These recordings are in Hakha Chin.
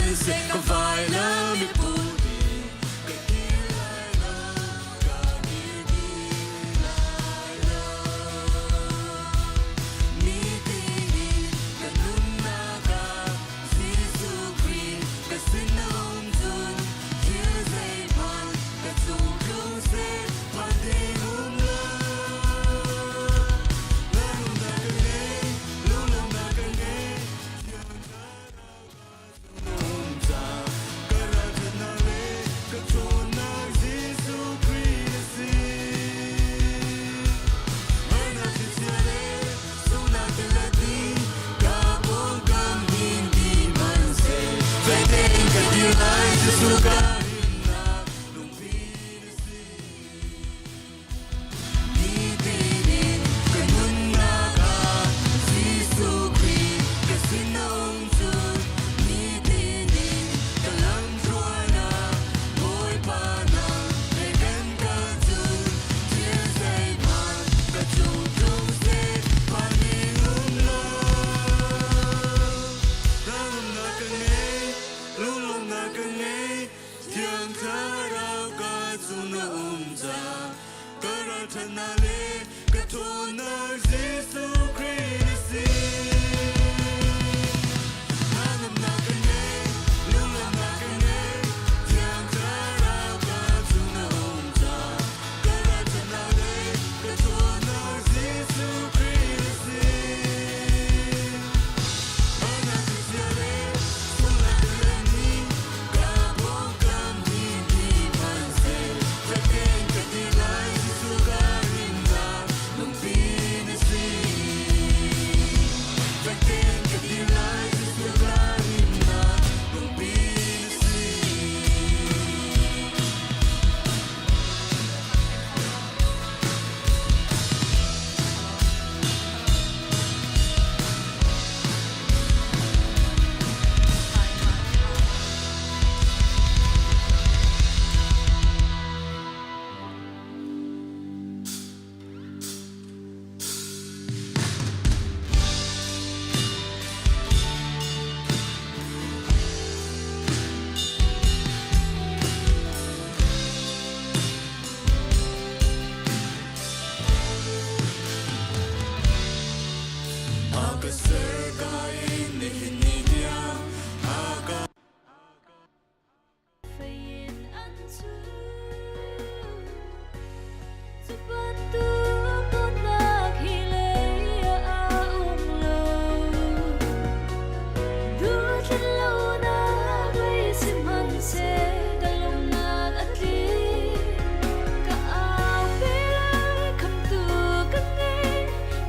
Hmanhseh ka vailam i put in ka kir lai lo, ka kir ti lai lo. Nitin in ka nunnak ah Jesuh Khrih ka sin a um cun thil zeihmanh ka cung tlung seh phan ding um lo. Lungnak ka ngei, lunglawmhnak ka ngei, Thiang Thlarau ka um cang. Ka ralṭhatnak le ka ṭhawnnak Jesuh Khrih a si. Harnak thlichia le sunghnak tilet in ka pawngkam hnin dih hmanhseh, fek tein ka dir lai Jesuh ka himnak lungpi na si. Nitin in ka nunnak ah Jesuh Khrih ka sin a um cun nitin in ka lamhruainak Bawipa nang he kan kal cun thil zeihmanh ka cung tlung seh phan ding um lo. Hnangamnak ka ngei, lunglawmhnak ka ngei, Thiang Thlarau ka cung na um cang. Ka ralṭhatnak le ka ṭhawnnak Jesuh Khrih na si. Hnangamnak ka ngei, lunglawmhnak ka ngei, Thiang Thlarau ka cung na um cang. Ka ralṭhatnak le ka ṭhawnnak Jesuh Khrih na si. Harnak thlichia le sunghnak tilet nih ka pawngkam hi ti hmanhseh, fek tein ka ti lai Jesuh ka rinnak lungpi na si. Fek tein ka ti lai Jesuh ka rinnak lungpi na si. A ka ser ka in nihin ni tiang a ka Fei in an chun. Cu bantuk dawtnak hi lei ah a um lo. Duhtlin lonak lei sihmanhseh ka lungnak a tling. Ka aupi lai khamtu ka ngei,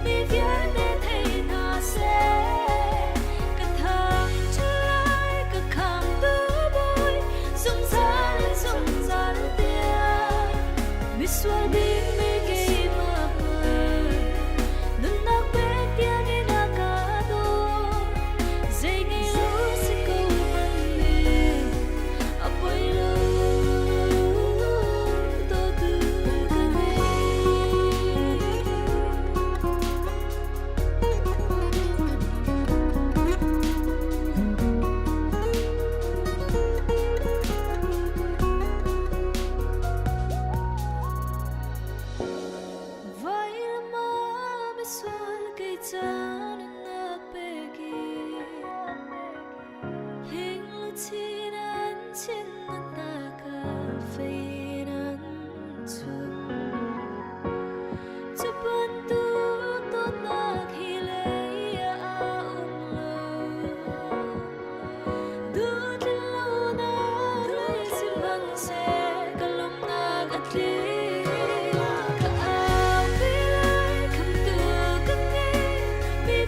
mi vialte thei hna seh. Ka thangṭhat lai, ka khamtu Bawi, zungzal in zungzal tiang. Misual bikmi keimah hmanh, nunnak pek tiangin a ka dawt. Zei ngei lo si ko hmanh nih, a poi lo dawtu ka ngei. Vailam ah misual kei ca nunnak pek i hing luchin an chin na ta ka fei nan chun. Cu bantuk dawtnak hi lei ah a um lo. Duhtlin lonak lei sihmanhseh ka lawmhnak a tling. Ka aupi lai khamtu ka ngei, mi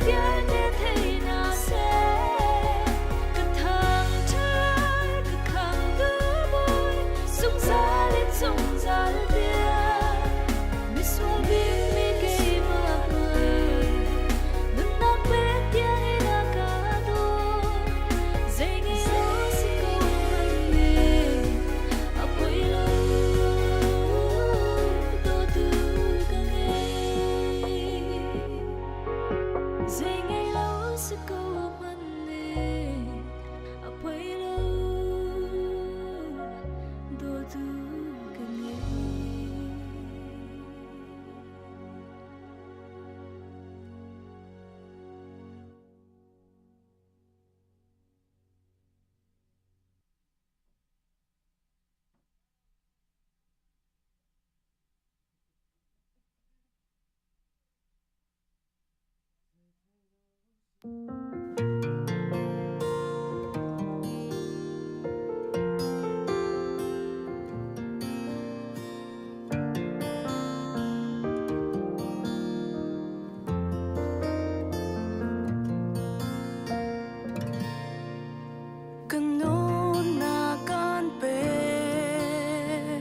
Ka nun na kan pek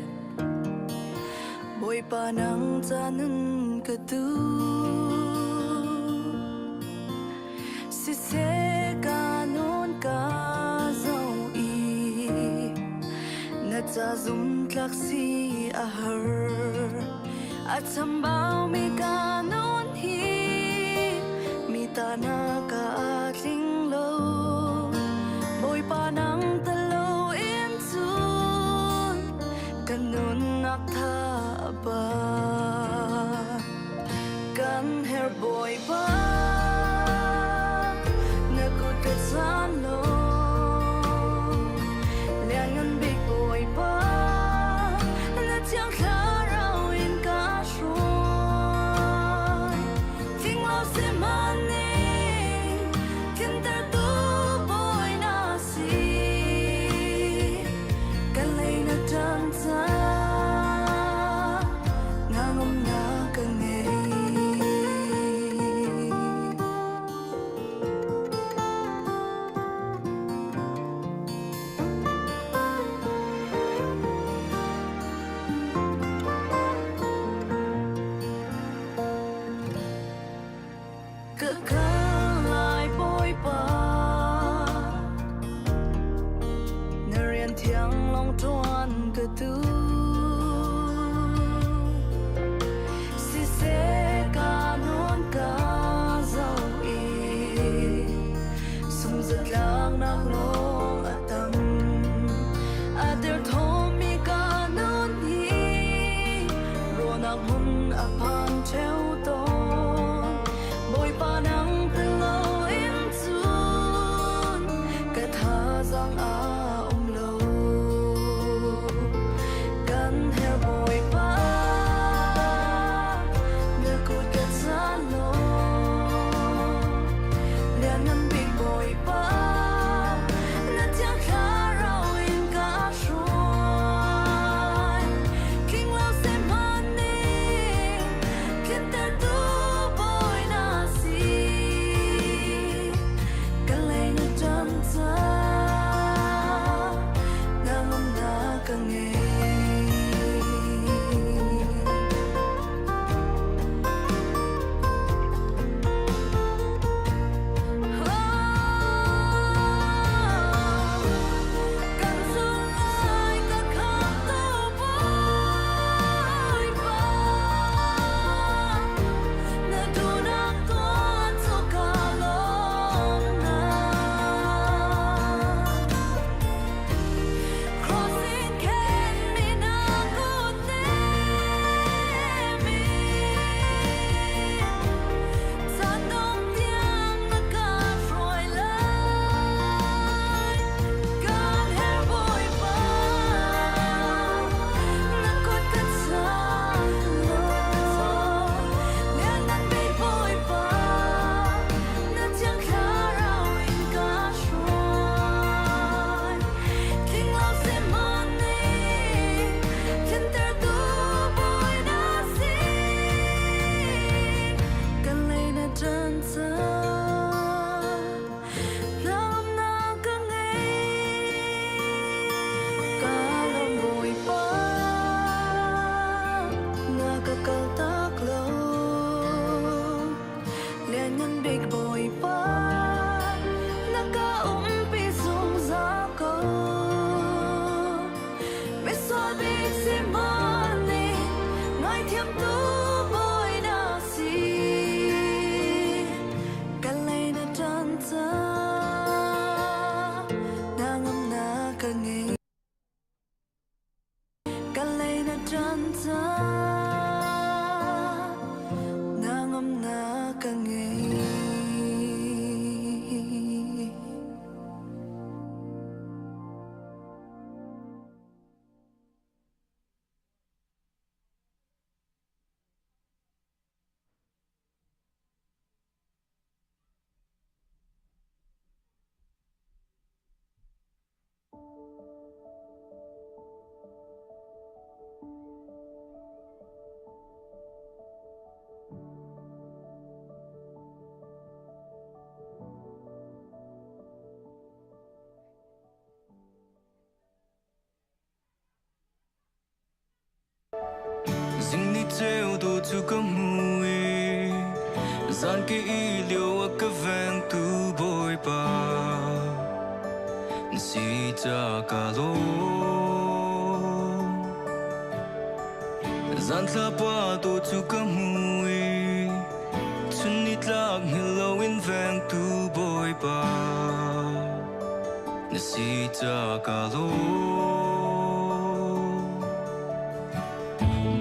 Bawipa nang ca nun ka duh Siseh ka nun ka zoh i na ca zumtlak si a har. A chambaumi ka nun hi mi ta na ka tling lo. Bawipa nang talo in cun ka nunnak tha a ba. Kan her Bawipa na kut ka chan law Lianngan bik Bawipa na thiang thlarau in ka hruai Tling lo sihmanhning tlintertu Bawi na si Kan lei na ṭan cang Ngangomnak ka ngei. Ka kal lai Bawipa Na rian thiang lawng ṭuan ka duh. Siseh ka nun ka zoh i sungzatlaknak lawng a tam. A derthawmmi ka nun hi ruahnak hmun a phan ṭheo tawn. Bawipa nang ceu dawh cu ka hmu i zan ka ih lio a ka vengtu Bawipa na si ca ka lawm. Zan thlapa dawh cu ka hmu i chun nitlak hngilh loin vengtu Bawipa na si ca ka lawm.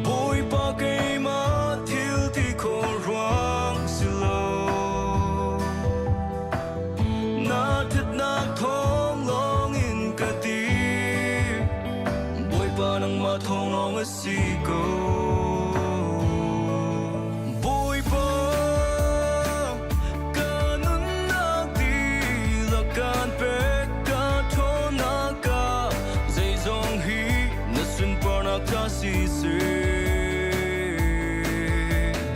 Bawipa keimah thil ti khawh ruang si lo na ṭhatnak thawng lawngin ka ti Bawipa nangmah thawng lawng a si ko Bawipa ka nunnak dihlak kaan pek ka ṭhawnnak ah zeizong hi na sunparnak ca siseh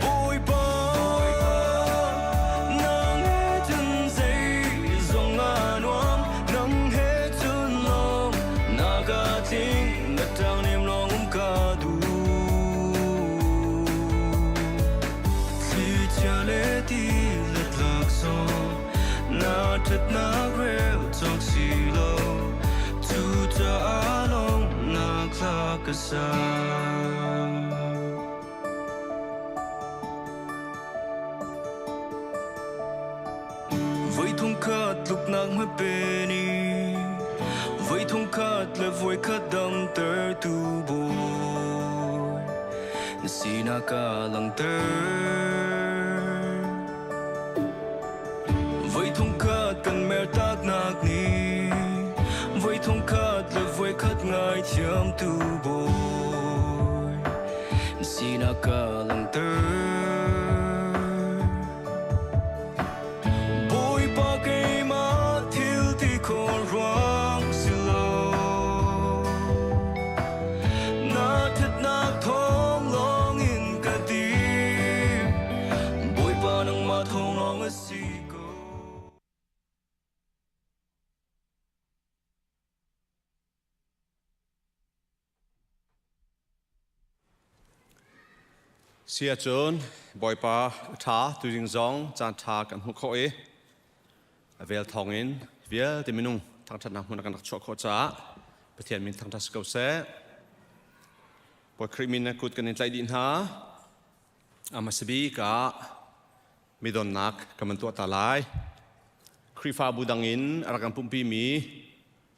Bawipa nang he cun zeizong a nuam nang he cun lawm na ka tling na ṭangnem lawng um ka duh Thlichia le ti le tlak zong na ṭhatnak rel cawk si lo cucaah lawmnak hla ka sa. Voi thong khat tluknak hmape ni voi thong khat le voi khat damtertu Bawi na sinak a langhter. Voi thong khat kan mertaknak nih voi thong khat le voi khat ngaithiamtu Bawi na sinak a langhter. Bawipa keimah thil ti khawh ruang si lo na ṭhatnak thawng lawngin ka ti Bawipa nangmah thawng lawng a si ko. Si ahcun Bawipa a ṭha tuzing zong caan ṭha kan hmuh khawh i a vel thawngin vialte minung thangṭhatnak hmun ah kan rak chuah khawh caah Pathian min thangṭhat si ko seh. Bawi Khrih min na kut kan in tlaih dih hna. A hmasa bik ah midonnak kan van tuah ta lai. Khrihfabu dang in a rak kan pumhpimi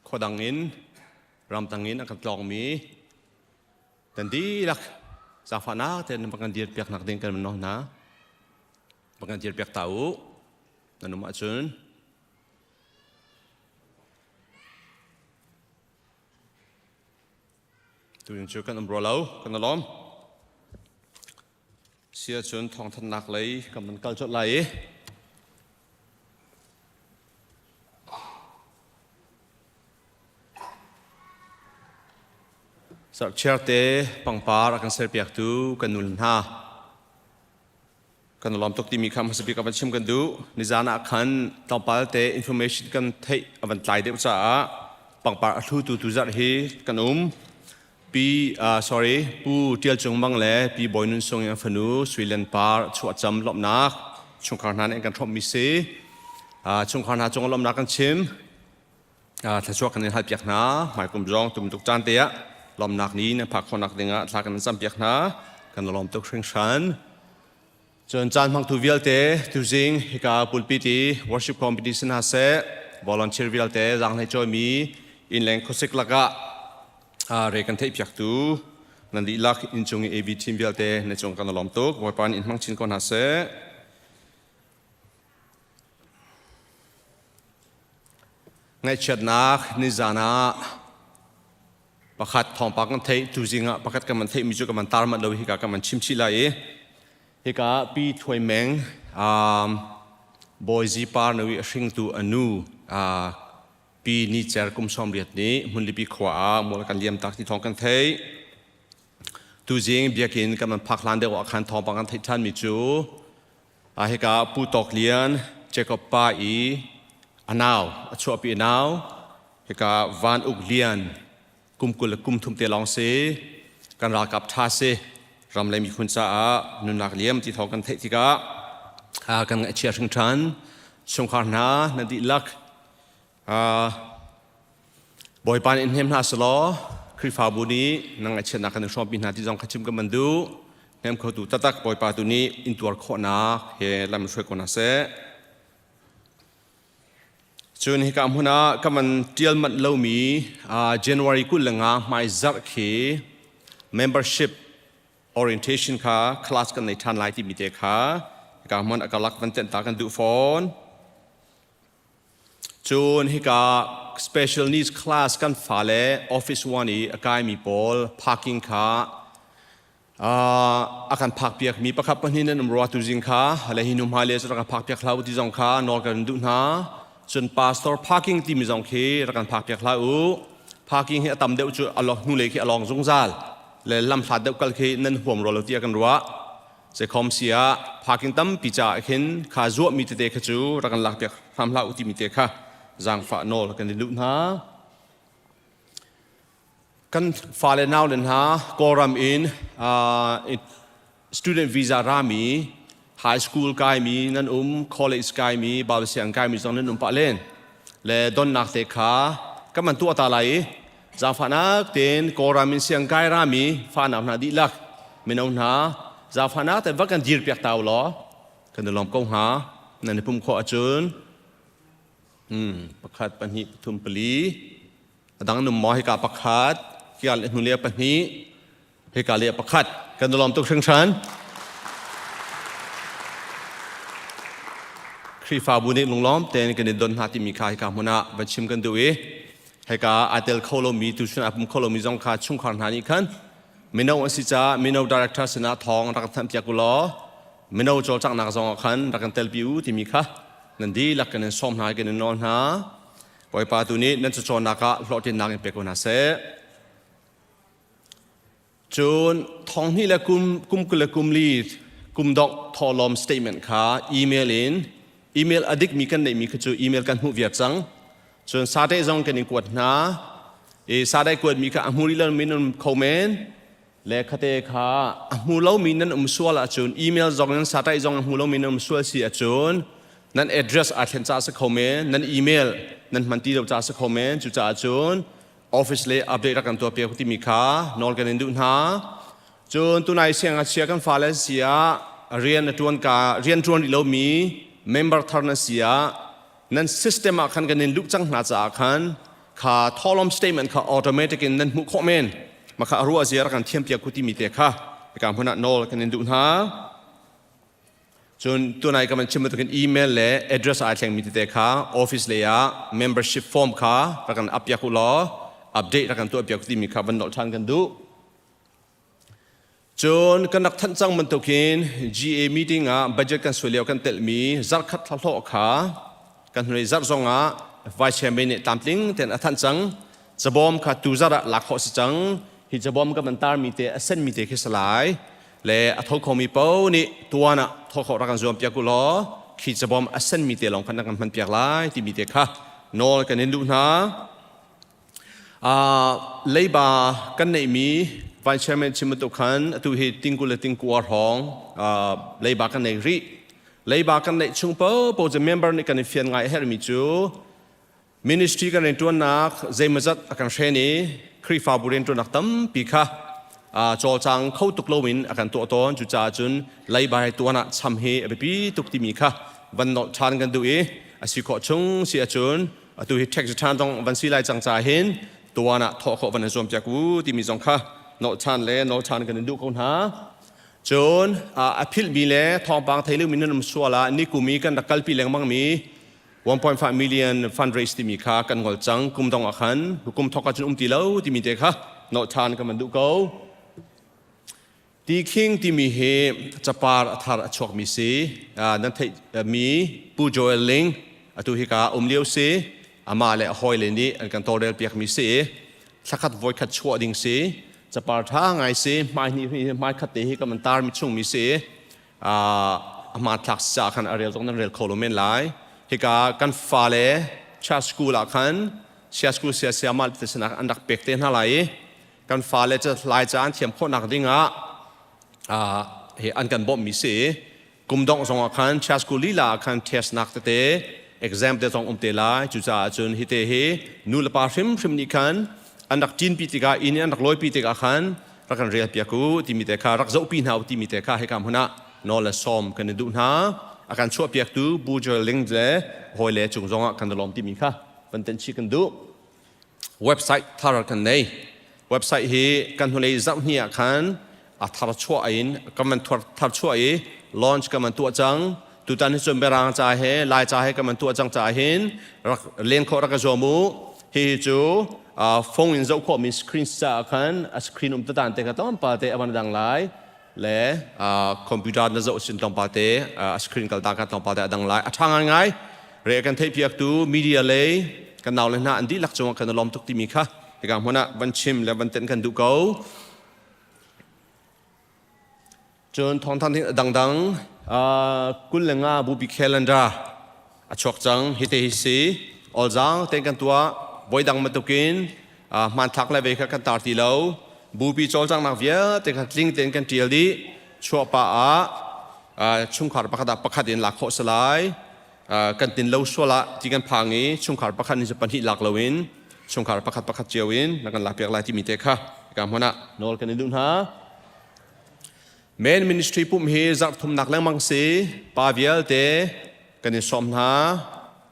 khua dang in ramtang in a kan tlawngmi kan dihlak zaangfahnak tein nan kan dir piaknak ding kan nawl hna. Van kan dir piak ta u. Nan um ahcun Tuin cu kan um rua lo, kan alawm. Si ahcun thawngthanhnak lei kan van kal colh lai i Zarhchiarte pangpar a kan serpiaktu kan nu hna kan lawm tuk timi kha hmasa bik a van chim kan duh. Nizan ah khan tlawmpal te information kan theih a van tlai deuh caah pangpar a hlutu tu zarh hi kan um. Pi sorry Pu Tial Cung Mang le Pi Bawi Nun Sung in fanu Sui Len Par chuahcam lawmhnak chungkhar hna nih kan hrawmhmi si. Chungkhar hna cung lawmhnak kan chim. Thluachuah kan in halpiak hna. Hmaikum zong tum tuk caan te ah lawmhnak ni nan phak khawhnak dingah thla kan in campiak hna. Kan lawm tuk hringhran. Cun caan hmangtu vialte tuzing hika pulpit i worship competition hna seh volunteer vialte zaanghlei cawimi innleng khuasik lakah re kan theihpiaktu nan dihlak innchung i AV team vialte na cung kan lawm tuk. Bawipa nih in hmang chin ko hna seh. Ngaihchiatnak nizan ah pakhat thawngpang kan theih tuzing ah pakhat kan man theihmi cu kan man tar manh lo hika kan man chim chih lai i hika pi Thuai Meng Bawi Par Nawi a hringtu a nu pi Ni Cer kum 80 nih Hmunlipi khua ah mual kan liam tak ti thawng kan theih tuzing biakinn kan man phak hlan deuh ah khan thawngpang kan theih ṭhan mi cu hika Pu Tawk Lian Jacob pa i a nau a chuahpi a nau hika Van Uk Lian kum 23 te lawng si kan ralkap ṭha si. Ram le miphun caah nunnak liam ti thawng kan theih tikah kan ngaihchia hringhran. Chungkhar hna nan dihlak Bawipa nih in hnem hna selaw Khrihfabu nih nan ngaihchiatnak kan in hrawmpi hna ti zong kha chim kan van duh. Hnem khotu taktak Bawipa tu nih in tuar khawhnak he lam in hruai ko hna seh. Cun hika hmun ah ka van ṭial manh lomi January 25 hmaizarh khi membership orientation kha class kan nei ṭhan lai timi te kha hika hmun a karlak van tenh ta kan duh fawn. Cun hika special needs class kan fale office one i a kaimi pawl parking kha a kan phakpiak mi pakhat pahnih nan um rua tuzing kha le hi nu hmai le cu rak kan phakpiak hlah u ti zong kha nawl kan duh hna. Cun pastor parking timi zong khi rak kan phakpiak hlah u. Parking hi a tam deuh cu a hnulei khi a lawng zungzal le lam hlat deuh kal khi nan huam rua lo tiah kan ruah. Zeikhom si ah parking tampi caah khin kha zuah mi tete kha cu rak kan lakpiak hram hlah u timi te kha zaangfah nawl kan in duh hna. Kan fale naule hna Kawlram in student visa rami, high school kaimi nan um, college kaimi, Bible siang kaimi zong nan um pah len. Le donnak te kha kan man tuah ta lai i zaangfahnak tein Kawlram in siang kai rami fanau hna dihlak mino hna zaangfahnak tein va kan dir piak ta u law kan i lawm ko hnga. Nan i pum khawh ahcun pakhat, pahnih, pathum, pali. A dang num maw? Hika pakhat, hika le hnule pahnih, hika le pakhat. Kan i lawm tuk hringhran. Khrihfabu nih lunglawm tein kan i don hna timi kha hika hmun ah van chim kan duh i hika aa tel kho lomi, tuchun aa pum kho lomi zong kha chungkhar hna nih khan mino an si caah mino director sinah thawng rak kan thanhpiak u law mino cawlcanghnak zong ah khan rak kan telpi u timi kha nan dihlak kan in sawm hna i kan in nawl hna. Bawipa tu nih nan cacawnnak ah hlawhtlinnak in pe ko hna seh. Cun thonghnih le kum kum 20 le kum li kum dongh thawhlawm statement kha email in email a dikmi kan neihmi kha cu email kan hmuh viar cang. Cun sate zong kan in kuat hna. I sate kuatmi kha a hmu rih lomi nan um kho men. Le khate kha a hmu lomi nan um sual ahcun, email zong in satellite zong a hmu lomi nan um sual si ahcun, nan address aa thlen caah si kho men, nan email nan hman ti lo caah si kho men. Cucaah cun office le update rak kan tuah piak timi kha nawl kan in duh hna. Cun tunai siangngakchia kan fale si ah, rian a tuan ka rian tuan rih lomi member thar nan si ah, nan system ah khan kan in luh cang hna caah khan kha tholom statement kha automatic in nan hmuh khawh men. Mah kha a ruah zia rak kan thiam piak ku timi te kha hika hmun ah nawl kan in duh hna. Cun tunai ka man chim bantukin email le address ai thleng mi tete kha office lei ah membership form kha rak kan up piak u law update rak kan tuah piak timi kha van nolh ṭhan kan duh. Cun kan rak thanh cang bantukin GA meeting ah budget kan suai lio kan telhmi zarkhat thlahlawh kha kan hnulei zarh zong ah Vice Chairman nih tlamtling tein a thanh cang. Cabawm kha tu zarh ah lak khawh si cang. Hi cabawm kan van tarmi te a senmi te khi si lai. Le a tho khomi paoh nih tuan ah tho khawh rak kan zuam piak u law khi cabawm a senmi te lawng khan na kan hman piak lai timi te kha nawl kan in duh hna. Leiba kan neihmi Vice Chairman chim bantuk khan atu hi tingkul le tingkua hrawng leiba kan nei rih. Leiba kan neih chung paohpaoh cu member nih kan i fian ngai a herhmi cu ministry kan rianṭuannak zeimawzat a kan hren i Khrihfabu rianṭuannak tampi kha cawlcang kho tuk loin a kan tuah tawn. Cucaah cun leiba he tuan ah cham hi a biapi tuk timi kha van nolh ṭhan kan duh i a si khawh chung si ahcun atu hi tax return zong van si lai cang ca hin tuan ah thawh khawh van in zuam piak u timi zong kha nolh ṭhan le nawl ṭhan kan in duh ko hna. Cun a philhmi le thawngpang thei lomi nan um sual ah nikum i kan rak kalpi lengmang mi 1.5 million fundraise timi kha kan ngol cang. Kum dong ah khan kum thawk ah cun um ti lo timi te kha nolh ṭhan kan van duh ko. Ti King timi hi capar a thar a chuakmi si. Nan theihmi Pu Joel Ling atu hika um lio si. Amah le a hawile nih an kan tawlrel piakmi si i thlakhat voikhat chuah ding si. Capar ṭha ngai si. Hmai hnih hmai khat te hi kan tarmi chungmi si. A hmanthlak si caah khan a rel zong nan rel kho lo men lai. Hika kan fale church school ah khan sia school sia siamah te sinah an rak pek te hna lai i kan fale cu Laica an thiam khawhnak ding ah. Hi an kan bawmhmi si. Kum dongh zong ah khan Chia School lila ah khan test nak tete exam te zong um te lai. Cucaah cun hi te hi nu le pa hrimhrim nih khan an rak ṭinpi tikah inn in an rak lawipi tikah khan rak kan rel piak u timi te kha rak zohpi hna u timi te kha hika hmun ah nawl le sawm kan i duh hna. A kan chuahpiaktu Bu Joel Ling le hawi le cung zong ah kan i lawm timi kha van tenh chih kan duh. Website thar kan nei. Website hi kan hnulei zarh hnih ah khan a thar chuah in kan van thar chuah i launch kan van tuah cang. Tutan hi cun Mirang ca he Lai ca he kan van tuah cang caah hin rak len khawh rak ka zuam u. Hihi cu phone in zoh khawhmi screen caah khan a screen um tatan te kha tlawmpal te a van dang lai le computer na zoh sin tlawmpal te a screen kal ta kha tlawmpal te a dang lai. A ṭha ngaingai. Re kan theihpiaktu media lei kan nau le hna an dihlak cungah kan i lawm tuk timi kha hika hmun ah van chim le van tenh kan duh ko. Cun thawngthang ding dangdang 25 bupi calendar a chuak cang hi te hi si olzaang ten kan tuah voidang bantukin hmanthlak le ve kha kan tar ti lo bupi cawlcanghnak vialte kha tling tein kan tial dih chuahpah ah chungkhar pakhat ah pakhat in lak khawh si lai kan tin lo sual ah ti kan phang i chungkhar pakhat in pahnih lak loin chungkhar pakhat pakhat cio in na kan lak piak lai timi te kha ka hmun ah nawl kan in duh hna. Main ministry pumh hi zarh thumnak lengmang si pa vialte kan in sawm hna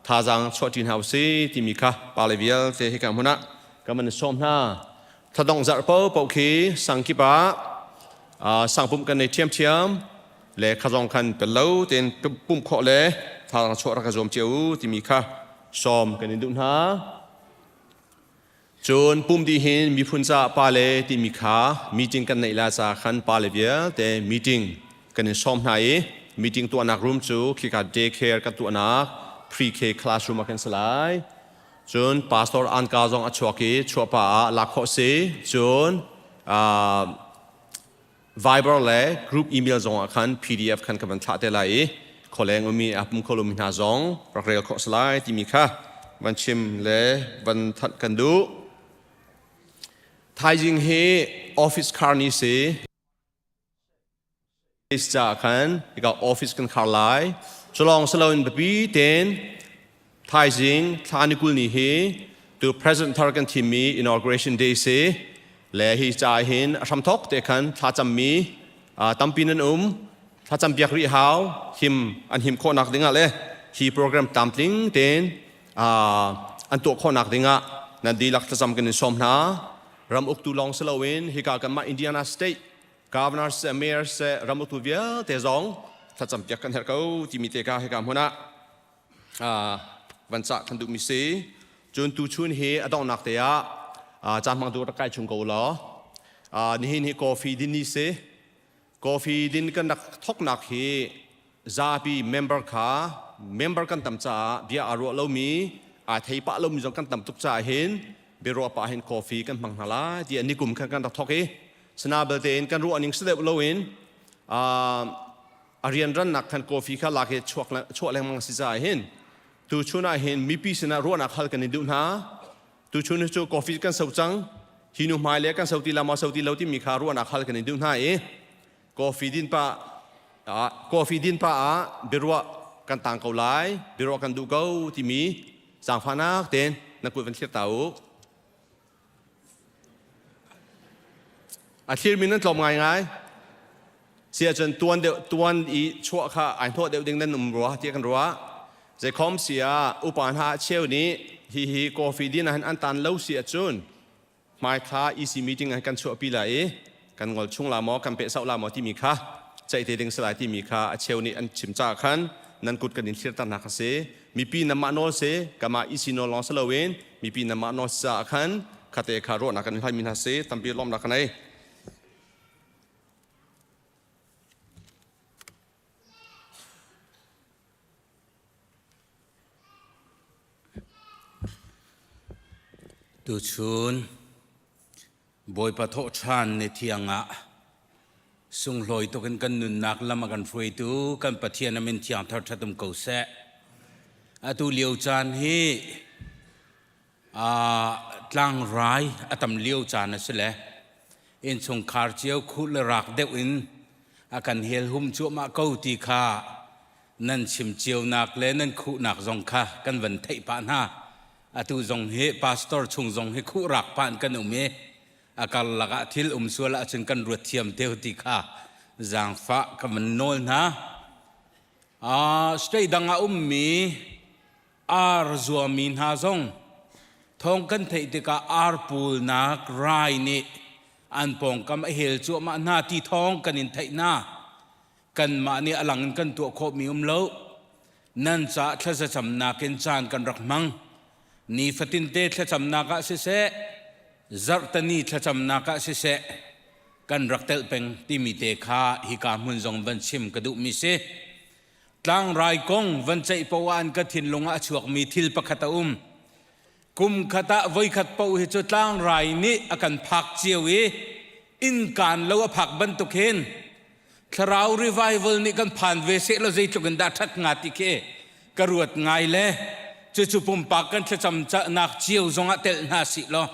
thazaang chuahṭi hna usih timi kha pale vialte hika hmun ah kan van in sawm hna. Thladongh zarh paohpaoh khi sang kip ah sangpumh kan nei ṭhiamṭhiam le kha zong khan pel lo tein pumh khawh le thazaang chuah rak ka zuam cio u timi kha sawm kan in duh hna. Cun pum dih hin miphun caah pale timi kha meeting kan neih la ca khan pale vialte meeting kan in sawm hna i meeting tuahnak room cu khika daycare kan tuahnak pre-K classroom ah kan si lai. Cun pastor Anka zong a chuak i chuahpa ah lak khawh si. Cun Viber le group email zong ah khan PDF khan ka van thlah te lai i khualeng ummi a pum kho lomi hna zong rak rel khawh si lai timi kha van chim le van thanh kan duh. Thaizing hi office khar ni si. Caah khan hika office kan khar lai. Culawng si loin biapi tein thaizing thla ni 20 ni hi tu president thar kan thimmi inauguration day si le hi ca hin a hramthok te khan thlacammi tampi nan um thlacam piak rih hau him an him khawhnak dingah le hi program tlamtling tein an tuah khawhnak dingah nan dihlak thlacam kan in sawm hna. Ram uktu lawng si loin hika kanmah Indiana State Governor seh, mayor seh, ram uktu vialte zong thlacam piak kan herh ko timi te ka hika hmun ah van cah kan duhmi si. Cun tuchun hi a donghnak te ah caan hmang tu rak kai chung ko law nihin hi coffee din ni si. Coffee din kan rak thoknak hi zapi member kha member kan tam caah bia aa ruah lomi aa thei pah lomi zong kan tam tuk caah hin biaruah pah hin coffee kan hmang hna lai tiah nikum khan kan rak thok i sana belte in kan ruah ning si deuh loin a rianrannak khan coffee kha lak i chuak chuah lengmang si caah hin tuchun ah hin mipi sinah ruahnak hal kan i duh hna. Tuchun cu coffee kan so cang hi nu hmai le kan so ti la maw so ti lo timi kha ruahnak hal kan i duh hna i coffee din pa coffee din pa ah biaruah kan tang ko lai, biaruah kan duh ko timi zaangfahnak tein na kut van thlir ta u. A thlirmi nan tlawm ngaingai. Si ahcun tuan deuh tuan i chuah kha ai hnawh deuh ding nan um rua tiah kan ruah. Zeikhom si ah upa hna cheu nih hihi coffee din ah hin an tan lo si ahcun hmaithla EC meeting ah kan chuahpi lai i kan ngol chung la maw kan pehsauh la maw timi kha ceih te ding si lai timi kha a cheu nih an chim caah khan nan kut kan in thlirternak a si. Mipi nanmah nawl si kamah EC nawl lawng si loin mipi nanmah nawl si caah khan khate kha ruahnak kan in hlaimi hna si. Tampi lawmhnak ka nei. Tuchun Bawipa thawhṭhan ni thiang ah sunglawi tuk in kan nunnak lam a kan hruaitu kan Pathian a min thiang thar ṭhat um ko seh. Atu lio caan hi tlangrai a tam lio caan a si le innchungkhar cio khuh le rak deuh in. A kan helhum cuahmah ko ti kha nan chim cionak le nan khuhnak zong kha kan van theih pah hna. Atu zong hi pastor chung zong hi khuh rak pah in kan um i a karlak ah thil um sual ahcun kan ruat thiam teo ti kha zaangfah ka van nawl hna. State dang ah ummi ar zuami hna zong thawng kan theih tikah ar pulnak rai nih an pawngkam a hel cuahmah hna ti thawng kan in theih hna. Kanmah nih a lang in kan tuah khawhmi um lo. Nan caah thlazacamnak in caan kan rak hmang. Nifatinte thlacamnak ah siseh, zarhteni thlacamnak ah siseh, kan rak telh peng timi te kha hika hmun zong van chim ka duhmi si. Tlangrai kong van ceih poah an ka thinlung ah a chuakmi thil pakhat a um. Kum khat ah voikhat paoh hi cu tlangrai nih a kan phak cio i innkaan lo a phak bantuk hin thlarau revival nih kan phan ve seh law zeitluk in dah ṭhat hnga ti khi ka ruat ngai le cucu pumpak kan thlacam nak cio zongah telh hna sih law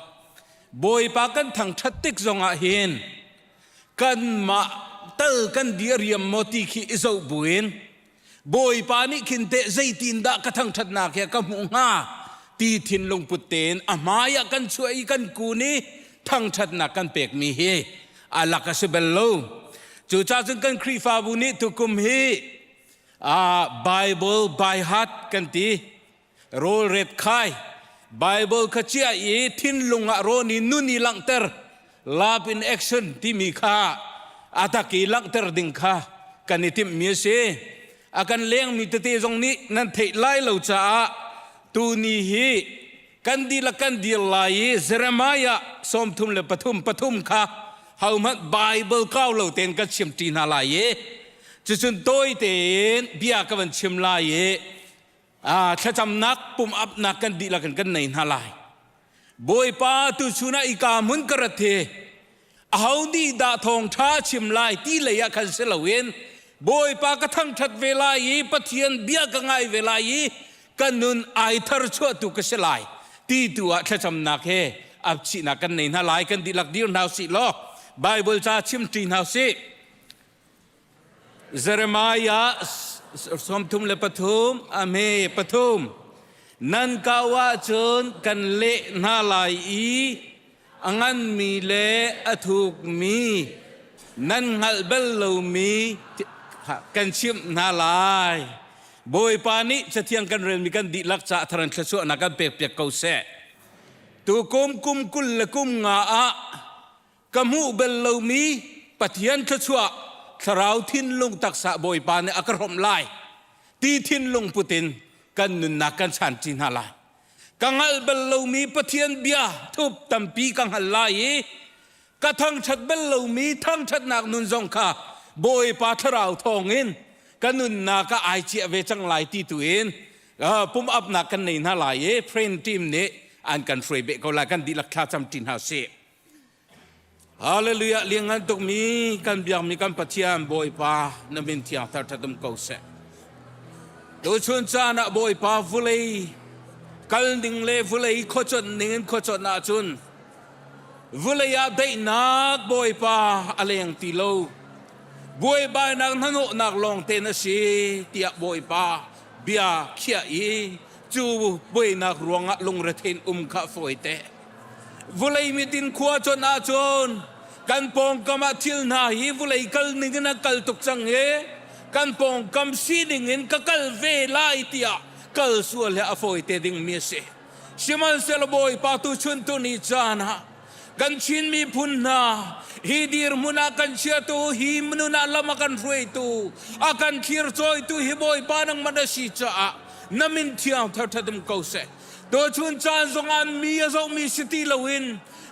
Bawipa kan thangṭhat tik zongah hin kanmah tal kan diriam maw ti khi i zoh buin Bawipa nih khin teh zeitin dah ka thangṭhatnak he ka hmuh hnga ti thinlung put tein a hmai ah kan chuah i kan kun i thangṭhatnak kan pekmi hi a lak a si bal lo. Cucaah cun kan Khrihfabu nih tukum hi Bible by heart kan ti. Rawl ret khai Bible kha chia i thinlung ah rawn i nun i langhter love in action timi kha a tak i langhter ding kha kan i timhmi a si. A kan lengmi tete zong nih nan theih lai lo caah tuni hi kan dihlak kan dir lai i Jeremiah 33 pathum kha hohmanh Bible kau lo tein kan chim ṭi hna lai i cucun tawi tein bia ka van chim lai i thlacamnak pum-apnak kan dihlak in kan nei hna lai. Bawipa tuchun ah ika hmun ka rat hi aho nih dah thawngṭha chim lai ti lei ah khan si loin Bawipa ka thangṭhat ve lai i Pathian bia ka ngai ve lai i ka nun ai thar chuahtu ka si lai ti tu ah thlacamnak he apchihnak kan nei hna lai kan dihlak dir hna usih law Bible ca chim ṭi hna usih. Jeremiah 33 a hme pathum nan kau ahcun kan leh hna lai i a nganmi le a thukmi nan hngalh bal lomi kan chimh hna lai. Bawipa nih Cathiang kan relmi kan dihlak caah tharan thluachuahnak kan pekpiak ko seh. Tukum kum 20 le kum nga ah ka hmuh bal lomi Pathian thluachuah thlarau thinlung taksa Bawipa nih a ka hrawmh lai ti thinlung putin kan nunnak kan chan ṭi hna lai. Ka hngalh bal lomi Pathian bia thup tampi ka hngal lai i ka thangṭhat bal lomi thangṭhatnak nun zong kha Bawipa thlarau thawngin ka nunnak ah ai ciah ve cang lai ti tu in pum upnak kan nei hna lai i friend team nih an kan hruai beh ko lai kan dihlak thla cam ṭi hna sih. Hallelujah lianngan tukmi kan biakmi kan Pathian Bawipa na min thiang thar thatum ko seh. Tuchun caan ah Bawipa vulei kal ning le vulei khuacuanh ning in khuacuanh ahcun vulei ah daihnak Bawipa a leng ti lo. Buaibainak hnahnawhnak lawng te na si tiah Bawipa bia khiah i cu buainak ruangah lungrethein um kha fawi te. Vulei mitin khua cuanh ahcun kan pawngkam ah thil hna hi vulei kal ning in a kal tuk cang i kan pawngkam sining in ka kal ve lai tiah kal sual hi a fawi te dingmi a si. Sihmanhsehlaw Bawipa tuchun tuni caan ah kan Chin miphun hna hi dirhmun ah kan chiatu hi nun ah lam a kan hruaitu a kan thlircawitu hi Bawipa nangmah na si caah na min thiang thar ko seh. Tuchun caan zongah mi a zohmi si ti loin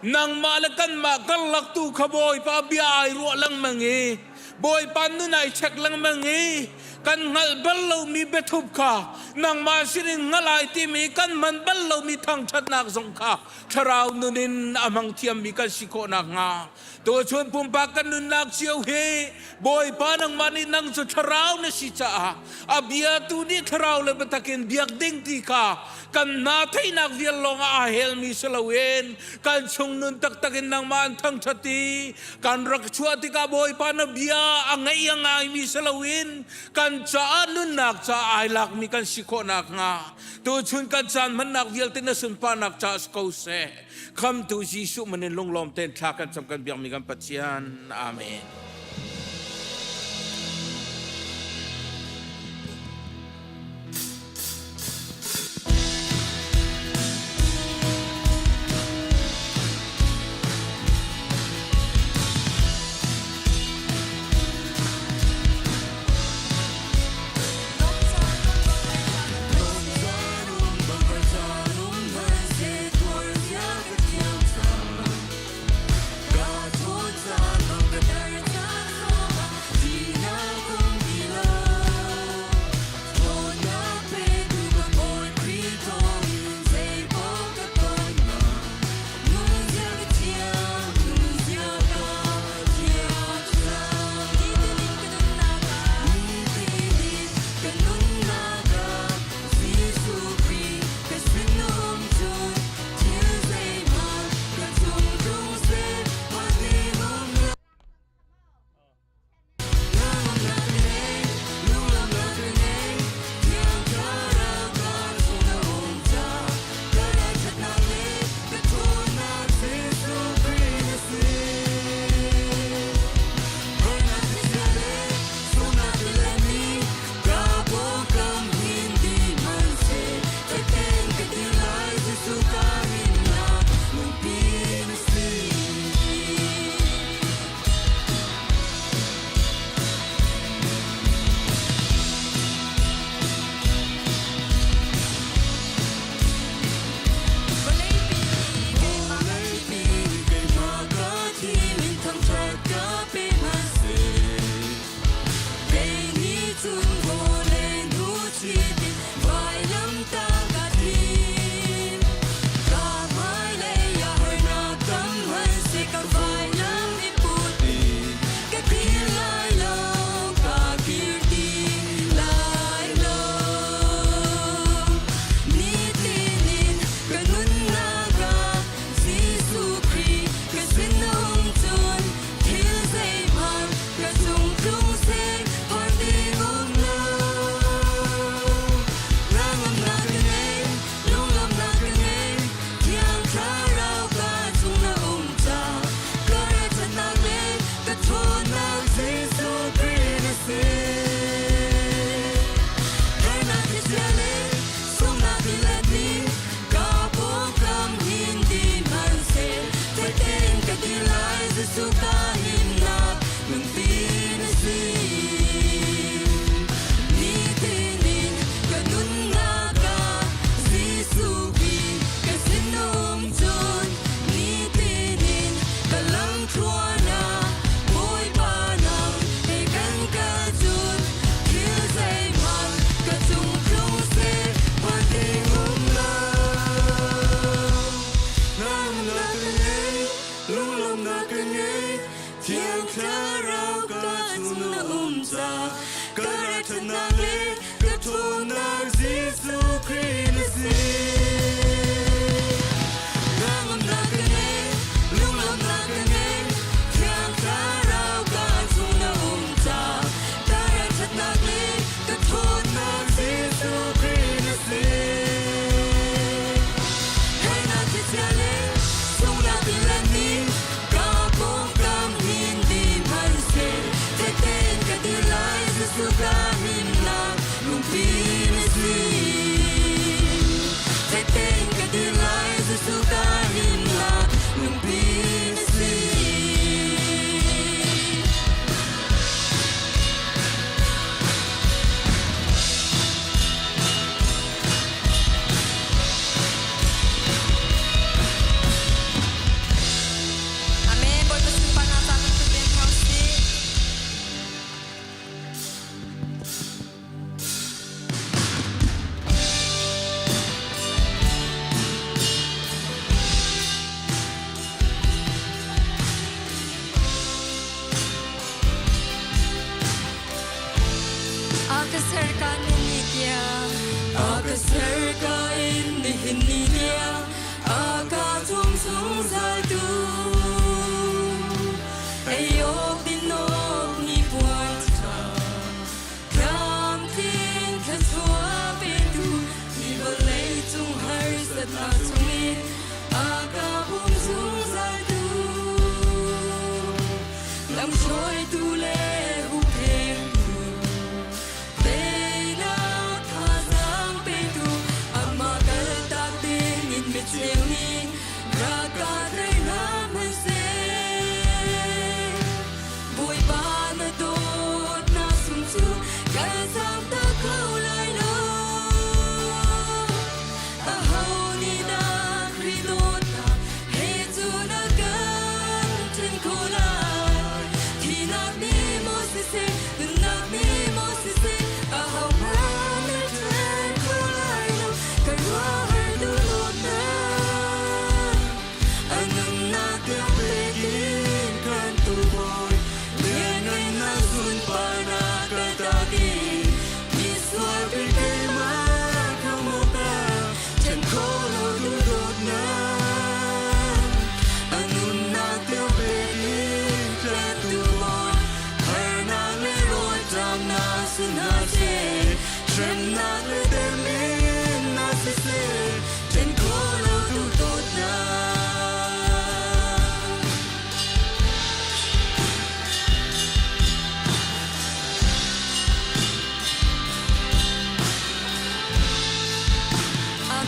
nangmah le kanmah karlak tu kha Bawipa bia ai ruah lengmang i Bawipa nun ai check lengmang i. Kan hngalh bal lomi biathup kha nangmah sinin hngalh ai timi kan hman bal lomi thangṭhatnak zong kha thlarau nun in a hmang thiammi kan si khawh nakhnga tuchun pumpak kan nunnak cio hi Bawipa nangmah nih nang cu thlarau na si caah a biatu nih thlarau le biatak in biak ding ti kha kan hna theihnak vial lawng ah aa helmi si loin kan chung nun taktak in nangmah an thangṭhat i kan rak chuah tikah Bawipa na bia a ngaih a ngaimi si loin kan caah nunnak caah ai lakmi kan si khawh nakhnga tuchun kan caan hmannak vialte na sunparnak caah si ko seh. Khamtu Jesuh min in lunglawm tein thla kan cam kan biakmi kan Pathian. Amen.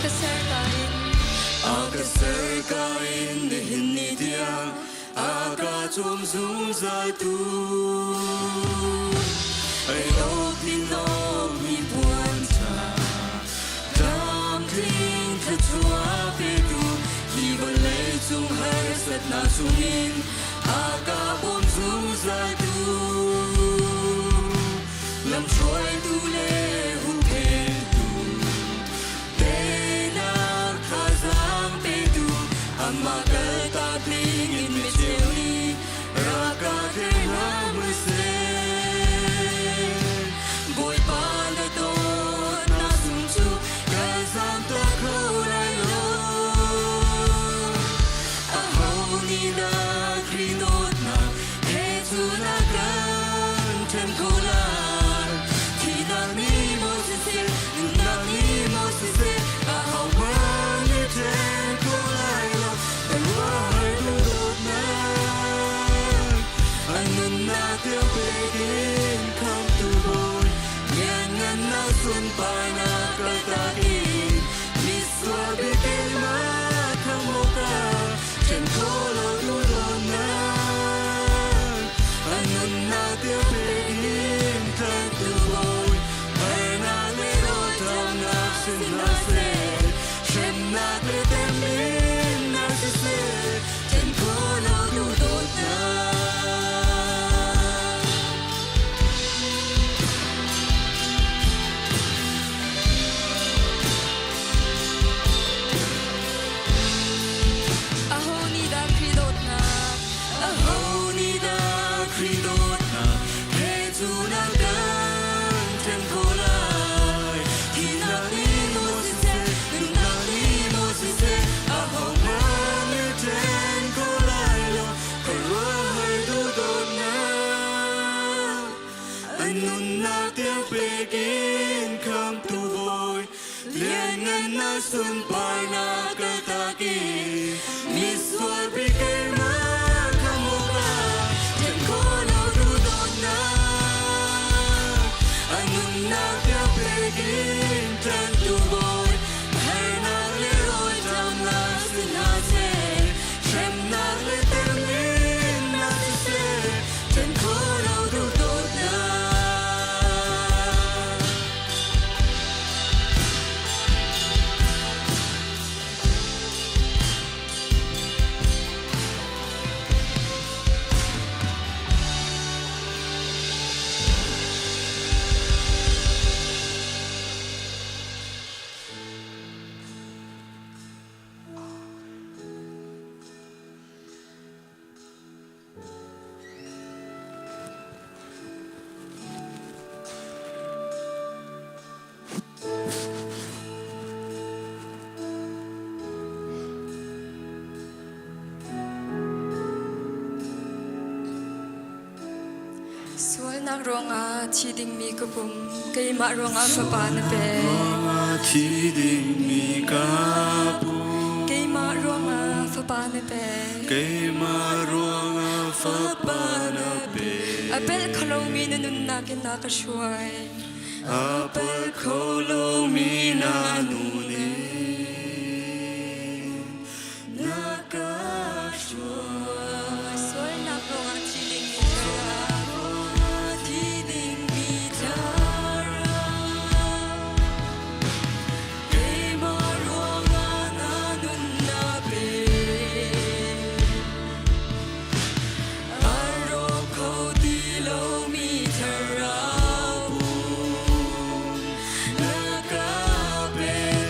ka ser ka in A ka ser ka in nihin ni tiang a ka cawm zungzal tu. Ei awk ti lomi puan ṭha, tlamtling thluachuah petu, hi vawlei cung harsatnak chungin a ka bawm zungzal tu. Lamhruaitu le huhphentu, teinak thazaang petu, amah kaltak dingin micheu nih rak ka thei hlah seh. Bawipa na dawtnak sung cu ka zamtak kho lai lo. Aho nih dah Khrih dawtnak he cu na kan ṭhen kho lai? Thihnak nih maw siseh, nunnak nih maw siseh, ahohmanh nih ṭhen kho lai lo. Kan ruahhar duhdawtnak, a nunnak tiang pek in khamhtu Bawi, lianngannak sunparnak kaltak in misual bik keimah khamh awkah ṭhen kho lo duhdawtnak, a nunnak tiang pek in tlanhtu Bawi, harnak le rawlṭamnak sin hna seh, hremnak le temhinnak siseh, ṭhen kho lo duhdawtnak. Aho nih dah Khrih dawtnak Aho nih dah Khrih dawtnak he cu na kan ṭhen kho lai? Thihnak nih maw siseh, nunnak nih maw siseh, ahohmanh nih ṭhen kho lai lo. Khuaruahhar duhdawtnak, a nunnak tiang pek in khamhtu Bawi, lianngannak sunparnak kaltak in misual bik keimah khamh awkah ṭhen kho lo duhdawtnak, a nunnak tiang pek in tlanhtu Bawi, harnak le rawlṭamnak si hna seh, hremnak le temhinnak siseh, ṭhen kho lo duhdawtnak. Sualnak ruangah thi dingmi ka pum, keimah ruangah fapa na pek. Ruangah thi dingmi ka pum. Keimah ruangah fapa na pek. Keimah ruangah fapa na pek. A pel kho lomi na nunnak in na ka hruai. A pal kho lomi na nun in na ka hruai. Sualnak ruangah thi dingmi thlarau, thi dingmi thlarau. Keimah ruangah na nun na pek. A rawk kho ti lomi thlarau pum na ka pek.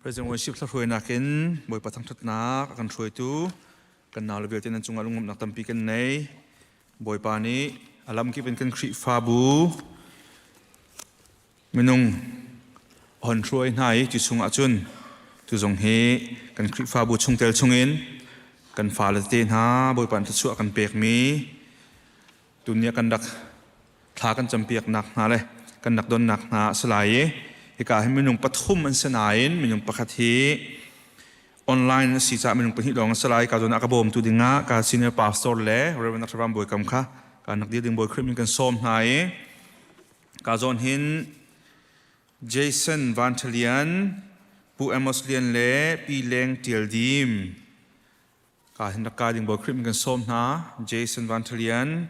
President worship hruainak in Bawipa thangṭhatnak a kan hruaitu kan nau le vialte nan cungah lungngomhnak tampi kan nei. Bawipa nih a lamkip in kan Khrihfabu minung hon hruai hna i cu chungah cun tu zong hi kan Khrihfabu chungtel chungin kan fale te hna Bawipa thluachuah kan pekmi Tuni ah kan rak thla kan campiaknak hna le kan rak donnak hna a si lai i hika hi minung pathum an si nain minung pakhat hi online a si caah minung pahnih lawng a si lai. Ka zawn ah ka bawmtu dingah ka senior pastor le Reverend Dr. Van Bawi Kam kha ka nak dir ding Bawi Khrih min kan sawm hna i ka zawn hin Jason Van Thalian, Pu Amos Lian le Pi Leng Tial Dim Ka hin rak kai ding Bawi Khrih min kan sawm hna. Jason Van Thalian,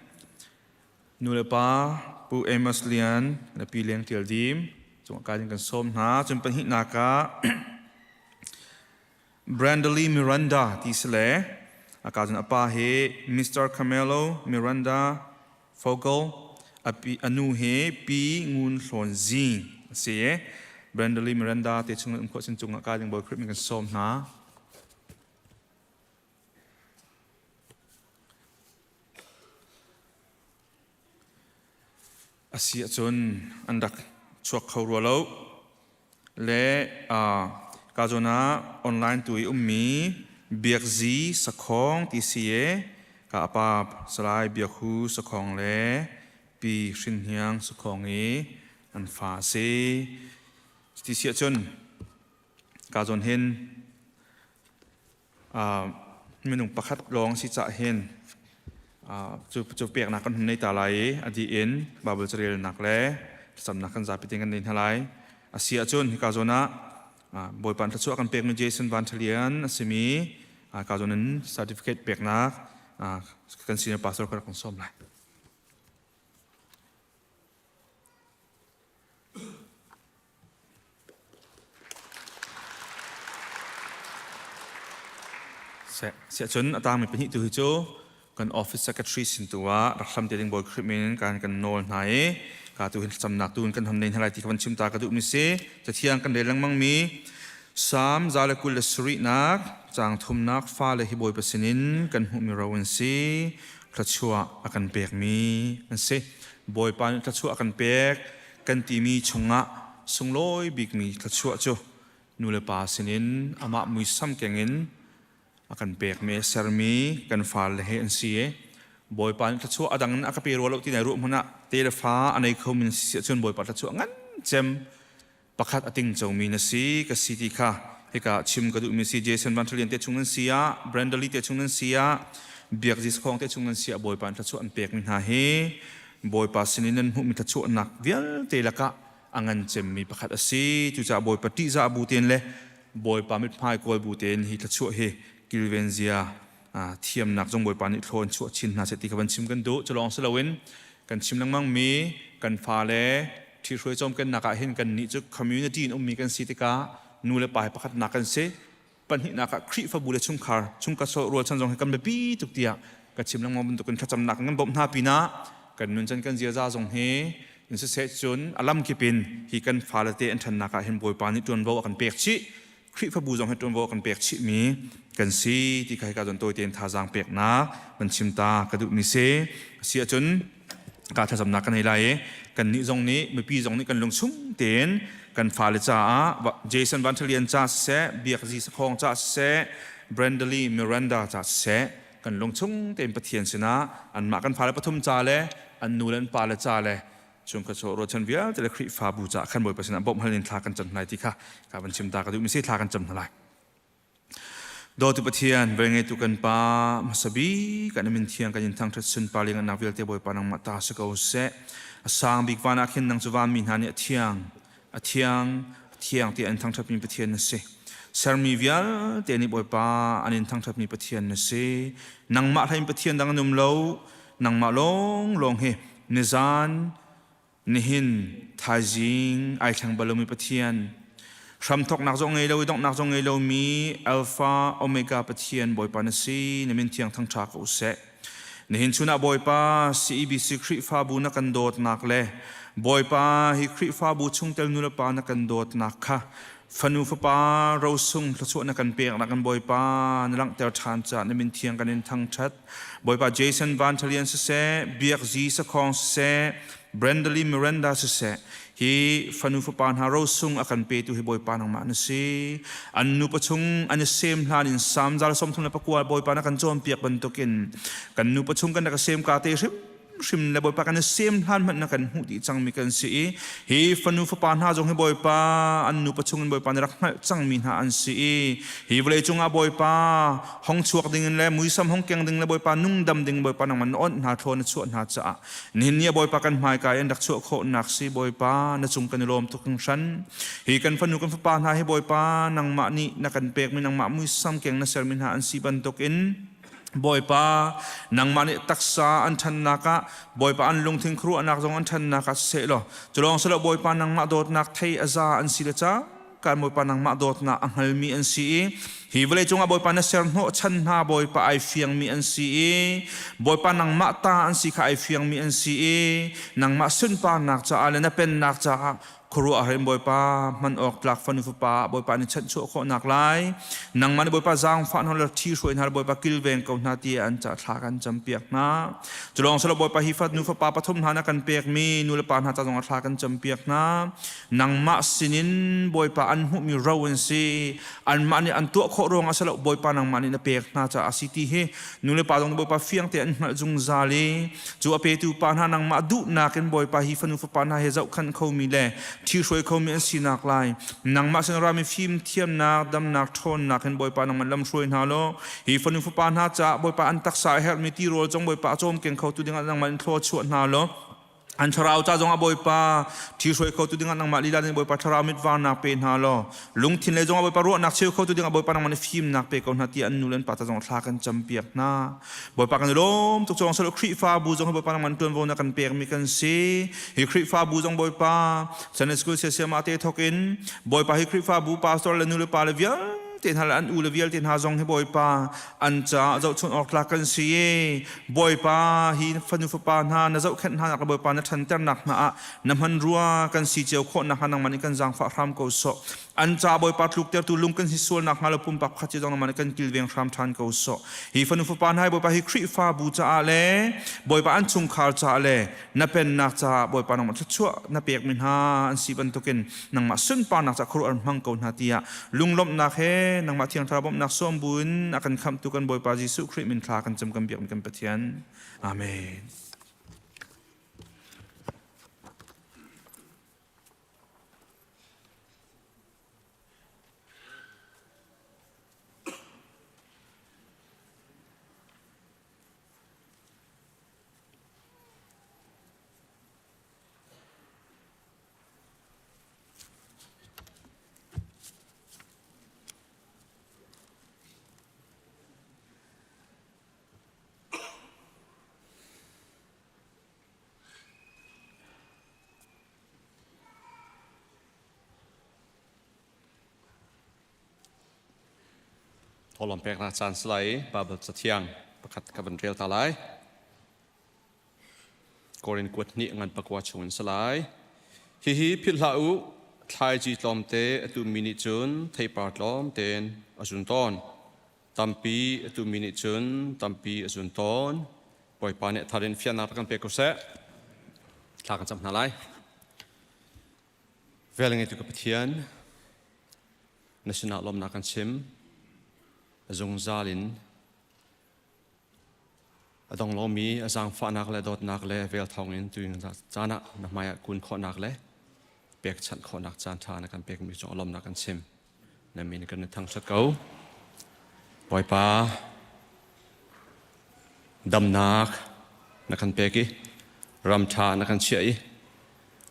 nu le pa Pu Amos Lian le Pi Leng Tial Dim cungah kai ding kan sawm hna. Cun pahnihnak ah Brandley Miranda ti si le aka cun a pa hi Mr. Camelo Miranda Fogel a nu hi Pi Ngun Hlawn Zing a si i Brandley Miranda te chung um khawh sin cungah kai ding Bawi Khrih min kan sawm hna. A si ahcun an rak chuak kho rua lo. Le ka zawn ah online tu i ummi Biakzi Sakhong ti si i ka apa Salai Biakhu Sakhong le Pi Hrin Hniang Sakhong i an fa a si. Ti si ahcun ka zawn hin minung pakhat lawng si cah hin cu peknak kan hun nei ta lai i a dih in Bible carelnak le thlacamnak kan zapi tein kan nei hna lai. A si ahcun hika zawn ah Bawipa thluachuah kan pekmi Jason Van Thalian a simi ka zawn in certificate peknak kan senior pastor ka rak kan sawm lai. Siahcun a tangmi pahnih tu hi cu kan office secretary sin tu ah rak hlam te ding Bawi Khrih min in kan kan nawl hna i ka tu hin thlacamnak tu in kan hon nei hna lai ti kha van chim ta ka duhmi si. Cathiang kan rel lengmang mi Psalm 127nak caang thumnak fale hi Bawipa sinin kan hmuhmi ro an si. Thluachuah a kan pekmi an si. Bawipa nih thluachuah a kan pek kan timi chungah sunglawi bikmi thluachuah cu nu le pa sinin amah muisam kengin a kan pekmi a sermi kan fale he an si i Bawipa nih thluachuah a dang in a ka pe rua lo ti nai ruah hmun ah te le fa a nei kho min si ahcun Bawipa thluachuah ngan cem pakhat a ting comi na si ka si ti kha hika chim ka duhmi si. Jason Van Thalian te chung nan si ah, Brandali te chung nan si ah, Biak Jesuh Khong te chung nan si ah Bawipa nih thluachuah an pekmi hna hi Bawipa sinin nan hmuhmi thluachuahnak vialte lakah a ngan cemmi pakhat a si. Cucaah Bawipa ṭihzah bu tein le Bawipa mithmai kawl bu tein hi thluachuah hi kilven zia thiamnak zong Bawipa nih thlaw in chuah chin hna seh ti kha van chim kan duh. Cu lawng si loin kan chim lengmangmi kan fale ṭhihruai cawmkennak ah hin kannih cu community in ummi kan si tikah nu le pa hi pakhatnak kan si. Pahnihnak ah Khrihfabu le chungkhar chungkhat rualchan zong hi kan biapi tuk tiah ka chim lengmang bantukin thlacamnak kan bawmh hna pinah kan nuncan kan ziaza zong hi in siseh cun a lamkip in hi kan fale te an ṭhannak ah hin Bawipa nih ṭuanvo a kan pek chih, Khrihfabu zong hi ṭuanvo a kan pek chihmi kan si ti kha hika zawn tawi tein thazaang peknak van chim ta ka duhmi si. A si ahcun ka thlacamnak kan ei lai i kannih zong nih mipi zong nih kan lungchung tein kan fale caah Jason Van Thalian ca siseh, Biak Zi Sakhong ca siseh, Brandali Miranda ca siseh kan lungchung tein Pathian sinah anmah kan fale pathum ca le an nu le an pa le ca le chungkhat chaw ruachan vialte le Khrihfabu caah khan Bawipa sinah bawmh hal in thla kan cam hna lai ti kha ka van chim ta ka duhmi si. Thla kan cam hna lai. Dawtu Pathian, velngeitu kan Pa, hmasa bik kan min thiang kan in thangṭhat sunpar liangannak vialte Bawipa nangmah ta si ko seh. A sang bik van ah khin nang cu vanmi hna nih a thiang, a thiang, a thiang tiah an thangṭhatmi Pathian na si. Sermi vialte nih Bawipa an in thangṭhatmi Pathian na si. Nangmah hlei in Pathian dang an um lo, nangmah lawnglawng hi nizan, Nihin thaizing ai thleng bal lomi Pathian, hramthawknak zong ngei lo i donghnak zong ngei lomi Alpha Omega Pathian Bawipa na si, na min thiang thangṭha ko seh. Nihin chun ah Bawipa CEBC Khrihfabu na kan dawtnak le Bawipa hi Khrihfabu chungtel nulepa na kan dawtnak kha Fanu fapa rosung thluachuah na kan pek na kan Bawipa na langhter ṭhan caah na min thiang kan in thangṭhat. Bawipa Jason Van Thalian siseh, Biak Zi Sakhong siseh, Brandali Miranda siseh, hi fanu fapa hna rosung a kan petu hi Bawipa nangmah na si. An nupa chung an i sem hlan in Salm 39 Bawipa na kan cawnpiak bantukin kan nupa chung kan rak i sem ka te hrim hrim le Bawipa kan i sem hlan hmanh na kan hmuh dih cangmi kan si i hi fanu fapa hna zong hi Bawipa an nupa chung in Bawipa na rak hngalh cangmi hna an si i hi vawlei cungah Bawipa hong chuak ding in le muisam hong keng ding le Bawipa nungdam ding Bawipa nangmah na onh hna thlaw na chuah hna caah nihin ni ah Bawipa kan hmaika i an rak chuah khawhnak si Bawipa na cung kan i lawm tuk hringhran. Hi kan fanu kan fapa hna hi Bawipa nangmah nih na kan pekmi nangmah muisam keng na sermi hna an si bantukin Bawipa nangmah nih taksa an ṭhannak ah Bawipa an lungthin khuaruahnak zong an ṭhannak ah siseh law cu lawng si lo Bawipa nangmah dawtnak thei a za an si le cang kan Bawipa nangmah dawtnak a hngalmi an si i hi vawlei cungah Bawipa na ser hnawhchan hna Bawipa ai fiangmi an si i Bawipa nangmah ta an si kha ai fiangmi an si i nangmah sunparnak caah le na pennak caah khuaruah in Bawipa hman awk tlak fanu fapa Bawipa nih chanhchuah khawhnak lai nangmah nih Bawipa zaangfah hna le ṭhi hruai hna Bawipa kilveng ko hna ti an ca thla kan campiak hna cu lawng silo Bawipa hi fat nu fapa pathum hna na kan pekmi nu le pa hna ca zong ah thla kan campiak hna nangmah sinin Bawipa an hmuhmi ro an si anmah nih an tuah khawh ruangah si lo Bawipa nangmah nih na pek hna caah a si ti hi nu le pa zong nih Bawipa fiang te an hngalh zungzal i cu a petu pa hna nangmah duhnak in Bawipa hi fanu fapa hna he zohkhanh khomi le ṭhihruai khomi an sinak lai nangmah sin rami fim thiamnak damnak ṭhawnnak in Bawipa nangmah lamhruai hna law hi fanu fapa hna caah Bawipa an taksa a herhmi tirawl zong Bawipa a cawmkeng khotu dingah nangmah in thlua chuah hna law An thlarau ca zongah Bawipa ṭhihruai khotu dingah nangmah lila nih Bawipa thlarau mitvarnak pe hna law lungthin lei zongah Bawipa ruahnak cheu khotu dingah Bawipa nangmah nih fimnak pe ko hna tiah an nu le an pa ca zongah thla kan campiak hna. Bawipa kan i lawm tuk cawng sal Khrihfabu zong hi Bawipa nangmah nih ṭuanvo na kan pekmi kan si. Hi Khrihfabu zong Bawipa Sunday School siasiamah te thawk in Bawipa hi Khrihfabu pastor le nu le pa le vialte hna le an u le vialte hna zong hi Bawipa an caah zohchunh awk tlak kan si i Bawipa hi fanu fapa hna na zohkhenh hna nak le Bawipa na ṭhanternak hna ah na hmanrua kan si cio khawh nakhnga nangmah nih kan zaangfah hram ko sawh. An ca Bawipa tluktertu lung kan si sual nakhnga lo pumpak pakhat cio zong nangmah nih kan kilveng hram ṭhan ko sawh. Hi fanu fapa hna hi Bawipa hi Khrihfabu caah le Bawipa an chungkhar caah le na pennak caah Bawipa nangmah thluachuah na pekmi hna an si bantukin nangmah sunparnak caah khuaruah an hmang ko hna tiah lunglawmhnak he nangmah Thiang Thlarau bawmhnak sawm buin a kan khamhtu kan Bawipa Jesuh Khrih min thla kan cam kan biakmi kan Pathian. Amen. Thawhlawm peknak caan si lai i Baibal cathiang pakhat ka van rel ta lai. Korin kuat hnih ngan pakua chung in si lai. Hihi philh hlah u, thlaici tlawmte a tummi nih cun theipar tlawm tein a zun tawn. Tampi a tummi nih cun tampi a zun tawn. Bawipa nih a thar in fiannak rak kan pe ko seh. Thla kan cam hna lai. Vel ngeitu ka Pathian, na sinah lawmnak kan chim. A zungzal in a dong lomi a zaangfahnak le dawtnak le vel thawngin tu caan ah na hmaiah kun khawhnak le pekchanh khawhnak caan ṭha na kan pekmi cung lawmnak kan chim. Na min kan i thangṭhat ko. Bawipa, damnak na kan pek i ram ṭha na kan chiah i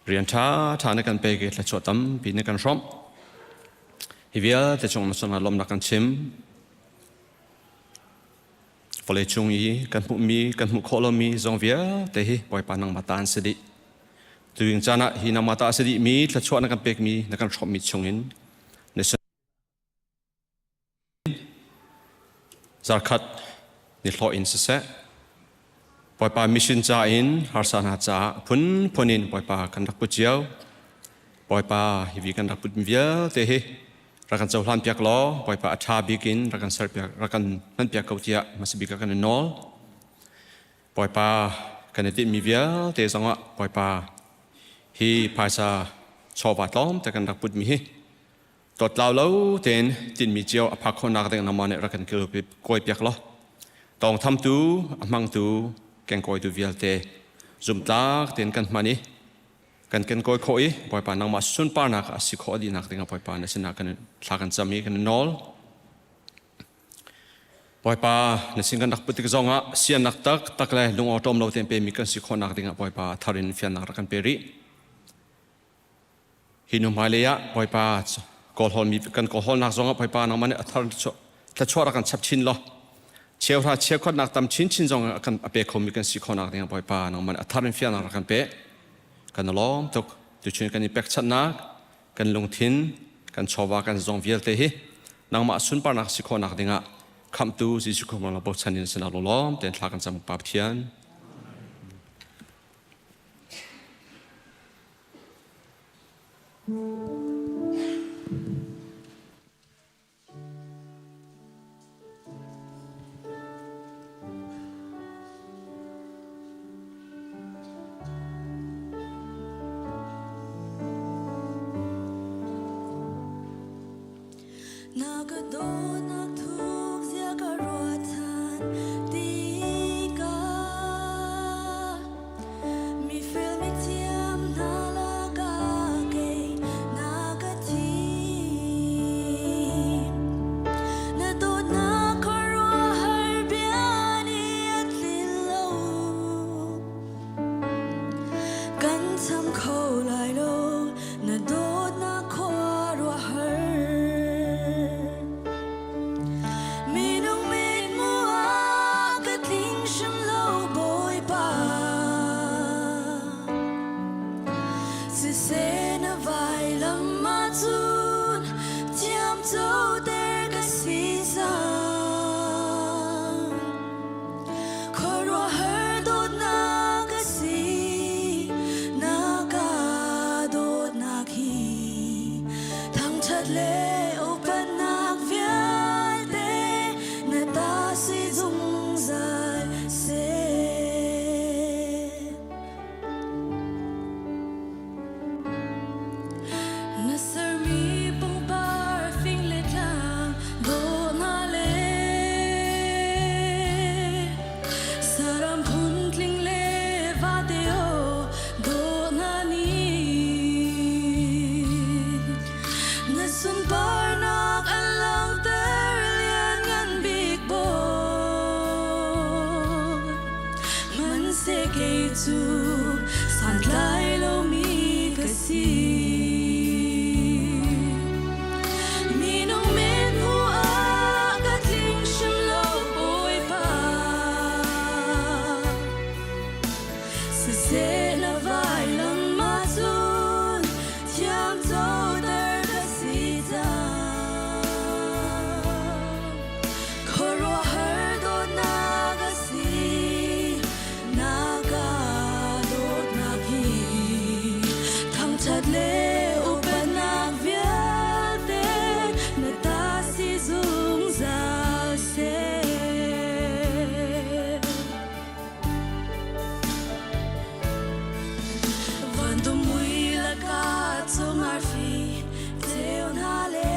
rian ṭha ṭha na kan pek i thluachuah tampi na kan hrawmh. Hi vialte cung na sinah lawmnak kan chim. Vawleicung i kan hmuhmi kan hmuh khawh lomi zong vialte hi Bawipa nangmah ta an si dih. Tuing caan ah hi nangmah ta a si dihmi thluachuah na kan pekmi na kan hrawmhmi chungin na sin zarkhat ni hlawh in siseh Bawipa mission ca in harsa hna caah phunphun in Bawipa kan rak put cio. Bawipa hi vi kan rak put vialte hi. Rak kan cohlan piak law Bawipa a ṭha bik in rak kan ser piak rak kan hman piak ko tiah hmasa bik ah kan in nawl. Bawipa kan i tinhmi vialte zongah Bawipa hi phaisa chawva tlawmte kan rak putmi hi Tlawtlau lo tein tinhmi cio a phak khawhnak ding nangmah nih rak kan kawi piak law tawngthamtu a hmangtu kengkawitu vialte zumtlak tein kan hman i kan kenkawi khawh i Bawipa nangmah sunparnak a si khawh dihnak dingah Bawipa na sinah kan thla kan cam i kan nawl. Bawipa na sin kan rak put tik zongah siannak tak tak le lungawṭawm lo tein pemi kan si khawhnak dingah Bawipa thar in fiannak rak kan pe rih. Hi nu hmailei ah Bawipa kawlhawlmi kan kawlhawlnak zongah Bawipa nangmah nih a thar thluachuah rak kan chap chin law cheuhra cheukhatnak tam chinchin zong a kan a pe khomi kan si khawhnak dingah Bawipa nangmah nih a thar in fialnak rak kan pe kan lawm tuk tuchun kan i pekchanhnak kan lungthin kan chawva kan zong vialte hi nangmah sunparnak si khawhnak dingah khamhtu Jesuh Khrist mangla bochan in sinah lawm tein thla kan cam Pa Pathian. Na ka dawtnak thuk zia ka ruat than tikah Mifel mithiam hna lakah kei na ka thim. Na dawtnak khuaruahhar bia nih a tlin lo. Kan cham kho lai lo na dawtnak khuaruahhar. Minung mithmuh ah ka tling hrim lo Bawipa. Siseh na vailam ahcun thiamcoter ka si cang. Khuaruahhar dawtnak a si, na ka dawtnak hi. Thangṭhat le upatnak vialte na ta si zungzal seh. Na sermi pangpar fing le tlang dawh hna le saram phuntling le vate aw dawh hna nih na sunparnak an langhter lianngan bik Bawi. Hmanhseh kei cu santlai lomi ka si. Minung mithmuh ah ka tling hrim lo Bawipa. Siseh na vailam ahcun thiamcoter ka si cang. Khuaruahhar dawtnak a si, na ka dawtnak hi. Thangṭhat le upatnak vialte na ta si zungzal seh. Van dum mui lakah cung arfi ceu hna le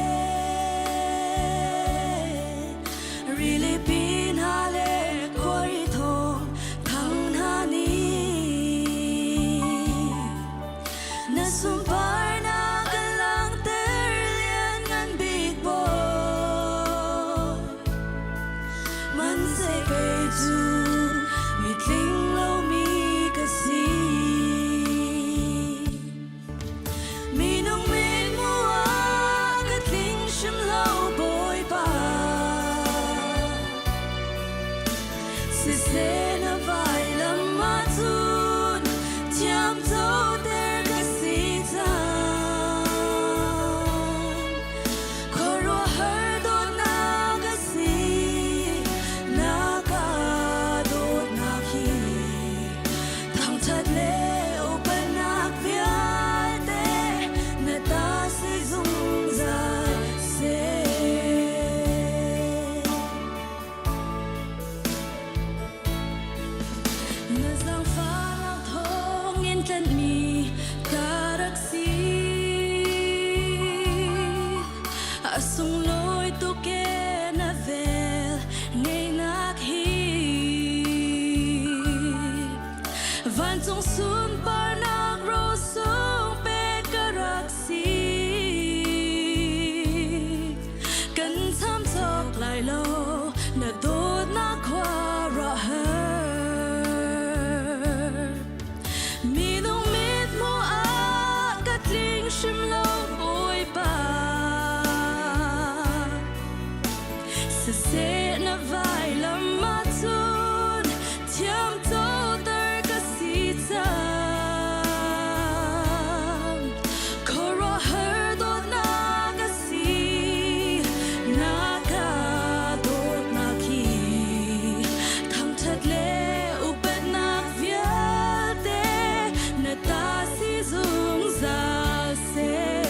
rilipi hna le khuari thawng thang hna nih na sunparnak an langhter lianngan bik Bawi. Hmanhseh kei cu mitling lomi ka si. Minung mithmuh ah ka tling hrim lo Bawipa. Siseh na vailam ahcun thiamcoter ka si cang. Khuaruahhar dawtnak a si, na ka dawtnak hi. Thangṭhat le upatnak vialte na ta si zungzal seh. tlanhmi ka rak si. A sunglawi tuk e na vel ngeihnak hi. Vancung sunparnak rosung pek ka rak si. Kan cham cawk lai lo na dawtnak khuaruahhar. Minung mithmuh ah ka tling hrim lo Bawipa. Siseh na vailam ahcun thiamcoter ka si cang. Khuaruahhar dawtnak a si, na ka dawtnak hi. Thangṭhat le upatnak vialte na ta si zungzal seh.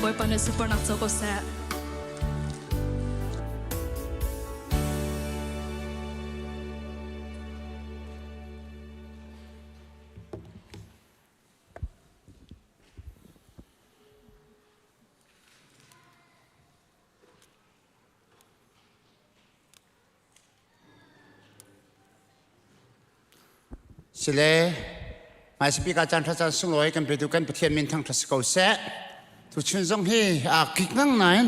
Bawipa nih sunparnak co ko seh. Sile, hmaisabik ah caan ṭha caan sunglawi kan petu kan Pathian min thangṭhat si ko seh. Tuchun zong hi aa kik ngang nain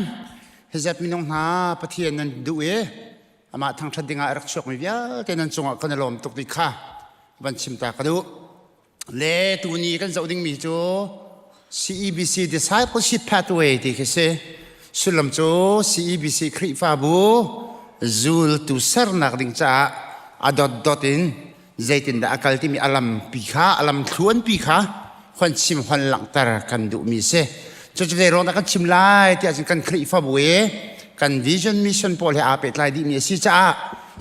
hizat minung hna Pathian nan duh i amah thangṭhat dingah a rak chuakmi vialte nan cungah kan i lawm tuk ti kha van chim ta ka duh. Le tuni kan zoh dingmi cu CEBC Discipleship Pathway ti khi si. Sullam cu CEBC Khrihfabu zultu sernak ding caah a dotdot in zeitindah a kal timi a lampi kha a lamthluanpi kha hon chim hon langhter kan duhmi si. Cucu zei ruang dah kan chim lai tiah cun kan Khrihfabu i kan vision mission pawl he aa pehtlai dihmi a si caah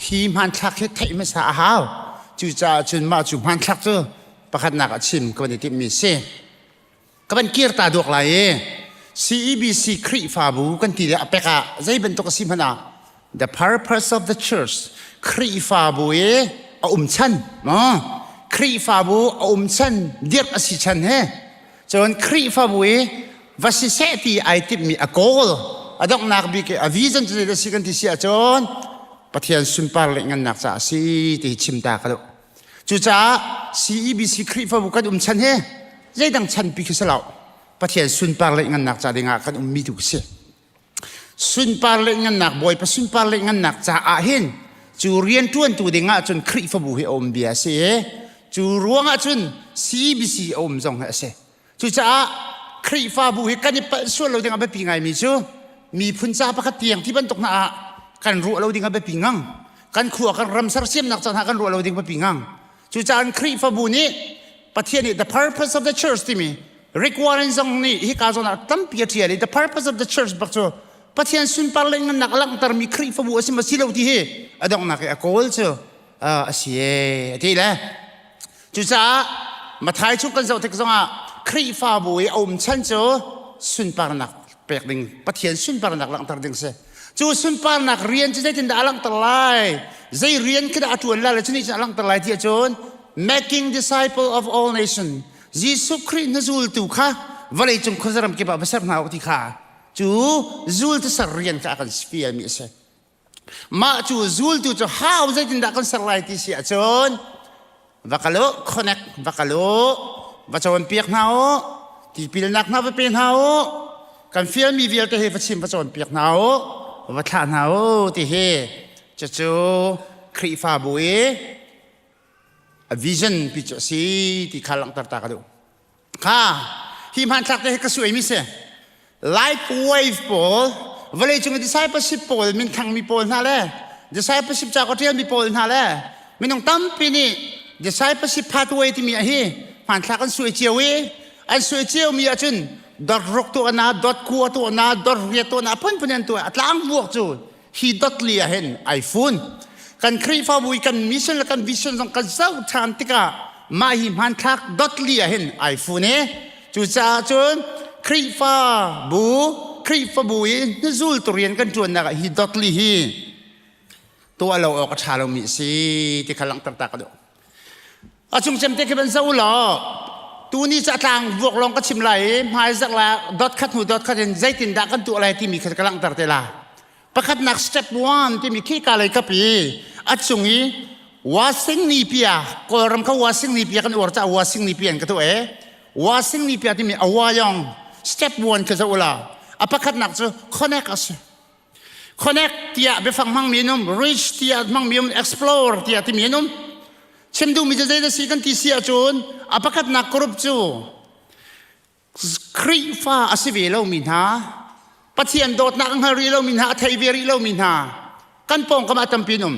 hi hmanthlak hi theih hmasa a hau. Cucaah cun mah cu hmanthlak cu pakhatnak ah chim ka van i timhmi a si. Ka van kir ta duak lai i CEBC Khrihfabu kan ti le a pek ah zei bantuk a si hmanh ah the purpose of the church Khrihfabu i a um chan maw Khrihfabu a um chan dirh a si chan he cun Khrihfabu i va si seh ti ai timhmi a goal a donghnak bik i a vision cu zei si kan ti si ahcun Pathian sunpar le ngannak caah a si ti hi chim ta ka duh. Cucaah CEBC Khrihfabu kan um chan hi zeidang chan pi khi si lo. Pathian sunpar le ngannak ca dingah kan ummi tu si. Sunpar le ngannak Bawipa sunpar le ngannak caah hin cu rianṭuantu dingah cun Khrihfabu hi a um bia a si i cu ruangah cun CEBC a um zong hi a si. Cucaah Khrihfabu hi kan i palh sual lo ding a biapi ngaimi cu miphun ca pakhat tiang ti bantuk hna ah kan ruah lo ding a biapi ngang. Kan khua kan ram sersiamnak ca hna kan ruah lo ding biapi ngang. Cucaah Khrihfabu nih Pathian nih the purpose of the church timi Rick Warren zong nih hika zawn ah tampi a ṭial i the purpose of the church bak cu Pathian sunpar le ngannak a langhtermi Khrihfabu a si ma si lo ti hi a donghnak i a kawl cu a si e a ti le Cucaah Matthai chung kan zoh tik zongah Khrihfabu i a um chan cu sunparnak pek ding Pathian sunparnak langhter ding si. Cu sunparnak rian cu zeitindah a langhter lai? Zei rian khi dah a ṭuan lai le cu nih cun a langhter lai ti ahcun making disciple of all nation Jesuh Khrih na zultu kha vawleicung khuazaram kip ah va ser hna u ti kha cu zultu ser rian kha a kan fialmi a si. Mah cu zultu cu how zeitindah kan ser lai ti si ahcun va kal u, connect va kal u, va cawnpiak hna u, tipilnak hna va pe hna u, kan fialmi vialte hi va chim va cawnpiak hna u, va thlah hna u ti hi cucu Khrihfabu i a vision pi cu a si ti kha langhter ta ka duh. Kha hi hmanthlak te hi ka suaimi si. Life wave pawl vawleicung i discipleship pawl minthangmi pawl hna le discipleship ca ka ṭialmi pawl hna le minung tampi nih discipleship pathway timi ah hi hmanthlak an suai cio i an suai ciomi ahcun dot ruk tuah na dot kua tuah na dot riat tuah na phunphun an tuah a tlangvuak cu hi dot li ah hin ai fun kan Khrihfabu i kan mission le kan vision zong kan zoh ṭhan tikah mah hi hmanthlak dot li ah hin ai fun i cucaah cun Khrihfabu Khrihfabu i hnuzultu rian kan ṭuannak ah hi dot li hi. Tuah lo awk a ṭha lomi a si ti kha langhter ta ka duh. A cung cem te khi van zoh law tuni cu a tlang vuak lawng ka chim lai i hmaizarh la dot khat hnu dot khat in zeitindah kan tuah lai timi kha ka langhter te la. Pakhatnak step one timi khi ka lei kap i a cung i wasing ni pia Kawlram kha wasing ni pia kan uar caah wasing ni pia in ka tuah e. Wasing ni pia timi awayong step one khi zoh ula. A pakhatnak cu connect a si. Connect tiah biafang hmangmi an um, reach tiah hmangmi um, explore tiah timi an um. Chim duhmi cu zeidah si kan ti si ahcun a pakhatnak group cu Khrihfa a si ve lomi hna, Pathian dawtnak a hngal rih lomi hna, a thei ve rih lomi hna, kan pawngkam ah tampi an um.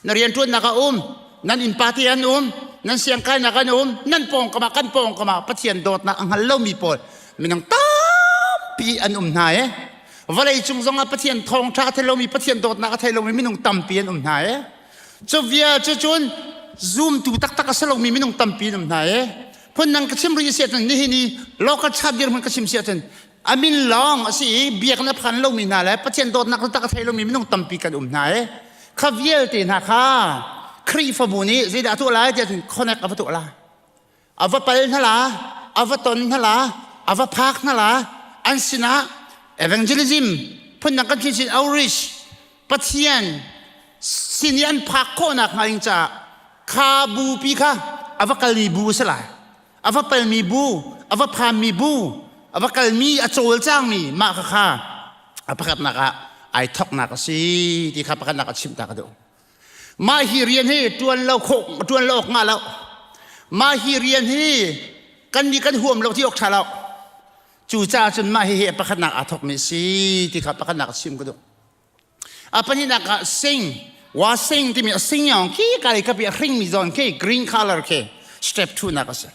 Na rianṭuannak ah um, nan innpa te an um, nan siangkainak an um, nan pawngkam ah kan pawngkam ah Pathian dawtnak a hngal lomi pawl minung tampi an um hna e. Vawlei cung zong ah Pathian thawngṭha a thei lomi, Pathian dawtnak a thei lomi minung tampi an um hna e. Cu via cu cun zumtu taktak a si lomi minung tampi an um hna e. Phundang ka chim rih si ahcun nihin i local chat dirhmun ka chim si ahcun a min lawng a si i biakinn a phan lomi hna le Pathian dawtnak taktak a thei lomi minung tampi kan um hna i kha vialte hna kha Khrihfabu nih zeidah a tuah lai tiah cun connect a va tuah lai a va pal hna la a va ton hna la a va phak hna la an sinah evangelism phundang kan sin outreach Pathian sin i an phak khawhnak hnga ding caah kha bupi kha a va kalmi bu a si lai a va palmi bu a va phanmi bu a va kalmi a cawlcangmi mah kha kha a pakhatnak ah ai thoknak a si ti kha pakhatnak a chimh ta ka duh mah hi rian hi tuan lo khawh tuan lo awk ngah lo mah hi rian hi kan nih kan huam lo ti awk tha lo cucaah cun mah hihi pakhatnak aa thokmi a si ti kha pakhatnak a chim ka duh A pahnihnak ah sing, wa sing timi a sing yong khi ka lei kapi a hringmi zawn khi green color khi step 2 nak a si.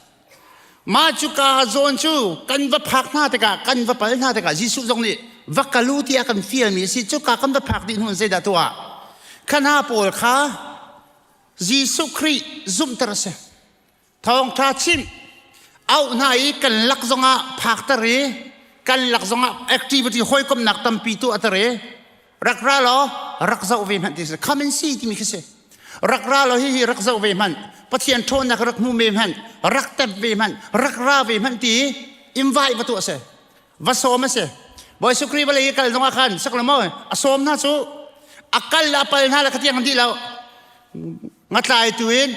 Mah cu ka zawn cu kan va phak hna tikah kan va pal hna tikah Jesuh zong nih va kalu tiah kan fialmi a si cu ka kan va phak dih hnu zeidah tuah kha hna pawl kha Jesuh Khrih zumhter a si. Thawngṭha chimh auh hna i kan lak zongah phakter i kan lak zongah activity hawikomhnak tampi tuahter i rak ra law rak zoh ve hmanh ti si come and see timi khi si rak ra law hihi rak zoh ve hmanh Pathian ṭhawnnak rak hmu ve hmanh rak tep ve hmanh rak ra ve hmanh ti invite va tuah si va sawm a si Bawi Sukri vawlei i kal zongah khan sak lo maw a sawm hna cu a kal le a pal hna le khatiang an dih lo Ngatlaitu in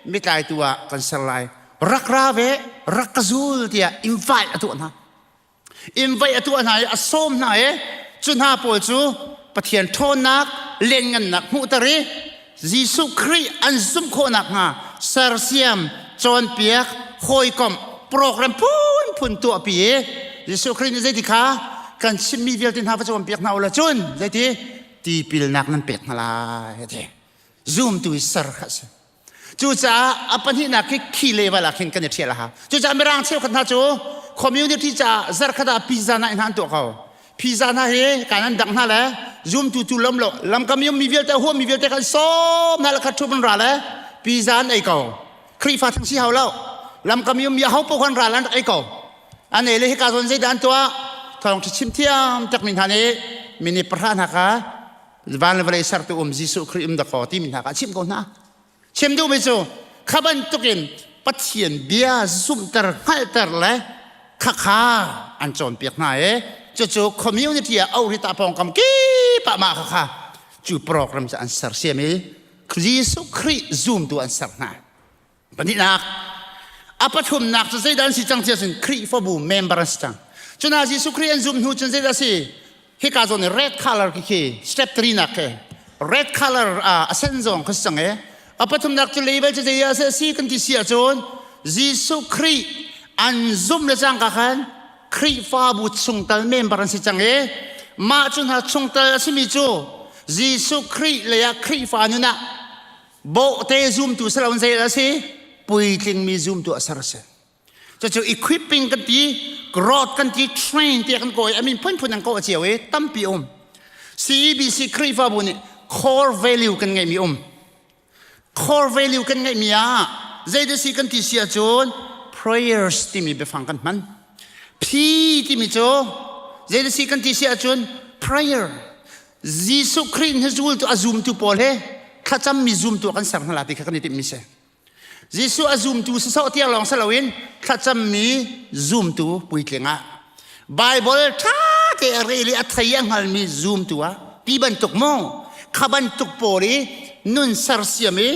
mitlaitu ah kan ser lai. Rak ra ve, rak ka zul tiah invite a tuah hna. Invite a tuah hna i a sawm hna i cu hna pawl cu Pathian ṭhawnnak, lianngannak hmuhter i Jesuh Khrih an zumh khawhnak hnga sersiam, cawnpiak, hawikomh, program phunphun tuahpi i Jesuh Khrih nih zeiti kha kan chimmi vialte hna va cawnpiak hna u law cun zeiti tipilnak nan pek hna lai a ti. Zumtu i ser kha a si. Cucaah a pahnihnak khi khi level ah khin kan i ṭhial a hau. Cucaah Mirang cheukhat hna cu community caah zarkhat ah pizza hna in hna an tuah ko. Pizza hna hi kan an dangh hna le zumtu tu lam lo lamkam i ummi vialte huammi vialte kan sawm hna le khat ṭhup an ra le pizza an ei ko. Khrihfa thang si hau lo. Lamkam i ummi aho paoh kan ra le an rak ei ko. An ei le hika zawn zeidah an tuah? Thawng ṭha chim thiam takmi hna nih minute pahra hna kha van le vawlei sertu um Jesuh Khrih um dakaw timi hna kha a chimh ko hna. Chim duhmi cu kha bantukin Pathian bia zumhter hngalhter le khakha an cawnpiak hna i cucu community ah ohrita pawngkam kip ah mah khakha cu program cu an sersiam i Jesuh Khrih zumtu an ser hna. Pahnihnak, a pathumnak cu zeidah an si cang ti ahcun Khrihfabu member an si cang. Cuna Jesuh Khrih an zumh hnu cun zeidah a si? Hika zawn i red color khi khi step 3 nak khi red color a sen zong khi si cang e. A pathumnak cu label cu zeidah a si kan ti si ahcun Jesuh Khrih an zumh le cangka khan Khrihfabu chungtel member an si cang i mah cu hna chungtel a simi cu Jesuh Khrih lei ah Khrihfa nun ah bawhte zumtu si loin zei a si puitlingmi zumtu a ser a si cucu equipping kan ti growth kan ti train tiah kan kawi amin phunphun an kawh cio i tampi um CEBC Khrihfabu nih core value kan ngeihmi um core value kan ngeihmi ah zeidah si kan ti si ahcun prayers timi biafang kan hman P timi cu zeidah si kan ti si ahcun prayer. Jesuh Khrih na zultu a zumtu pawl he thlacammi zumtu kan ser hna la ti kha kan i timhmi si. Jesuh a zumtu sawsawh tiang lawng si loin thlacammi zumtu puitling ah Bible ṭha te a rel i a thei a hngalmi zumtu ah ti bantuk mu kha bantuk pawl i nun sersiam i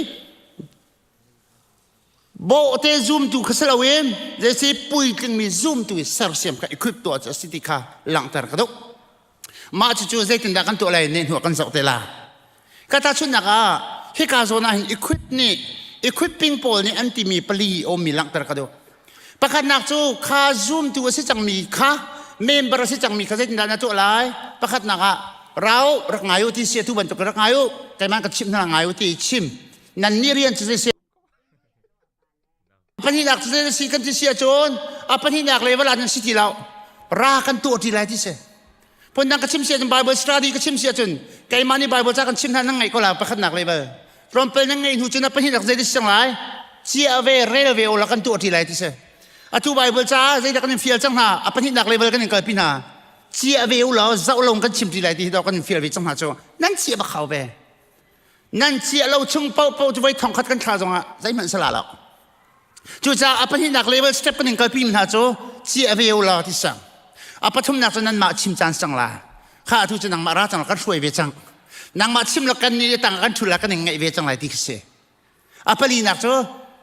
bawhte zumtu kha si loin zeisi puitlingmi zumtu i sersiam kha equip tuah cu a si ti kha langhter ka duh. Mah cucu zeitindah kan tuah lai ne hnu ah kan zoh te la. Ka tahchunhnak ah hika zawn ah hin equip nih equipping pawl nih an timi pali awmmi langhter ka duh. Pakhatnak cu kha zumtu a si cangmi kha member a si cangmi kha zeitindah na tuah lai? Pakhatnak ah rau rak ngai u ti si atu bantuk rak ngai u keimah ka chimh hna ngai u ti chim nan nih rian cu zei si Pahnihnak cu zei na si kan ti si ahcun a pahnihnak level ah nan si ti lo. Ra kan tuah ti lai ti si. Phundang ka chim si ahcun Bible study ka chim si ahcun keimah nih Bible ca kan chim hna nan ngaih ko la pakhatnak level. Tlawmpal nan ngaih hnu cun a pahnihnak zei ti si cang lai? Cia ve rel ve ula kan tuah ti lai ti si. Atu Bible ca zeidah kan in fial cang hna a pahnihnak level kan in kalpi hna. Cia ve ulaw zoh lawng kan chim ti lai ti hi dawh kan in fial ve cang hna cu nan cia bak hau ve. Nan ciah lo chung paohpaoh cu voi thongkhat kan thla zongah zeihmanh sala lo. Cucaah a pahnihnak level step kan in kalpi hna cu ciah ve u law ti sang. A pathumnak cu nanmah chim caan sang la. Kha atu cu nangmah ra cang kan hruai ve cang. Nangmah chim lo kan nih tang kan thul la kan in ngaih ve cang lai ti khi si. A palinak cu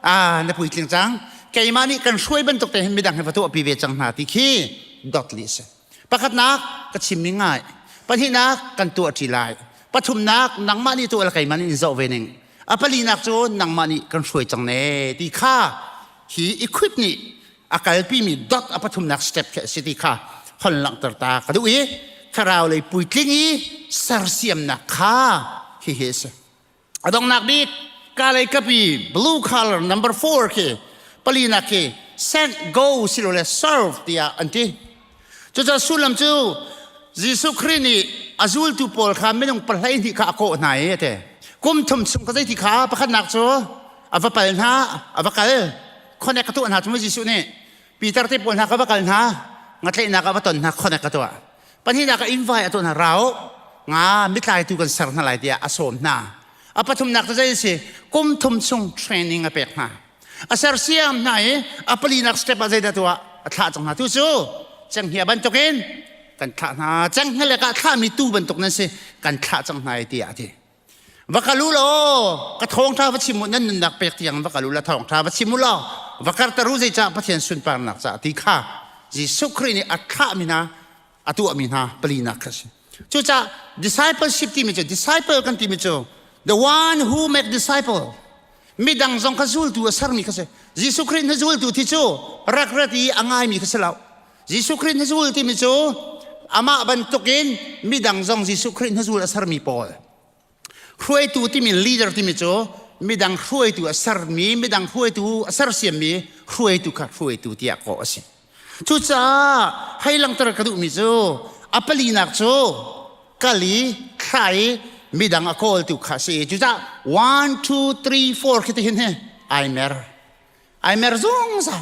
a na puitling cang. Keimah nih kan hruai bantuk te hin midang he va tuahpi ve cang hna ti khi dot li si. Pakhatnak ka chimmi ngai. Pahnihnak kan tuah ṭi lai. Pathumnak nangmah nih tuah le keimah nih in zoh ve ning. A palinak cu nangmah nih kan hruai cang ne ti kha hi equip nih a kalpimi dot a pathumnak step khi a si ti kha hon langhter ta ka duh i thlarau lei puitling i sersiamnak kha hihi a si. A donghnak bik kalay kapi blue color number 4 khi palinak khi send go silole serve tiah an ti. Cucaah sullam cu Jesuh Khrih nih a zultu pawl kha minung 12 kha a kawh hna i a ti. Kum thum chung ka zeiti kha pakhatnak cu a va pal hna, a va kal. Connect ka tuah hna cu Jesuh nih Peter te pawl hna ka va kal hna, ngatlaihnak ah va ton hna connect ka tuah. Pahnihnak ah invite a tuah hna rau nga mitlaitu kan ser hna lai tiah a sawm hna. A pathumnak cu zei a si? Kum thum chung training a pek hna. A sersiam hna i a palinak step ah zeidah tuah a thlah cang hna. Tu cu cenghngia bantukin kan thlah hna. Cenghngia lek ah thlahmi tu bantuk nan si kan thlah cang hna i tiah a ti. Va kal u law ka thawngṭha va chim u nan nunnak pek tiang va kal u la thawngṭha va chim u law va karter u zeicah Pathian sunparnak caah ti kha Jesuh Khrih nih a thlahmi hna a tuahmi hna palinak kha a si. Cucaah discipleship timi cu disciple kan timi cu the one who make disciple midang zong kha zultu a sermi kha si. Jesuh Khrih na zultu thi cu rak rat i a ngaimi kha si lo. Jesuh Khrih na zul timi cu amah bantukin midang zong Jesuh Khrih na zul a sermi pawl. Hruaitu timi leader timi cu midang hruaitu a sermi, midang hruaitu a sersiammi hruaitu kha hruaitu tiah kawh a si. Cucaah hei langhter ka duhmi cu a palinak cu kal i thla i midang a kawltu kha a si. Cucaah 1, 2, 3, 4 khi tihin hi ai mer. Ai mer zungzal.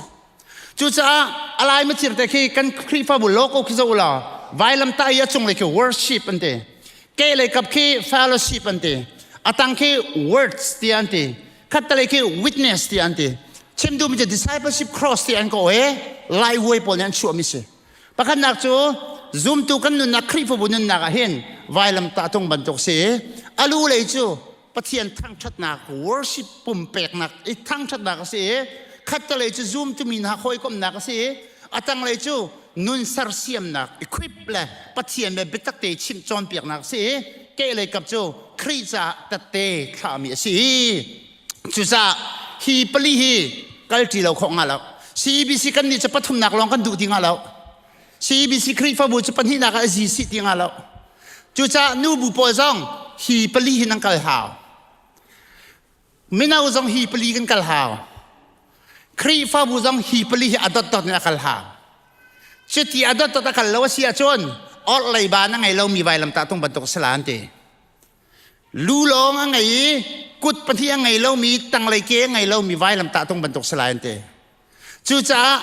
Cucaah a lai macir te khi kan Khrihfabu logo khi zoh law vailamtah i a cunglei khi worship an ti. Ke lei kap khi fellowship an ti. A tang khi words ti an ti. Khattalei khi witness ti an ti. Chim duhmi cu discipleship cross ti an ko e lai huai pawl nih an chuahmi si. Pakhatnak cu zumtu kan nunnak Khrihfabu nunnak ah hin vailamtah tung bantuk si. A lu lei cu Pathian thangṭhatnak worship pumpeknak i thangṭhatnak a si i khattelei cu zumtumi hna hawikomhnak a si i a tanglei cu nun sersiamnak equip le Pathian le biatak te chimh cawnpiaknak a si i kehlei kap cu Khrih caah tette thlahmi a si. Cucaah hi pali hi kalṭi lo khawh nga lo. CBC kan nih cu pathumnak lawng kan duh ti nga lo. CBC Khrihfabu cu pahnihnak ah a zi sih ti nga lo. Cucaah nubu pawl zong hi pali hin an kal hau. Mino zong hi pali kan kal hau. Khrihfabu zong hi pali hi a dotdot in a kal hau. Cuti a dotdot a kal lo a si ahcun orhlei ba na ngei lomi vailamtah tung bantuk a si la an ti. Lu lawng a ngei i kut pahnih a ngei lomi tanglei ke a ngei lomi vailamtah tung bantuk si lai an ti. Cucaah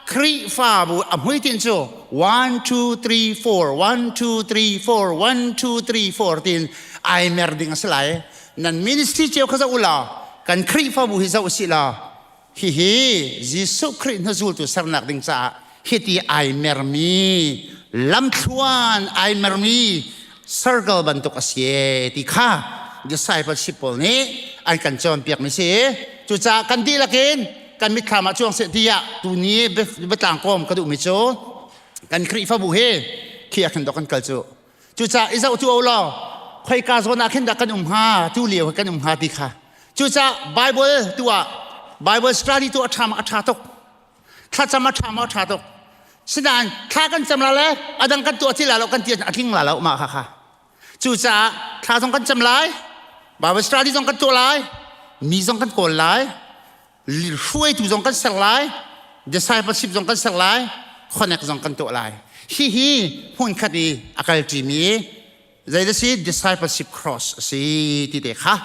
Khrihfabu a hmuitinh cu 1 2 3 4 1 2 3 4 1 2 3 4 tiin ai mer ding a si lai. Nan ministry cio kha zoh u law kan Khrihfabu hi zoh usih law hihi Jesuh Khrih hnuzultu sernak ding caah hiti ai mermi lamthluan ai mermi circle bantuk a si ti kha discipleship pawl nih an kan cawnpiakmi si. Cucaah kan dihlak in kan mitthlam ah cuang seh tiah tuni biatlang kawm ka duhmi cu kan Khrihfabu hi khi ah khin dok kan kal cu. Cucaah i zoh tu o law khoika zawn ah khin dah kan um hnga, tu lio kan um hnga ti kha. Cucaah Bible tu ah Bible study tu a ṭha ma a ṭha tuk. Thlacam a ṭha ma a ṭha tuk. Sinain thla kan cam la le a dang kan tuah ti la lo kan ti a tling la lo mah kha kha. Cucaah thla zong kan cam lai, Bible study zong kan tuah lai, mi zong kan kawl lai, hruaitu zong kan ser lai, discipleship zong kan ser lai, connect zong kan tuah lai. Hihi hmunkhat i a kalṭimi zeidah si discipleship cross a si ti te kha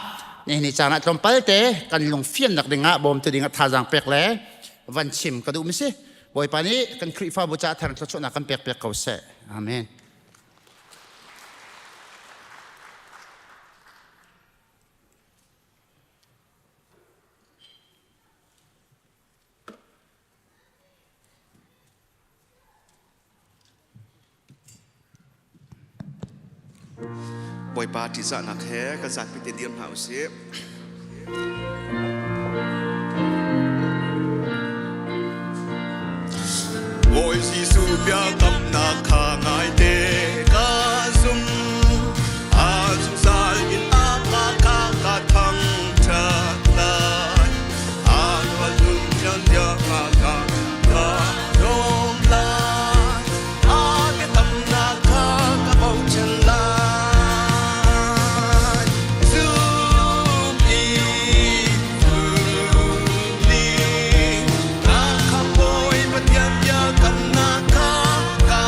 nihin ni caan ah tlawmpal te kan lungfiannak dingah bawmtu dingah thazaang pek le van chim ka duhmi si. Bawipa nih kan Khrihfabu caah thar thluachuahnak kan pek piak ko seh. Amen. Bawipa ṭihzahnak he kan zapi te dir hna usih. Bawi Jesuh biakamnak kha ngai te ka zum. A zungzal in a ka ka ka thangṭhat lai. A nun tiang ka ka ka lawm lai. A biakamnak kha ka bochan lai. Zum i ning na khamh Bawi Pathian biakamnak kha ka.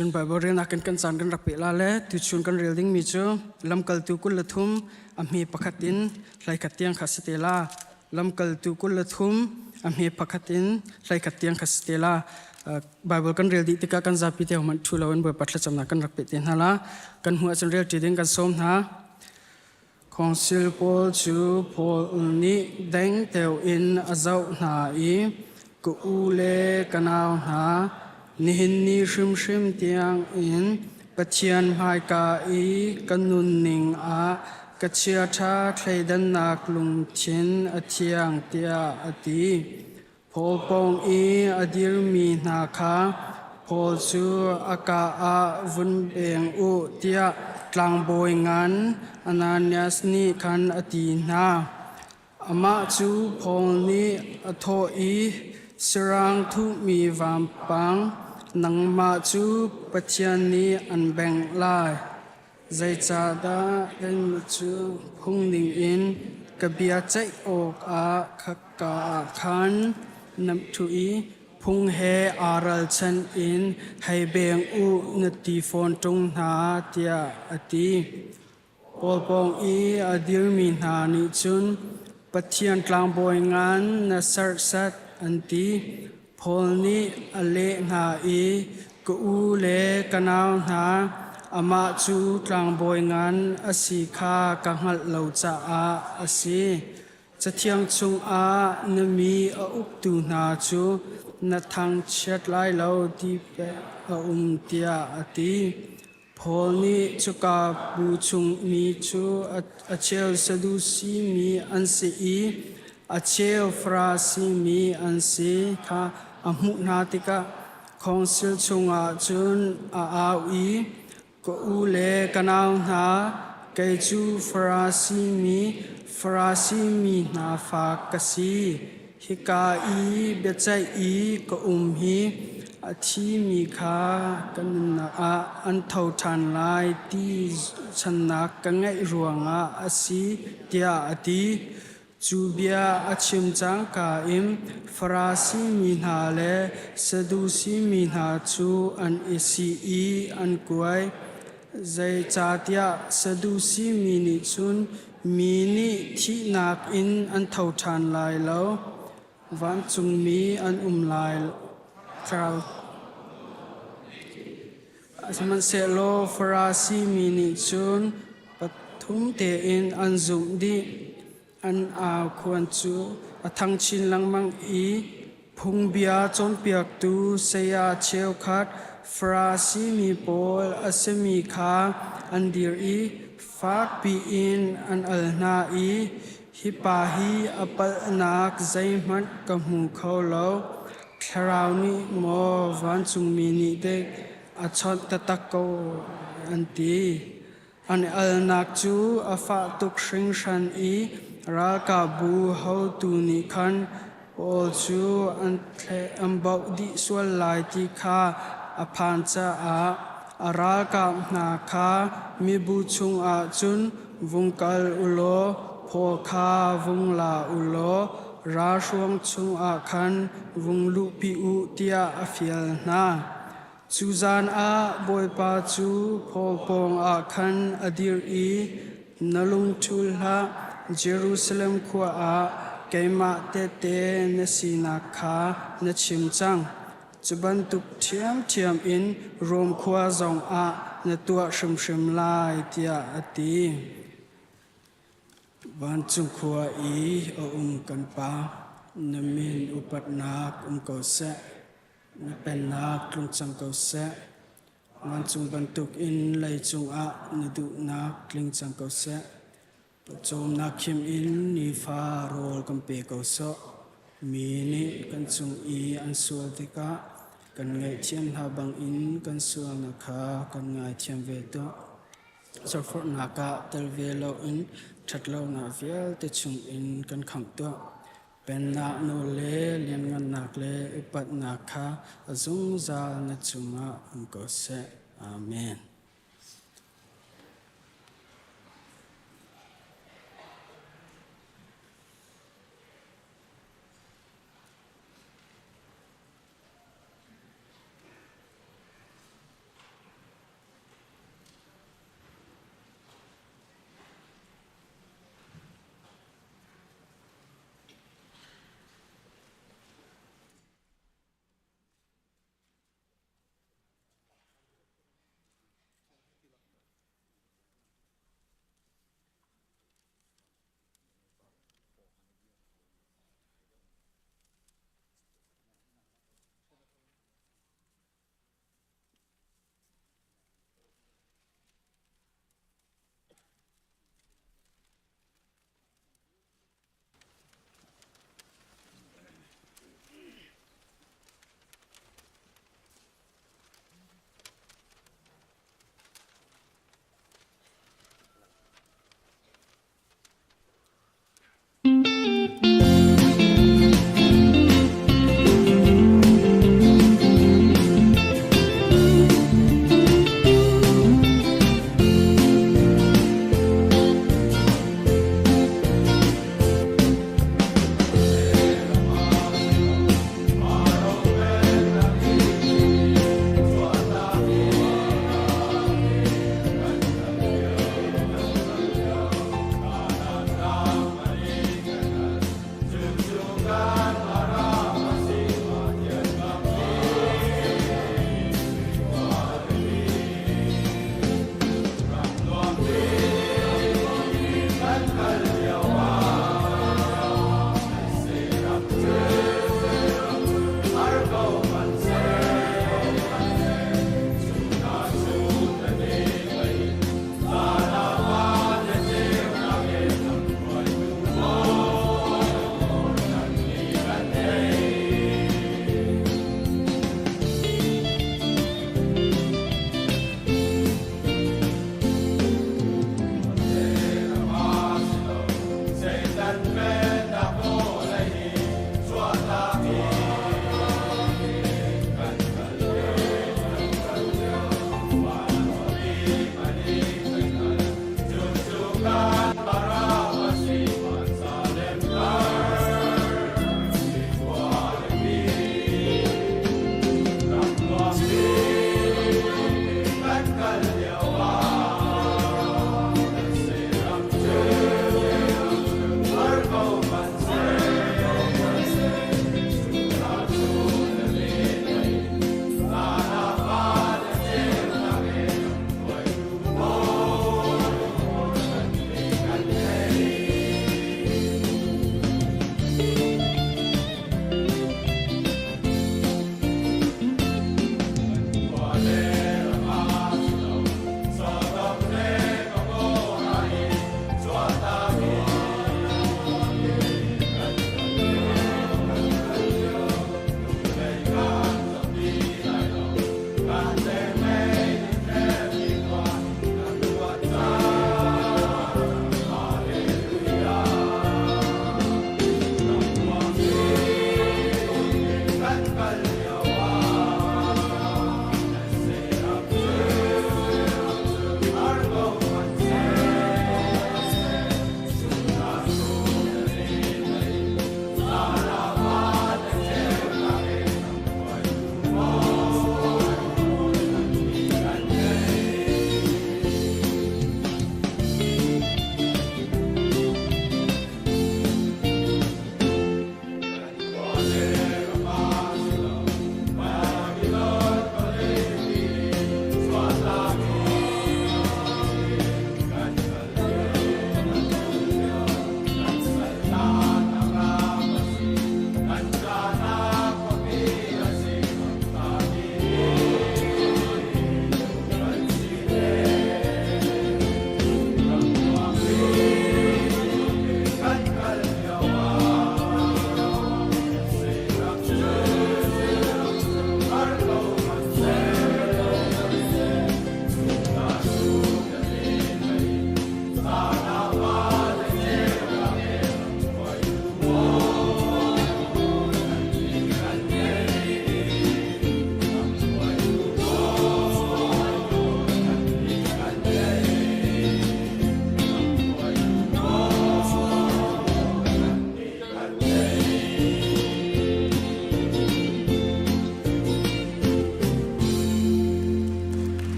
Cun Baibal relnak in kan caan kan rak peh la le tuchun kan rel dingmi cu lamkaltu 23 a hme pakhat in hlei khat tiang kha si te la. Lamkaltu 23 a hme pakhat in hlei khat tiang kha si te la. Baibal kan rel dih tikah kan zapi te hmanh thu loin Bawipa thlacamnak kan rak peh te hna la. Kan hmuh ahcun rel ṭi ding kan sawm hna. Khawngsil pawl cu Paul nih dengteo in a zoh hna i ka u le ka nau hna, nihin ni hrimhrim tiangin Pathian hmaika i ka nunning ah ka chiaṭha thleidannak lungthin a thiang tiah a ti. Paul pawng i a dirmi hna kha Paul cu a ka ah vun beng u tiah tlangbawi ngan Ananias nih khan a ti hna. Amah cu Paul nih a thawh i, Sarang thuhmi vampang, nangmah cu Pathian nih an bengh lai. Zeicahdah kannih cu phung ningin ka bia ceih awkah khaka ah khan na ṭhu i phung he aa ralchanh in hei beng u na ti fawn ṭung hna tiah a ti. Paul pawng i a dirmi hna nih cun Pathian tlangbawi ngan na serhsat an ti. Paul nih a leh hna i, Ka u le ka nau hna, amah cu tlangbawi ngan a si kha ka hngalh lo caah a si. Cathiang chungah na mi a uktu hna cu na thangchiat lai lo ti pek a um tiah a ti. Paul nih cuka bu chungmi cu a cheu Sadusi mi an si i a cheu Farasi mi an si kha a hmuh hna tikah khawngsil chungah cun a au i, Ka u le ka nau hna, kei cu Farasi mi, Farasi mi hna fa ka si. Hika i biaceih i ka um hi a thimi kha ka nunnak ah an tho ṭhan lai ti channak ka ngeih ruangah a si, tiah a ti. Cu bia a chim cangka in Farasi mi hna le Sadusi mi hna cu an i si i an kuai. Zeicahtiah Sadusi mi nih cun mi nih thihnak in an tho ṭhan lai lo, vancungmi an um lai thlarau. Sihmanhsehlaw Farasi mi nih cun pathum tein an zumh dih. An aukhuan cu a thang chin lengmang i phungbia cawnpiaktu saya cheukhat Farasi mi pawl a simi kha an dir i fakpi in an al hna i, Hi pa hi a palhnak zeihmanh ka hmu kho lo. Thlarau nih maw vancungmi nih dek a chawnh taktak ko, an ti. An alnak cu a fah tuk hringhran i ralkapbu haotu nih khan Paul cu an baoh dih sual lai ti kha a phan caah a ralkap hna kha mibu chungah cun vung kal u law phaw kha vung la u law ralhruang chungah khan vung luhpi u tiah a fial hna. Cu zan ah Bawipa cu phaw pawngah khan a dir i, Na lung ṭhul hlah, Jerusalem khua ah keimah tehte na sinak kha na chim cang. Cu bantuk ṭhiamṭhiam in Rom khua zongah na tuah hrimhrim lai, tiah a ti. Vancung khua i a um kan Pa, na min upatnak um ko seh. Na pennak tlung cang ko seh. Vancung bantukin leicung ah na duhnak tling cang ko seh. Pawcawmnak khim in nifa rawl kan pe ko sawh. Mi nih kan cung i an sual tikah kan ngaihthiam hna bangin kan sualnak kha kan ngaithiam ve tuah. Zorhforhnak ah tel ve loin ṭhatlonak vialte chungin kan khamh tuah. Pennak nawl le lianngannak le upatnak kha a zungzal na cungah um ko seh. Amen.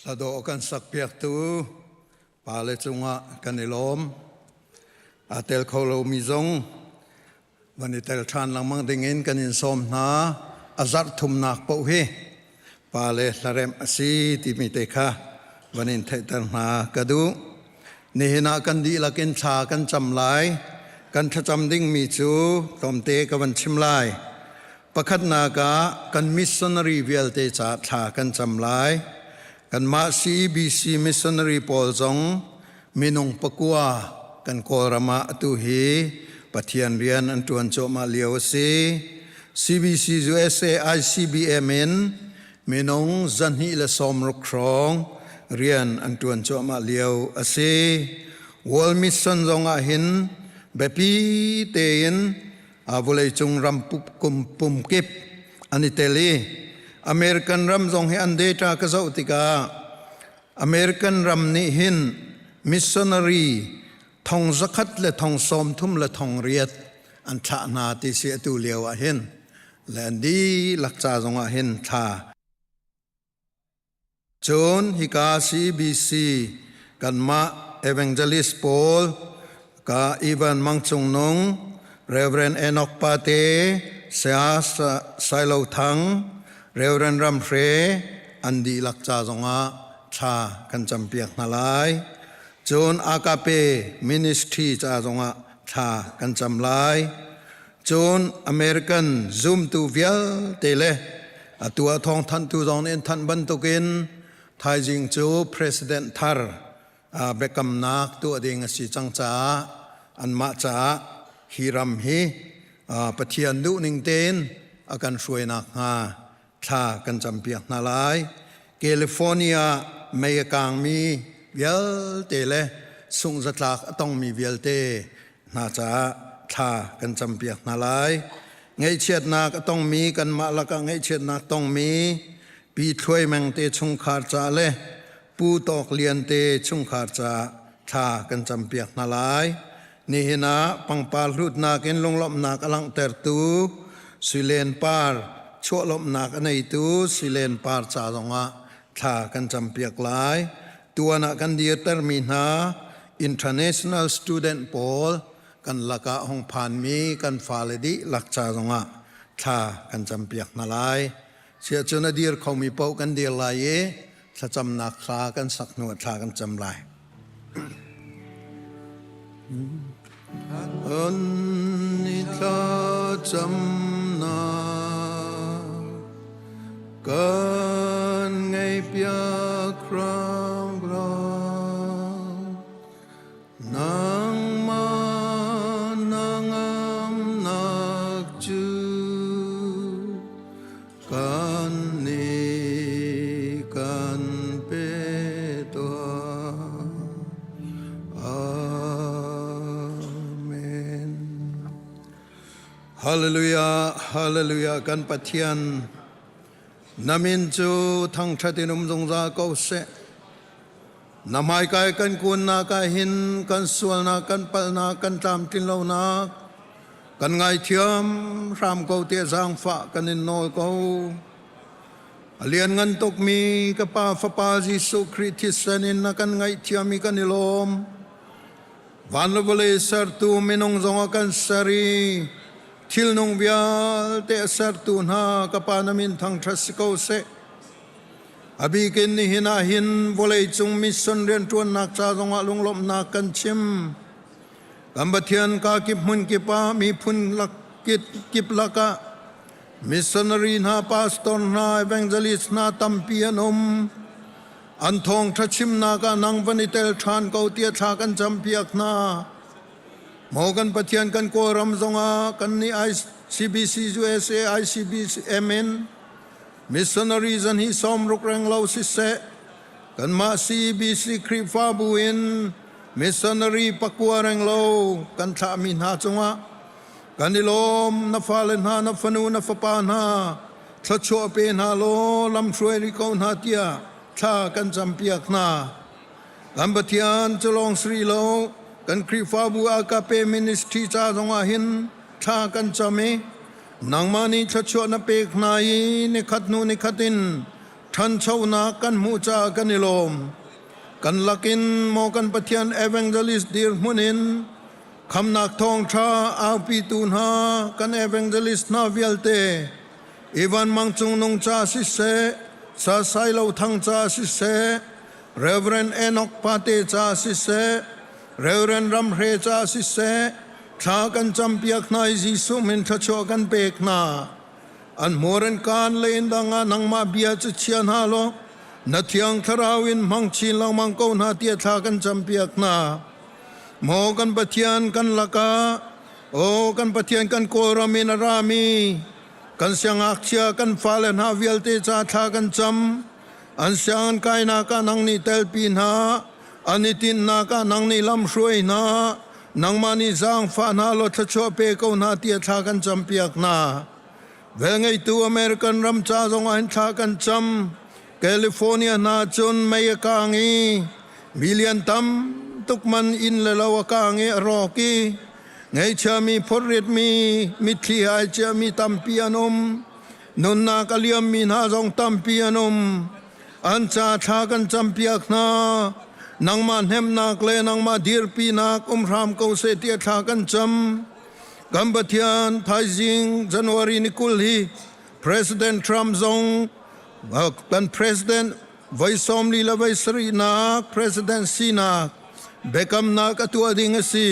Hladawh kan sakpiaktu pale cungah kan i lawm. Aa tel kho lomi zong van i tel ṭhan lengmang dingin kan in sawm hna. A zarh thumnak paoh hi pale hlaremh a si timi te kha van in theihter hna ka duh. Nihin ah kan dihlak in thla kan cam lai. Kan thlacam dingmi cu tlawmte ka van chim lai. Pakhatnak ah kan missionary vialte ca thla kan cam lai. Kanmah CEBC missionary pawl zong minung pakua kan Kawlram ah atu hi Pathian rian an ṭuan cuahmah lio a si. CBC USA ICBM in minung 260 hrawng rian an ṭuan cuahmah lio a si. World Mission zong ah hin biapi tein vawleicung ram pumkip an i tel i American ram zong hi an data ka zoh tikah American ram nih hin missionary thong zakhat le thong sawm thum le thong riat an thlah hna ti si atu lio ah hin le an dihlak ca zong ah hin thla Cun hika CBC kanmah evangelist pawl ka Ivan Mang Cung Nung, Reverend Enoch Pate, Saya Sailo Thang, Reverend Ram Hre an dihlak ca zongah thla kan campiak hna lai. Cun Agape Ministry ca zongah thla kan cam lai. Cun American zumtu vialte le atu ah thawngthanhtu zong nih an thanh bantukin thaizing cu president thar biakamnak tuah ding a si cang caah anmah caah hi ram hi Pathian duhning tein a kan hruainak hnga thla kan campiak hna lai. California mei a kaangmi vialte le sungh-zatlak a tongmi vialte hna caah thla kan campiak hna lai. Ngaihchiatnak a tongmi kanmah lakah ngaihchiatnak tongmi Pi Thluai Meng te chungkhar ca le Pu Tawk Lian te chungkhar caah thla kan campiak hna lai. Nihin ah pangpar hlutnak in lunglawmhnak a langhtertu Suilen Par chuahlawmhnak a neitu Suilen Par ca zongah thla kan campiak lai. Tuan ah kan dirtermi hna international student pawl kan lakah hong phanmi kan fale dihlak ca zongah thla kan campiak hna lai. Siahcun a dir khomi paoh kan dir lai i thlacamnak thla kan sak hnu ah thla kan cam lai. An ni thlacamnak kan ngaihpiak hram Nangmah na ngamnak cu kan nih kan pe tuah. Amen. Hallelujah, hallelujah kan Pathian na min cu thangṭhat in um zungzal ko seh. Na hmaikai kan kunnak ah hin kan sualnak, kan palhnak, kan tlamtlinlonak kan ngaithiam hram ko tiah zaangfah kan in nawl ko. A lianngan tukmi ka Pa Fapa Jesuh Khrih thisen in na kan ngaihthiam i kan i lawm. Van le vawlei sertu minung zong a kan ser i thilnung vialte a sertu hna ka Pa na min thangṭhat si ko seh. A bikin nihin ah hin vawleicung mission rianṭuannak ca zongah lunglawmhnak kan chim. Kan Pathian ka kip hmun kip ah miphun kip lakah missionary hna, pastor hna, evangelist hna tampi an um. An thawngṭha chimnak ah nang van i tel ṭhan ko tiah thla kan campiak hna. Maw kan Pathian kan Kawlram zongah kan nih ICBC USA ICBC MN Missionary zan hi sawmruk reng lo siseh, kanmah CBC Khrihfabu in missionary pakua reng lo kan thlahmi hna cungah kan i lawm. Na fale hna, na fanu, na fapa hna thluachuah pe hna law lamhruai rih ko hna tiah thla kan campiak hna. Kan Pathian cu lawng si lo, kan Khrihfabu Agape Ministry ca zongah hin thla kan cam i nangmah nih thluachuah na pek hna i nikhat hnu nikhat in ṭhang. Ṭhanchonak kan hmuh caah kan i lawm. Kan lakin maw kan Pathian evangelist dirhmun in khamnak thawngṭha aupitu hna kan evangelist hna vialte Ivan Mang Cung Nung ca siseh, Sa Sai Lo Thang ca siseh, Reverend Enoch Pate ca siseh, Reverend Ram Hre ca siseh, thla kan campiak hna i Jesuh min thluachuah kan pek hna. An hmur an kaan le inn dang ah nangmah bia cu chia hna law na thiang thlarau in hmang chin lengmang ko hna tiah thla kan campiak hna. Maw kan Pathian kan lakah Aw kan Pathian kan Kawlram in a rami kan siangngakchia kan fale hna vialte ca thla kan cam. An sianginn kainak ah nang nih telpi hna, an i tinhnak ah nang nih lamhruai hna, nangmah nih zaangfah hna law thluachuah pe ko hna tiah thla kan campiak hna. Velngeitu American ram ca zong ah hin thla kan cam. California hna cun mei a kaang i million tam tuk man inn le lo a kaang i a rawk i ngeichiami phorritmi mitthli ai ciami tampi an um. Nunnak a liammi hna zong tampi an um. An ca thla kan campiak hna. Nangmah hnemhnak le nangmah dirpinak um hram ko seh tiah thla kan cam. Kan Pathian thaizing January ni 20 hi President Trump zong kan president voi 40 le voi sarihnak president sinak biakamnak a tuah ding a si.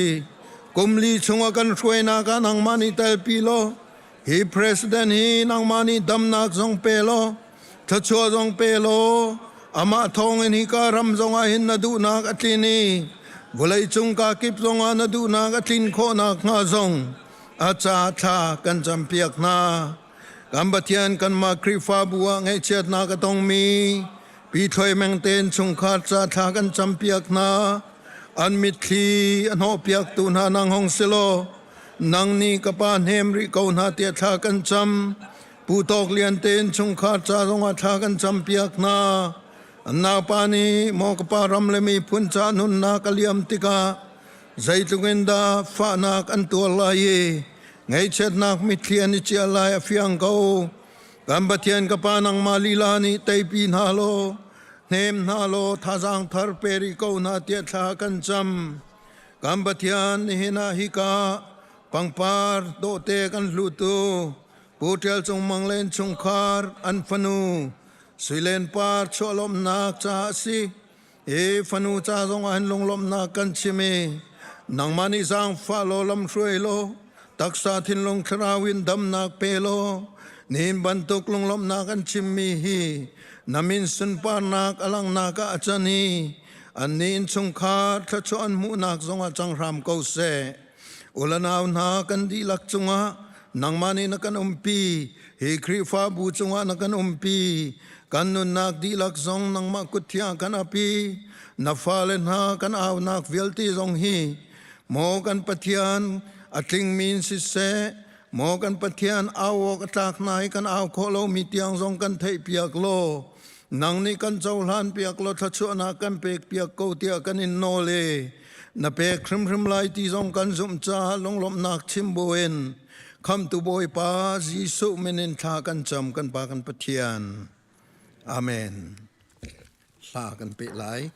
Kum li chungah kan hruainak ah nangmah nih telpi law hi president hi nangmah nih damnak zong pe law thluachuah zong pe law amah thawngin hika ram zongah hin na duhnak a tlin i vawleicung kakip zongah na duhnak a tlin khawhnak hnga zong a ca thla kan campiak hna. Kan Pathian kanmah Khrihfabu ah ngaihchiatnak a tongmi Pi Thluai Meng ten chungkhar ca thla kan campiak hna. An mitthli a hnawhpiaktu hna nang hong si law nang nih ka pa hnem rih ko hna tiah thla kan cam. Pu Tawk Lian te innchungkhar ca zongah thla kan campiak hna. An naupa nih maw ka pa ram le miphun ca nunnak a liam tikah zeitluk in dah fahnak an tuar lai i ngaihchiatnak mitthli an i ciah lai a fiang ko. Kan Pathian ka pa nangmah lila nih teipi hna law hnem hna law thazaang thar pe rih ko hna tiah thla kan cam. Kan Pathian nihin ah hika pangpar dawhte kan hlutu Pu Ṭial Cung Mang le innchungkhar an fanu Suilen Par chuahlawmhnak caah a si. Hi fanu ca zong ah hin lunglawmhnak kan chim i nangmah nih zaangfah law lamhruai law taksa thinlung thlarau in damnak pe law nihin bantuk lunglawmhnak an chimmi hi na min sunparnak a langhnak ah a can i annih innchungkhar thluachuah an hmuhnak zongah cang hram ko seh. U le nau hna kan dihlak cungah nangmah nih na kan umpi hi Khrihfabu cungah na kan umpi kan nunnak dihlak zong nangmah kut thiang kan api na fale hna kan aunak vialte zong hi maw kan Pathian a tlingmi in siseh maw kan Pathian au awk a tlak hna i kan au khawh lomi tiang zong kan theihpiak law nang nih kan cohlan piak law thluachuahnak kan pek piak ko tiah kan in nawl i Na pek hrimhrim lai ti zong kan zumh caah lunglawmhnak chim buin Khamtu Bawipa Jesuh min in thla kan cam kan Pa kan Pathian. Amen. Hla kan peh lai.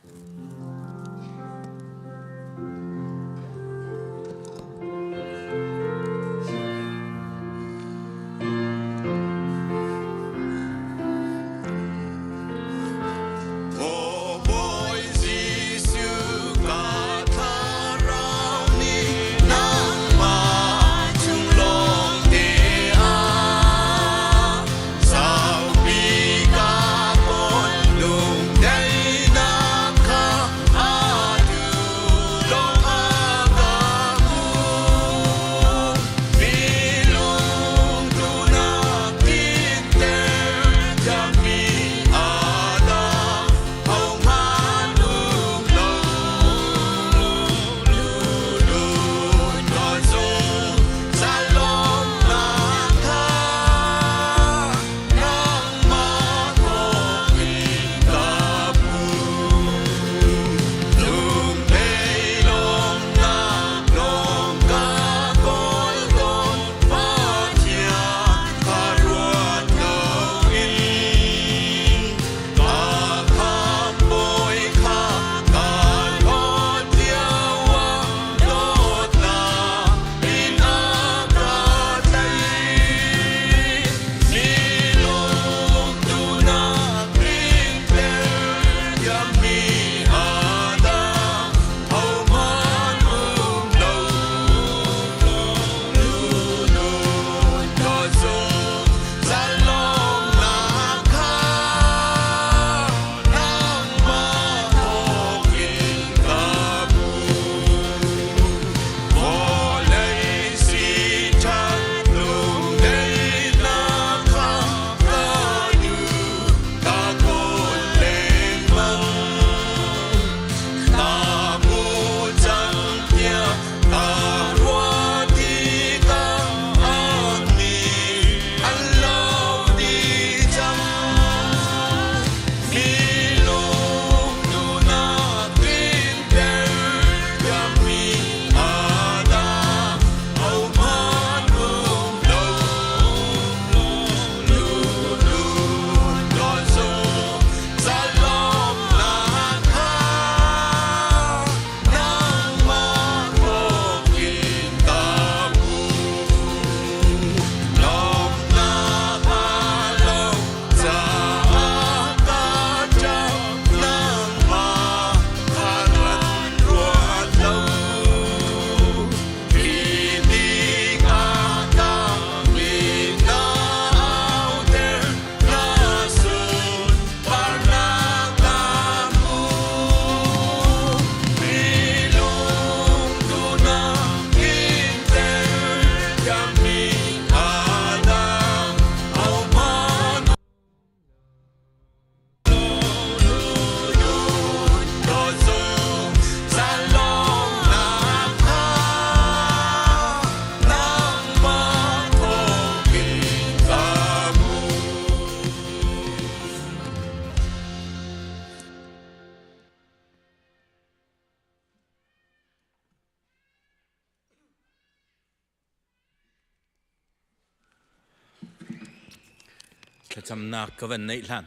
Thlacamnak ka van neih hlan.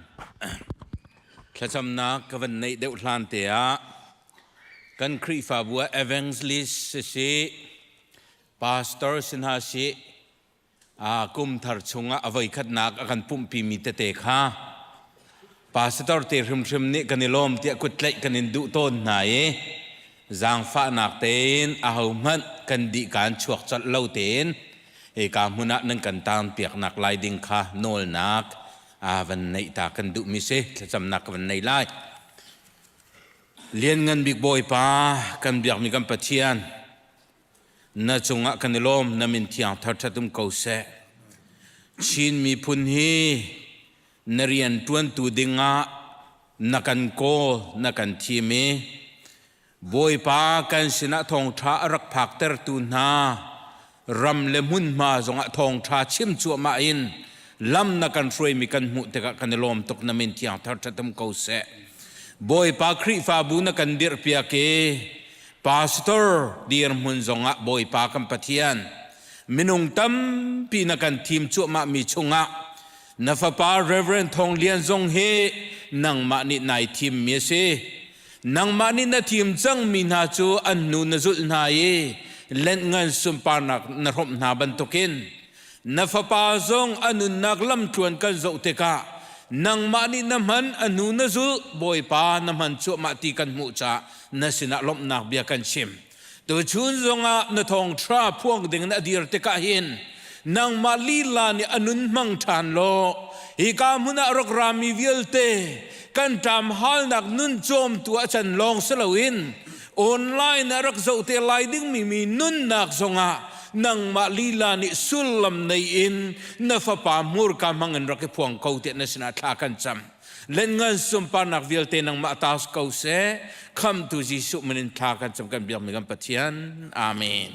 Thlacamnak ka van neih deuh hlan te ah kan Khrihfabu ah evangelist sisih, pastor si hna sih, kum thar chungah a voikhatnak a kan pumhpimi tete kha pastor te hrimhrim nih kan i lawm tiah kuttlaih kan in duh tawn hna i zaangfahnak tein ahohmanh kan dih kaan chuak colh lo tein hika hmun ah nan kan taanpiaknak lai ding kha nawlnak van neih ta kan duhmi si thlacamnak ka van nei lai. Lianngan bik Bawipa kan biakmi kan Pathian na cungah kan i lawm na min thiang thar ṭhat um ko seh. Chin miphun hi na rian ṭuantu dingah na kan kawl na kan thim i Bawipa kan sinah thawngṭha a rak phaktertu hna ram le hmunhma zongah thawngṭha chim cuahmah in lam na kan hruaimi kan hmuh tikah kan i lawm tuk na min thiang thar ṭhatum ko seh. Bawipa Khrihfabu na kan dirhpiak i pastor dirhmun zongah Bawipa kan Pathian minung tampi na kan thim cuahmahmi chungah na fapa Reverend Thawng Lian zong hi nangmah nih nai thimmi a si. Nangmah nih na thim cangmi hna cu an hnu na zulh hna i lenhngan sunparnak na hrawmh hna bantukin na fapa zong a nunnak lamtluan kan zoh tikah nangmah nih na hman a hnu na zulh Bawipa na hman cuahmah ti kan hmuh caah na sinah lawmhnak bia kan chim. Tuchun zongah na thawngṭha phuang ding na dir tikah hin nangmah lila nih a nun hmang ṭhan law hika hmun ah rak rami vialte kan ṭam halnak nun cawmtu a can lawng si loin online ah rak zoh te lai dingmi mi nunnak zongah nangmah lila nih sullam nei in na fapa hmurka hmang in rak i phuang ko tiah na sinah thla kan cam. Lenngan sunparnak vialte nangmah ta ko seh. Khamtu Jesuh min in thla kan cam kan biakmi kan Pathian. Amen.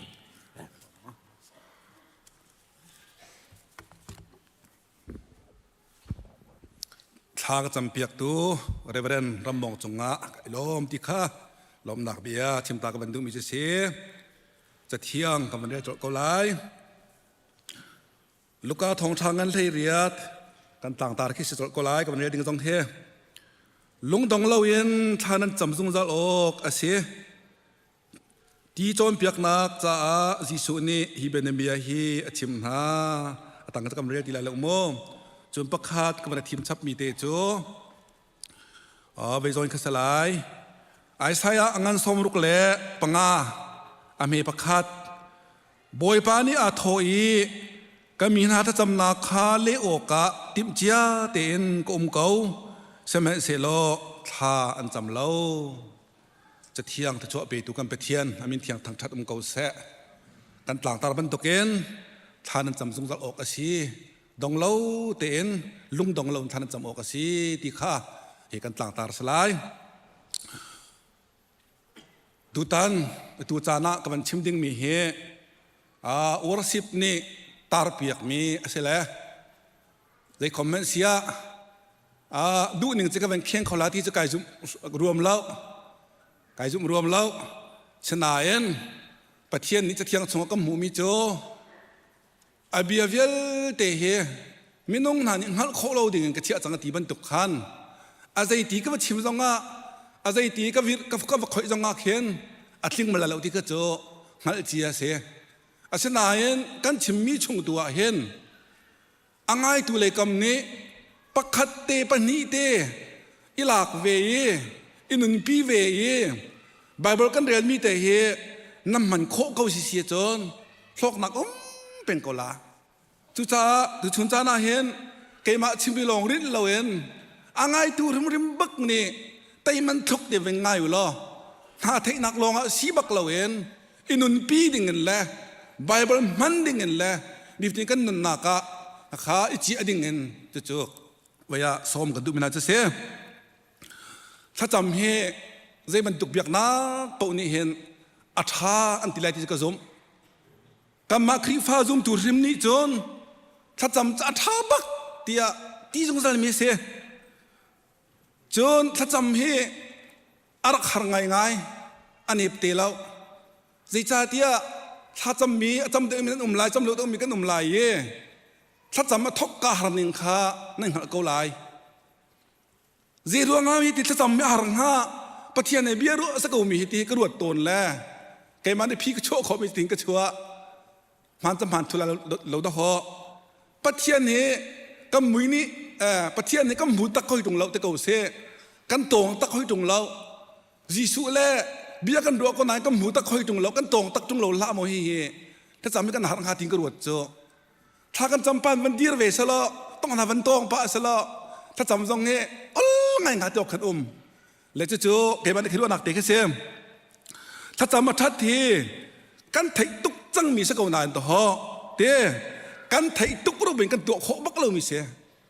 Thla ka campiaktu Reverend Rammong cungah ka i lawm ti kha lawmnak bia chimta ka van duhmi cu si. Cathiang ka van rel colh ko lai. Luka thawngṭha ngan hlei riat kan tlangtar khi si colh ko lai ka van rel ding zong hi lungdong loin thla nan cam zungzal awk a si ti cawnpiaknak caah Jesuh nih hi bianabia hi a chim hna a tang ka rel ti lai lo mu cun pakhat ka van thim chapmi te cu vei zawn kha si lai Isaiah a ngan 65 a hme pakhat Bawipa nih aa thawh i ka mi hna thlacamnak kha leh awkah timhcia tein ka um ko, sihmanhsehlaw thla an cam lo. Cathiang thluachuah petu kan Pathian a min thiang thangṭhat um ko seh. Kan tlangtar bantukin thla nan cam zungzal awk a si. Dong lo tein lungdong lo in thla nan cam awk a si ti kha hi kan tlangtar si lai. Tutan tu caan ah ka van chim dingmi hi worship nih tarpiakmi a si le zei comment sia duh ning cu ka van kheng kho la ti cu kai zum ruam lo kai zum ruam lo sinain Pathian nih cathiang chungah kan hmuhmi cu A bia vialte hi minung hna nih hngalh khawh lo dingin ka chiah cang a ti bantuk khan a zeiti ka va chim zongah a zeiti ka vir ka va khoih zongah khin a tling bal lo ti kha cu hngalh cia a si. Asinain kan chimmi chung tu ah hin a ngaitu lei kam nih pakhat te pahnih te i lak ve i i nunpi ve i Bible kan relmi te hi na hman khawh ko si si cun hlawknak um peng ko la. Cucaah tuchun caan ah hin keimah chimmi lawng rinh loin a ngaitu hrimhrim bak nih teiman thluk te veng ngai u law hna theihnak lawng ah si bak loin i nunpi ding in le Bible hman ding in le nifatin kan nunnak ah kha i ciah ding in cucu vei ah sawm kan duh mi hna cu si. Thlacam hi zei bantuk biaknak paoh nih hin a ṭha an ti lai ti cu ka zumh. Kanmah Khrihfa zumtu hrim nih cun thlacam cu a ṭha bak tiah ti zungzalmi a si. Cun thlacam hi a rak har ngaingai, a nep te lo. Zeicahtiah thlacammi a cam deuhmi an um lai, cam lo deuhmi kan um lai i. Thlacam a thok ka har ning kha nan hngalh ko lai. Zei ruangah hi ti thlacam mi a har hnga Pathian he bia ruah a si ko mi hi ti ka ruat tawn le keimah nih phi ka chuah khawh mi tin ka chuah. Hmaan cu hmaan thul lo dah haw. Pathian hi kan mui nih Pathian hi kan hmu tak hoi ṭung lo te ko seh. Kan tawng tak hoi ṭung lo. Jesuh le bia kan ruah ko nain kan hmu tak hoi ṭung lo, kan tawng tak ṭung lo hlah maw hihi. Thlacam hi kan har hnga tin ka ruat cu. Thla kan cam pan van dir ve selaw, tong hna van tawng pah selaw, thlacam zong hi ol ngai hnga ti awk khan um. Le cucu keimah nih ruahnak te khi si. Thlacam a ṭhat hi kan theih tuk cangmi si ko nain to te kan theih tuk rupin kan tuah khawh bak lomi si.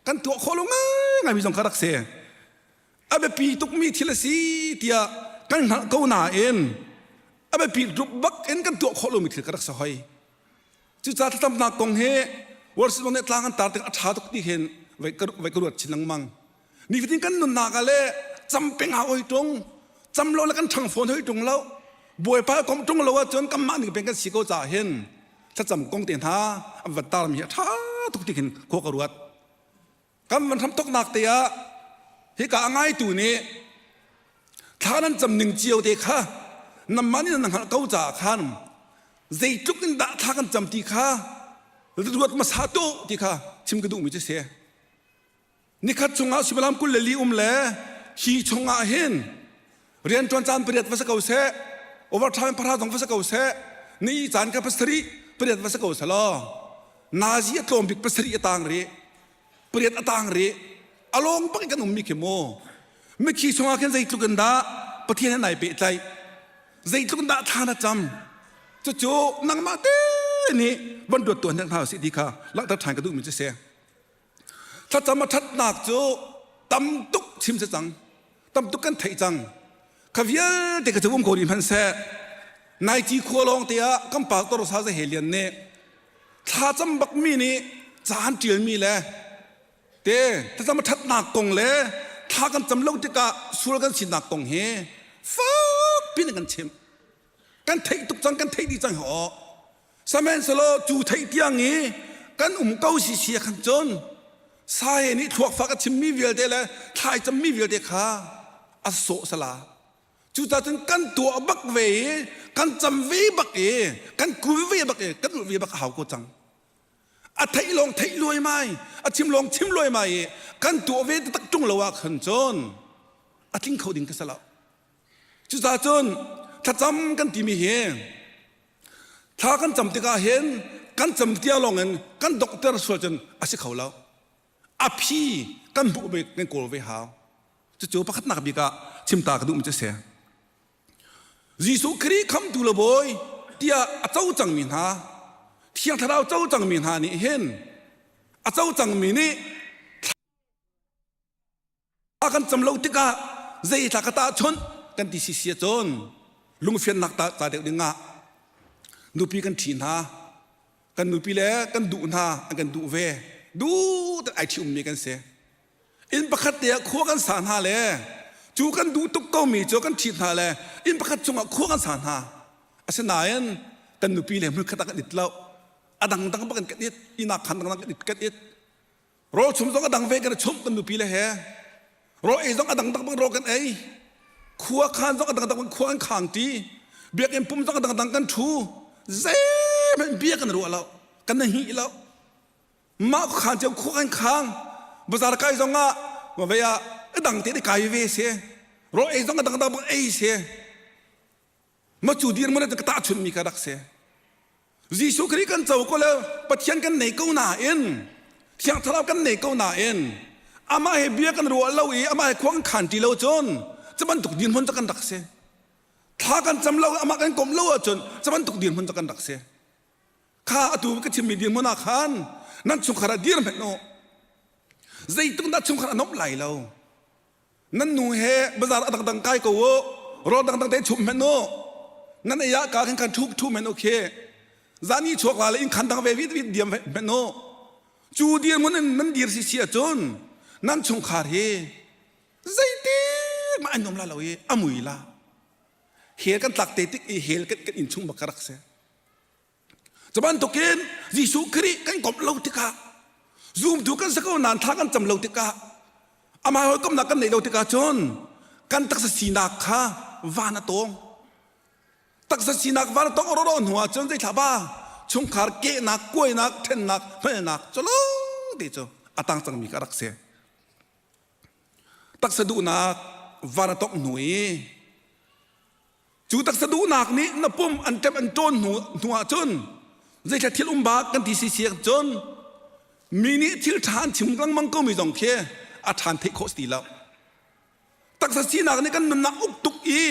Kan tuah khawh lo ngaingai mi zong kha rak si. A biapi tukmi thil a si tiah kan hngalh ko nain a biapi rup bak in kan tuah khawh lomi thil ka rak si hoi. Cucaah thlacamnak kong hi worship nih tlang an tar tik a ṭha tuk ti hin vai ka ruat chin lengmang. Nifatin kan nunnak ah le cam peng hau hoi ṭung, cam lo le kan ṭhang fawn hoi ṭung lo. Bawipa kom ṭung lo ahcun kanmah ning peng kan si ko caah hin thlacam kong te hna an van tarmi hi a ṭha tuk ti khin khua ka ruat. Kan van hramthoknak te ah hika a ngaitu nih thla nan cam ning cio te kha nanmah nih nan hngalh ko caah khan zeitluk in dah thla kan cam ti kha ruat hmasa tu ti kha chim ka duhmi cu si. Nikhat chungah suimilam 24 um le hi chungah hin rianṭuan caan pariat va si ko seh, overtime pahra zong va si ko seh, ni caan kha pasarih pariat va si ko seh law nazi a tlawm bik pasarih a tang rih, pariat a tang rih, a lawng bak in kan ummi khi mu. Mikhi chungah khin zeitluk in dah Pathian he nai pehtlaih, zeitluk in dah thla na cam, cucu nangmah te nih van ruat tuan hna usih ti kha langhter ṭhan ka duhmi cu si. Thlacam a ṭhatnak cu tam tuk chim si cang. Tam tuk kan theih cang. Kha vialte ka cu um ko rih hmanhseh. Nai ci khua lawng te ah kan pastor Sa Za He Lian nih thlacam bakmi nih caan ṭialmi le te thlacam a ṭhatnak kong le thla kan cam lo tikah sual kan sinak kong hi fak pin in kan chimh. Kan theih tuk cang, kan theih dih cang ho. Sihmanhsehlaw cu theih tiang i kan um ko si si khan cun Sahe nih thluakfak a chimmi vialte le thlai cammi vialte kha a sawh sala. Cucaah cun kan tuah bak ve i kan cam ve bak i kan kul ve bak i kan ulh ve bak a hau ko cang. A theih lawng theih luaimai, a chim lawng chim luaimai i kan tuah ve taktak ṭung lo ah khan cun a tling kho ding ka si lo. Cucaah cun thlacam kan timi hi Thla kan cam tikah hin kan cam tia lawngin kan dokter sual cun a si kho lo. A phi kan hmuh ve kan kawl ve hau. Cucu pakhatnak bik ah chimta ka duhmi cu si. Jesuh Khrih khamtu le bawi tiah a co cangmi hna, Thiang Thlarau co cangmi hna nih hin a co cangmi nih A kan cam lo tikah zei thla ka tahchunh kan ti sisi ahcun lungfiannak ta ca deuh ding ah nupi kan ṭhi hna kan nupi le kan duh hna an kan duh ve duh tak ai ṭhi ummi kan si inn pakhat te ah khua kan sa hna le cu kan duh tuk komi cu kan ṭhit hna le inn pakhat chungah khua kan sa hna asinain kan nupi le hmun khat ah kan it lo a dangdang bak in kan it inak khan dangdang kan it kan it Rawl chum zong a dang ve kan i chumh kan nupi le he. Rawl ei zong a dangdang bang rawl kan ei. Khua khan zong a dangdang bang khua kan khang ṭi. Biakinn pum zong a dangdang kan ṭhu. Zeihmanh bia kan ruah lo. Kan na hih lo. Mah khan cio khua kan khang. Bazar kai zong ah vei ah a dang te kai ve si. Rawl ei zong a dangdang bang ei si. Ma cu dirhmun ah ka tahchunhmi kha rak si. Jesuh Khrih kan co ko le Pathian kan nei ko nain Thiang Thlarau kan nei ko nain amah he bia kan ruah lo i amah he khua kan khan ṭi lo cun cu bantuk dirhmun cu kan rak si. Thla kan cam lo amah kan komh lo ahcun cu bantuk dirhmun cu kan rak si. Kha atu ka chimmi dirhmun ah khan nan chungkhar ah dir hmenh u. Zeitluk dah chungkhar a nomh lai lo. Nan nu he bazar a dangdang kai ko u. Rawl dangdang te chum hmenh u. Nan ei ah ka khan khan thu thu men u khi. Zani chuak la le inn khan dang ve vit vit diam hmenh u. Cu dirhmun in nan dir si si ahcun nan chungkhar hi zeitik mah an nuam la lo i a mui la. Hell kan tlak te tik i hell kan, kan inn chung bak ka rak si. Cu bantukin Jesuh Khrih kan komh lo tikah. Zumtu kan si ko nain thla kan cam lo tikah amah hawikomhnak kan neih lo tikah cun kan taksa sinak kha van a tawng. Taksa sinak van a tawng oro hnu ah cun zeithla ba chungkhar kehnak, kuainak, ṭhennak, hmelnak culong te cu a tang cangmi kha a rak si. Taksa duhnak van a tongh hnu i Cu taksa duhnak nih na pum an ṭem an ṭawn hnu, hnu ahcun zeithla thil um bak kan ti si si cun mi nih thil ṭha an chim lengmang komi zong khi a ṭhan theih khawh si ti lo. Taksa sinak nih kan nunnak uk tuk i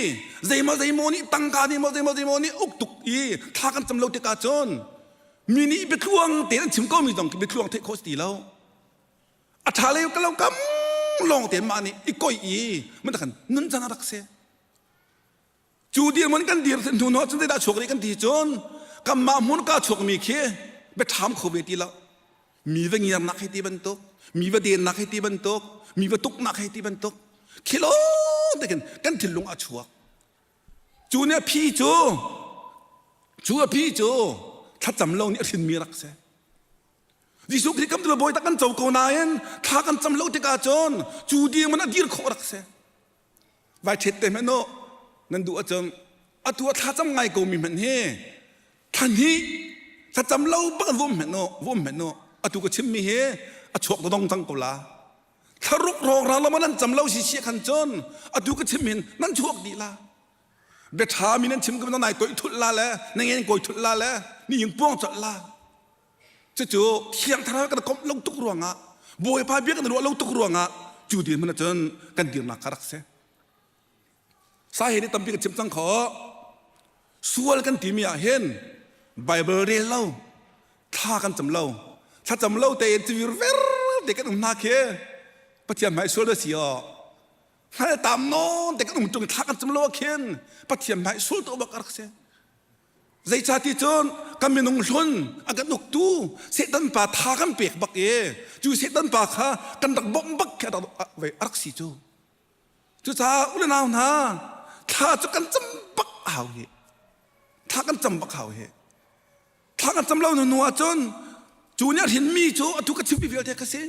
zeimaw zeimaw nih tangka nih maw zeimaw zeimaw nih uk tuk i thla kan cam lo tikah cun mi nih biatluang tein an chim komi zong khi biatluang theih khawh si ti lo. A ṭha lei ka lo kam lawng tein mah nih i koi i mun khan nun cang a rak si. Cu dirhmun kan dir hnu hnu cun zeidah chuak rih kan ti cun kanmah hmun ka chuakmi khi biaṭham kho ve ti lo. Mi va ngiarnak hei ti bantuk, mi va dennak hei ti bantuk, mi va tuknak hei ti bantuk khi lawng te khin kan thinlung a chuak. Cu nih a phi cu cu a phi cu thlacam lo nih a hrinmi rak si. Jesuh Khrih kan bawi tak kan co ko nain thla kan cam lo tikah cun cu dirhmun a dir khawh rak si. Vai ṭhet te hmanh u nan duh ahcun atu a thlacam ngai ko mi hmanh hi thla hnih thlacam lo bak vum hmanh u vum hmanh u atu ka chimmi hi a chuak dong cang ko la thlaruk rawkral lo nan cam lo si si khan cun atu ka chim hin nan chuak dih la bia ṭha mi nan chim ko nai koih thulh la le na ngen koi thulh la le ni ing puang colh la Cucu Thiang Thlarau kan komh lo tuk ruangah Bawipa bia kan ruah lo tuk ruangah cu dirhmun ahcun kan dirnak kha rak si. Sa he nih tampi kan chim cang kho. Sual kan timi ah hin Bible rel lo, thla kan cam lo, thlacam lo tein civir ver te kan um hna khi Pathian hmai sual da si aw. Hngal tam nawn te kan um tung thla kan cam lo ah khin Pathian hmai sual to bak rak si. Zeicahti cun kan minung hlun a kan uktu Satan pa tha kan pek bak i cu Satan pa kha kan rak bawmh bak khi a rak si cu. Cucaah u le nau hna thla cu kan cam bak a hau hi. Thla kan cam bak hau hi. Thla kan cam lo hnu ahcun cu nih a hrinmi cu atu ka chimmi vialte ka si.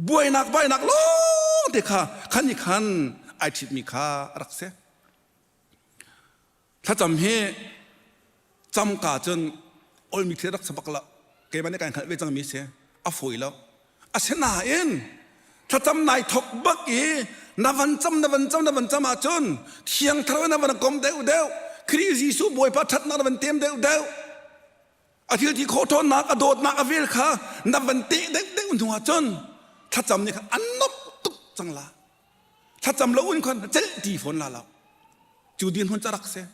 Buainak bainak lawng te kha khan nih khan ai ṭhitmi kha a rak si. Thlacam hi camka cun olmi thil rak si bak lo. Keimah nih kai hngalh ve cangmi si. A fawi lo. Asinain thlacam nai thok bak i na van cam na van cam na van cam ahcun Thiang Thlarau na van kom deuh deuh Khrih Jesuh Bawipa ṭhatnak na van tem deuh deuh a thil ti khawh ṭhawnnak a dawtnak a vel kha na van teh deuh deuh hnu ahcun thlacam nih khan an nomh tuk cang la. Thlacam lo in khan celh ti fawn la lo. Cu dirhmun cu a rak si.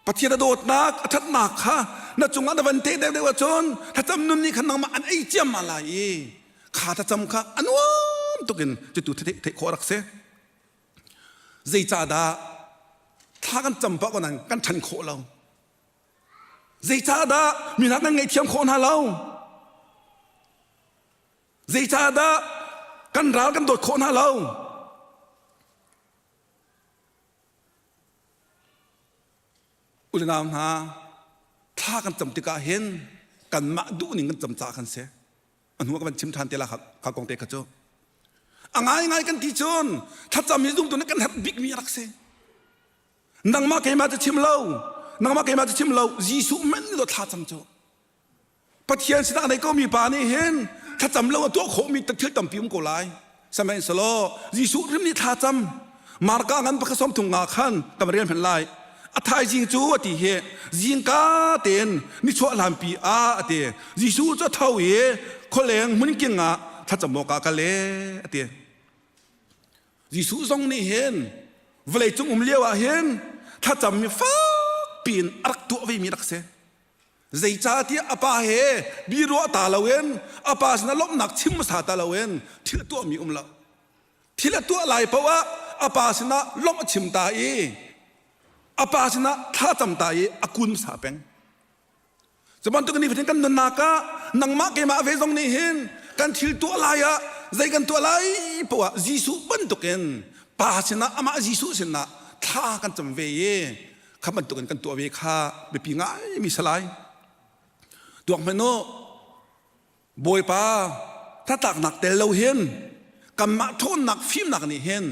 Pathian a dawtnak, a ṭhatnak kha na cungah na van teh deuhdeuh ahcun thlacam nun nih khan nangmah an ei ciammam lai i kha thlacam kha a nuam tuk in cutu theih khawh a rak si. Zeicahdah thla kan cam pah ko nain kan ṭhan khawh lo? Zeicahdah mi hna kan ngaihthiam khawh hna lo? Zeicahdah kan ral kan dawt khawh hna lo? Unau hna, thla kan cam tikah hin kanmah duhning kan cam caah kan si. A hnu ah ka van chim ṭhan te la kha kong te kha cu. A ngaingai kan ti cun thlacam hi zumtu nih kan herh bikmi a rak si. Nangmah keimah cu chim lo, nangmah keimah cu chim lo, Jesuh men nih thla cam cu. Pathian sinah nei komi pa nih hin thlacam lo a tuah khawhmi thil tampi um ko lai. Sihmanhsehlaw Jesuh hrim nih thlacam Marka ngan pakhat sawm thung nga khan kan rel hmanh lai. A thaizing cu a ti hi zingka tein nichuah hlanpi ah a ti. Jesuh cu a tho i khualeng hmunking ah thlacam awkah a kal e a ti. Jesuh zong nih hin vawleicung um lio ah hin thlacam mi fak piin a rak tuah ve mi rak si. Zeicahtiah a pa he biruah ta loin a pa sinah lawmhnak chim hmasa ta loin thil a tuahmi um lo. Thil a tuah lai paoh ah a pa sinah lawmh a chim ta i a pa sinah thlacam ta i a kun hmasa peng. Cu bantuk ni fatin kan nunnak ah nangmah keimah ve zong nih hin kan thil tuah lai ah zei kan tuah lai paoh ah Jesuh bantukin pa sinah amah Jesuh sinah thla kan cam ve i kha bantukin kan tuah ve kha biapi ngaimi si lai. Tuak hmanh u. Bawipa hnatlaknak tel lo hin kanmah ṭhawnnak fimnak nih hin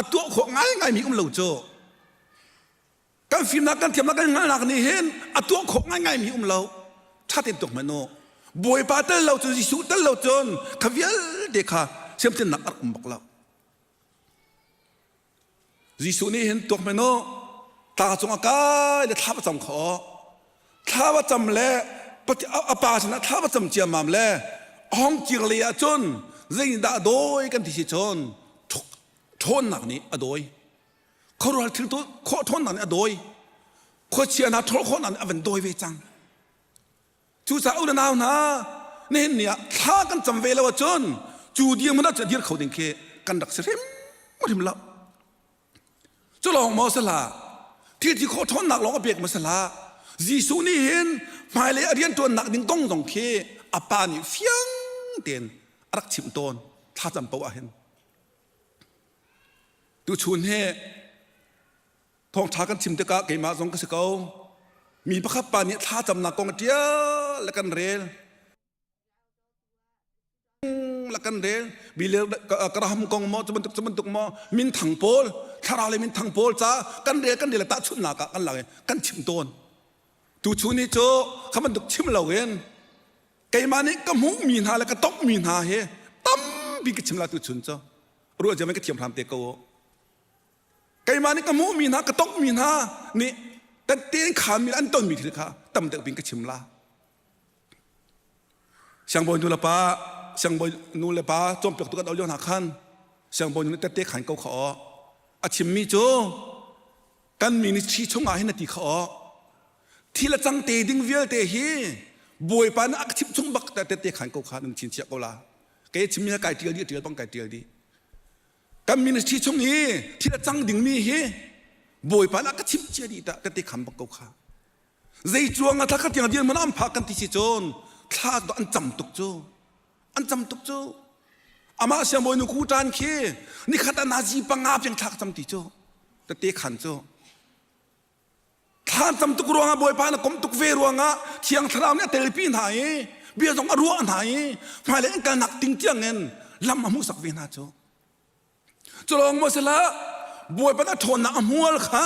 a tuah khawh ngaingaimi um lo cu. Kan fimnak kan thiamnak kan hngalhnak nih hin a tuah khawh ngaingaimi um lo. Ṭha tein tuak hmanh u. Bawipa tel lo cun Jesuh tel lo cun kha vialte kha siamtlinnak a rak um bak lo. Jesuh nih hin tuak hmanh u tlang cung a kai le thla va cam kho thla va cam le a pa sinah thla va cam ciammam le a hong kir lei ah cun zeidah dawi kan ti si cun ṭhawnnak nih a dawi khuaruahhar thil tu khawh ṭhawnnak nih a dawi khuachia hna ṭhawl khawhnak nih a van dawi ve cang Cucaah u le nau hna, nihin ni ah thla kan cam ve lo ahcun cu dirhmun ah cun dir kho ding khi kan rak si hrimhrim lo. Cu lawng maw si hlah, thil ti khawh ṭhawnnak lawng a pek maw si hlah, Jesuh nih hin hmailei a rianṭuannak ding kong zong khi a pa nih fiang tein a rak chimh tawn thlacam paoh ah hin. Tuchun hi Thawngṭha kan chim tikah keimah zong ka si ko. Mi pakhat pa nih thlacamnak kong a ṭial le kan rel. Le kan rel. Bill Graham kong maw, cu bantuk cu bantuk maw, minthang pawl, thlarau le minthang pawl ca kan rel kan rel le tahchunhnak ah kan lak i kan chim tawn. Tuchun hi cu kha bantuk chim loin keimah nih ka hmuhmi hna le ka tongmi hna hi tampi ka chim la tuchun cu. Ruah cia ka thiam hram te ko. Keimah nih ka hmuhmi hna ka tonghmi hna nih kan tein khaanmi an tonmi thil kha tam deuh bing ka chim la. Siangbawi nu le pa siangbawi nu le pa cawnpiaktu kan lio hna khan siangbawi nu nih tette khan ko kha aw a chimmi cu kan ministry chungah hin a ti kha aw thil a cang te ding vialte hi bawipa nih a ka chimh chung bak tette khan ko kha nan chin chiah ko la kei chimmi kai tial dih tial bang kai tial dih Kan ministry chung i thil a cang dingmi hi Bawipa nih a ka chimh cia dih tah ka ti kham bak ko kha. Zei cuang ah thla ka tiang dir man an phak kan ti si cun thla an cam tuk cu. An cam tuk cu. Amah siangbawi nu ku tan khi nikhat ah nazi panga piang thla ka cam ti cu. Ka te khan cu. Thla tam tuk ruangah Bawipa na kom tuk ve ruangah Thiang Thlarau nih a telpi hna i bia zong a ruah hna i hmailei an kalnak ding tiangin lam a hmuhsak ve hna cu. Cu lawng maw si hlah Bawipa na ṭhawnnak a hmual kha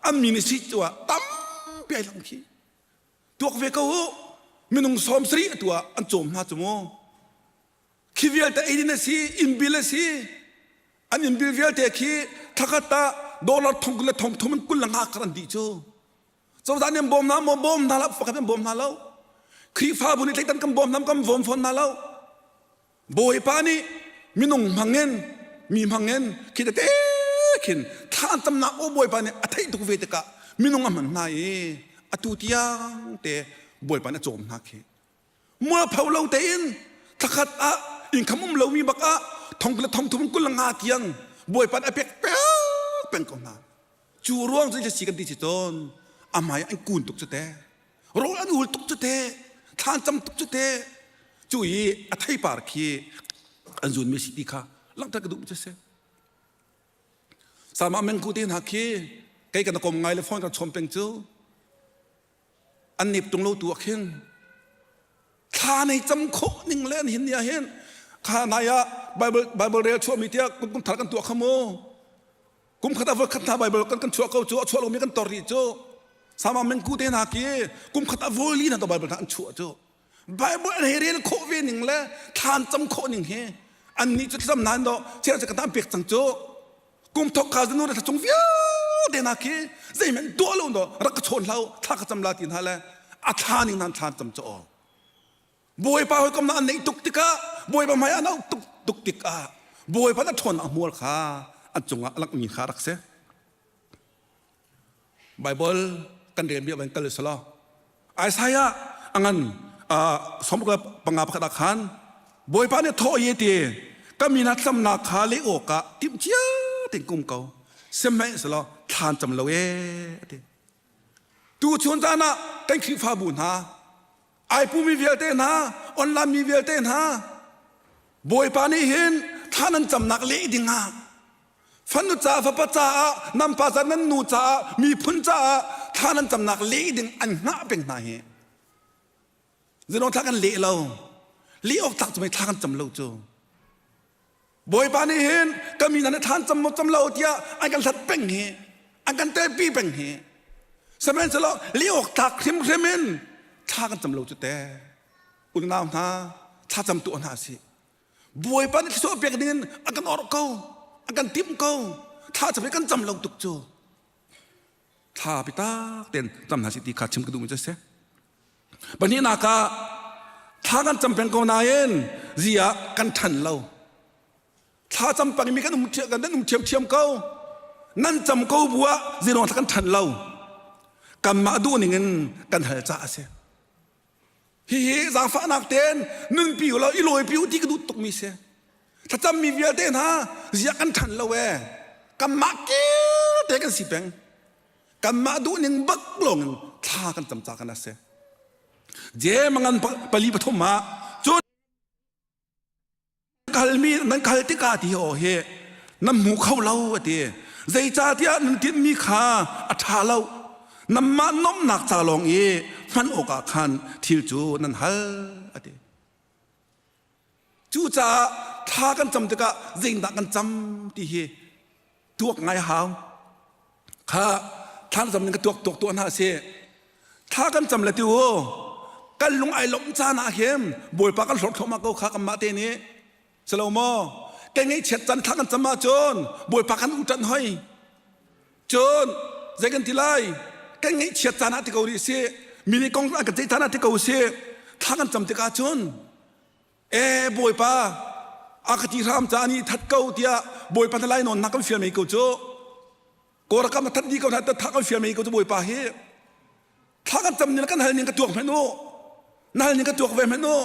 an ministry cu ah tampi ai lang khi. Tuak ve ko u minung 70 atu ah an cawm hna cu mu. Khi vialte eidin a si, innbil a si. An innbil vialte khi thlakhat ah dollar thong le thong thum in 20 le nga kar an dih cu. Cozah nih an bawm hna maw? Bawm hna lo, pakhat an bawm hna lo. Khrihfabu nih tleitan kan bawm hna, kan bawm fawn hna lo. Bawipa nih minung hmangin, mi hmangin khi tete khin thla an camnak aw Bawipa nih a theih tuk ve tikah minung a hman hna i atu tiang te Bawipa nih a cawm hna khi. Mualpho lo tein thlakhat ah income um lomi bak ah thong le thong thum 20 le nga tiang bawipa nih a pek peng peng ko hna. Cu ruang cu si kan ti si tawn a hmai an kun tuk cu te rawl an ul tuk cu te thlan cam tuk cu te cu i a theipar khi an zun mi si ti kha langhter ka duh cu si. Sama mengku te hna khi kei kan kom ngai le phone kan chom peng cu an nep tung lo tu ah khin thla nei cam khawh ning le an hin ni ah hin kha nai ah Bible Bible rel chuah mi tiah kum kum thar kan tuah kha mu kum khat ah voi khat hna Bible kan kan chuah ko cu a chuah lomi kan tor rih cu sama mengku te hna ki kum khat ah voi li hna to Bible hna an chuah cu Bible an hei rel khawh ve ning le thlan cam khawh ning hi an nih cu thlacam nain do chiah ka tam pek cang cu kum thok ka zanu thla chung vialte na khi zeihmanh tuah lo do rak ka chawn hlau thla ka cam la ti hna le a thla ning nan thlan cam cho bawipa hoi kom na an neih tuk tikah bawipa hmai an auh tuk tuk tikah bawipa na ṭhawn a hmual kha an cungah a langmi kha rak si Bible kan rel mi van kal selaw Isaiah angan 65 pakhat ah khan Bawipa nih thawh ye ti ka mi hna tlamnak kha leh awkah timh cia tein kum ko sihmanhsehlaw thlan cam lo e ti tu chun caan ah kan Khrihfabu hna ai pumi vialte hna online mi vialte hna Bawipa nih hin thlan an camnak leh dingah Fanu ca fapa caah nan pa ca nan nu caah miphun caah thla nan camnak leh ding an hngah peng hna hi. Zinong thla kan leh lo. Leh awk tlak cu mei thla kan cam lo cu. Bawipa nih hin ka mi hna nih thla an cam maw cam lo tiah an kan hlat peng hi, an kan telpi peng hi. Sihmanhsehlaw leh awk tlak hrimhrim in thla kan cam lo cu teh. Unau hna, thlacam tuah hna sih. Bawipa nih thluachuah pek ding in a kan orh ko, a kan timh ko. Thla cam hi kan cam lo tuk cu. Thla bitak tein cam hna sih ti kha chim ka duhmi cu a si. Pahnihnak ah thla kan cam peng ko nain zi ah kan ṭhan lo. Thla cam pengmi kan um kan um ṭhiamṭhiam ko. Nan cam ko bu ah zeiruang thla kan ṭhan lo. Kanmah duh ning in kan hal caah a si. Hihi zaangfahnak tein nunpi u law i lawipi u ti ka duh tukmi si. Thlacammi vialte hna ziah kan ṭhan lo ee. Kanmah kil te kan si peng. Kanmah duhning bak lawng in thla kan cam ca kan a si. Jem ngan pali pathum ah cun kalmi nan kal tikah ti aw hi nan hmu kho lo a ti. Zeicahtiah nan tinhmi kha a ṭha lo. Nanmah nomnak ca lawng i hman awkah khan thil cu nan hal a ti. Cucaah thla kan cam tikah zeitindah kan cam ti hi tuak ngai a hau. Kha thla na cam ning ka tuak tuak tuah hna a si. Thla kan cam le ti u kan lung ai lawmh caan ah hin Bawipa kan hlawt thluahmah ko kha kanmah te nih. Si lo maw? Kan ngaihchiat caan thla kan cam ahcun Bawipa kan uṭanh hoi. Cun zei kan ti lai? Kan ngaihchiat caan ah ti ko rih si. Mi nih kong an kan ceih caan ah ti ko si. Thla kan cam tikah cun e Bawipa a ka ti hram ca nih that ko tiah Bawipa na lai nawn nak kan fial mei ko cu. Kawlram a that dih ko hna ta tha kan fial mei ko cu Bawipa hi. Thla kan cam ning kan hal ning ka tuak hmanh u. Na hal ning ka tuak ve hmanh u.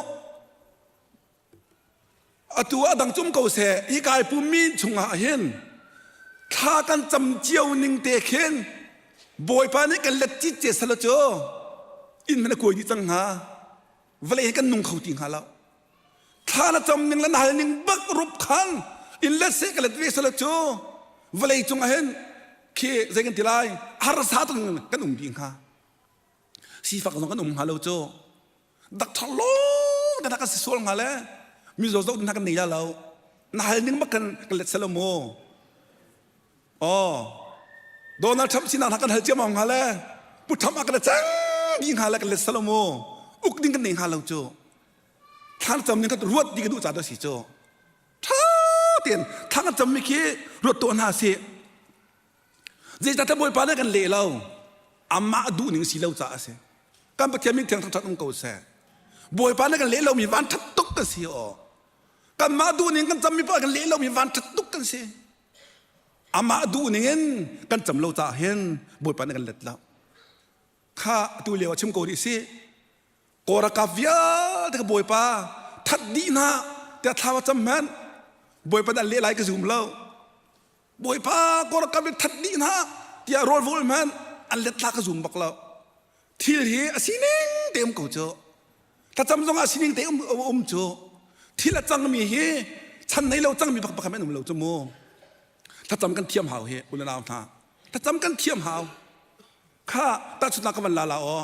Atu a dang cum ko seh hi kai pummi chungah hin thla kan cam cio ning te khin Bawipa nih kan let cit ce sala cu inn man a kuai dih cang hnga vawlei hi kan nung kho ti hnga lo thla na cam ning le na hal ning bak rup khan in let seh ka let ve sala cu vawlei cungah hin khi zei kan ti lai harsa tuk kan um dih hnga sifak zong kan um hnga lo cu dakthar lawng te kan si sual hnga le mi zaw zoh hna kan nei la lo na hal ning bak kan kan let selo mu oh Donald Trump sinak hna kan hal ciam hnga le Pu Trump a kan cang di hnga le kan let selo mu uk ding kan nei hnga lo cu thlan cam ning kan ruat di ka duh ca do si cu tha tein thlan kan cam mi khi ruat tuah hna si Zeicahtiah Bawipa nih kan leh lo. Amah duh ning si lo caah a si. Kan Pathian min thiang thangṭhat um ko seh. Bawipa nih kan leh lomi van ṭhat tuk kan si aw. Kanmah duh ning kan cammi paoh kan leh lomi van ṭhat tuk kan si. Amah duh ning in kan cam lo caah hin Bawipa nih kan let lo. Kha atu lio ah chim ko rih si. Kawlralkap vialte ka Bawipa that dih hna tiah thla va cam hmanh Bawipa nih an leh lai ka zum lo. Bawipa kawlralkap in that dih hna tiah rawl vawl hmanh an let la ka zum bak lo. Thil hi a sining te um ko cu. Thlacam zong ah sining te um, um cu. Thil a cangmi hi chan nei lo cangmi bak bak an um lo cu mu. Thlacam kan thiam hau hi u le nau hna. Thlacam kan thiam hau. Kha tahchunhnak ka van la la aw.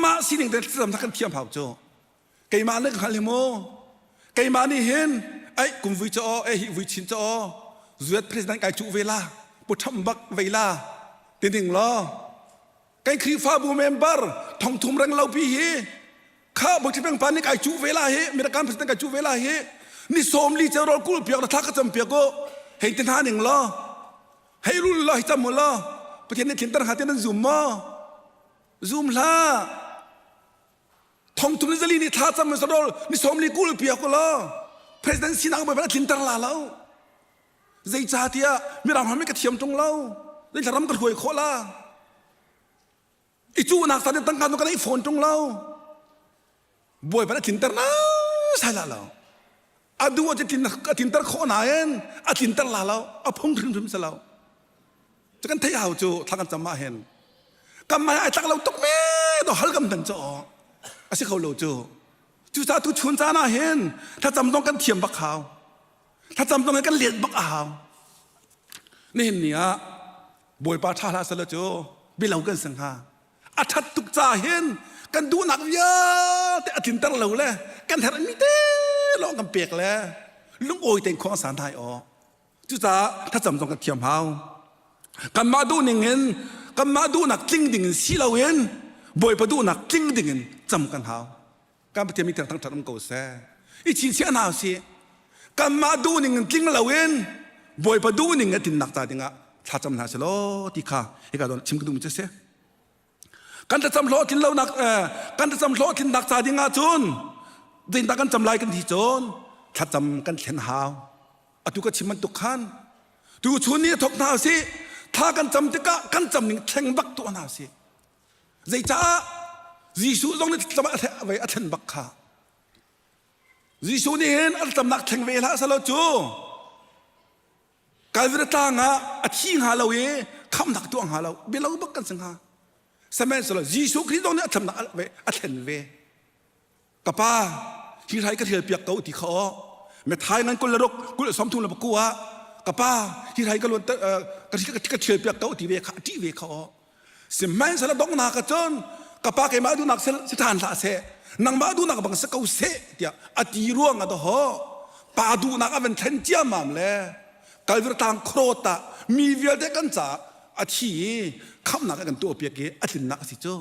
Mah sining te thlacam kan thiam hau cu. Keimah nih ka hngal hi mu. Keimah nih hin ai kum vui ca aw, eh hi vui chin ca aw. Zuat president kai cuh ve la, pu Trump bak vei la. Ti ning law. Kan Khrihfabu member thongthum reng lo pi hi kha Bawi Peng pa nih kai cuh ve la hi, Mirakan president kai cuh ve la hi. Ni sawm li ceu rol kul piak la thla ka cam piak u. Hei ti hna ning law. Hei rul law hi cam u law. Pathian nih tlinter hnga ti nan zum maw? Zum hlah. Thongthum le zali nih thla cam in sarol ni sawm li kul piak u law president sinak bawi a tlinter la lo. Zeicahtiah mirang ram ka thiam ṭung lo. Zeithla ram ka hruai khawh la. I cuhnak tan in tangka nu ka nei fawn ṭung lo. Bawipa a tlinter na sai la lo. A duh a tlinter khawh nain a tlinter la lo. A phung hrimhrim si lo. Cu kan theih hau cu thla kan cam ah hin kan mai ai tlak lo tuk me do hal kam dan cho a si kho lo cu cucaah tu chun caan ah hin thlacam zong kan thiam bak hau thlacam zong kan let bak a hau nihin ni ah bawipa tha hlah sala cu bilo kan si hnga a that tuk ca hin kan duhnak vialte a tlinter lo le kan herhmi te. lawng kan pek le lungawi tein khuang san hai aw. Cucaah thlacam zong kan thiam hau. Kanmah duhning in kanmah duhnak tling ding in si loin Bawipa duhnak tling ding in cam kan hau. Kan Pathian mi thiang thangṭhat um ko seh. I chinchiah hna usih. Kanmah duhning in tling loin Bawipa duhning a tlinnak ca dingah thlacam hna selaw ti kha hika zawn chim ka duhmi cu a si. Kan thlacam hlawhtlin lonak kan thlacam hlawhtlinnak ca ding ah cun zeitindah kan cam lai kan ti cun thlacam kan thlen hau. Atu ka chim bantuk khan tu chun ni thok hna usih thla kan cam tikah kan cam ning thleng bak tuah hna usih. Zeicah Jesuh zong nih thlacam a thlen bak kha. Jesuh nih hin a thlacamnak thleng ve hlah selaw cu Calvary tlang ah a thi hnga lo i khamhnak tuah hnga lo bialo bak kan si hnga. Sihmanhsehlaw Jesuh Khrih zong nih a thlacamnak a thlen ve. Ka pa, hi hrai ka hrial piak ko ti kha aw. Methai ngan 26 kul 30 le paku ah ka pa hi hrai ka luan ka thial piak ko ti ve kha a ṭih ve kha aw. Sihmanhsehlaw donghnak ah cun ka pa keimah duhnak si ṭhan hlah seh, nangmah duhnak bang si ko seh tiah a ti ruang ah dawh pa duhnak a van thlen ciammam le Kalvir tlang khuarawt ah mi vialte kan caah a thi i khamhnak a kan tuahpiak i a tlinnak a si cu.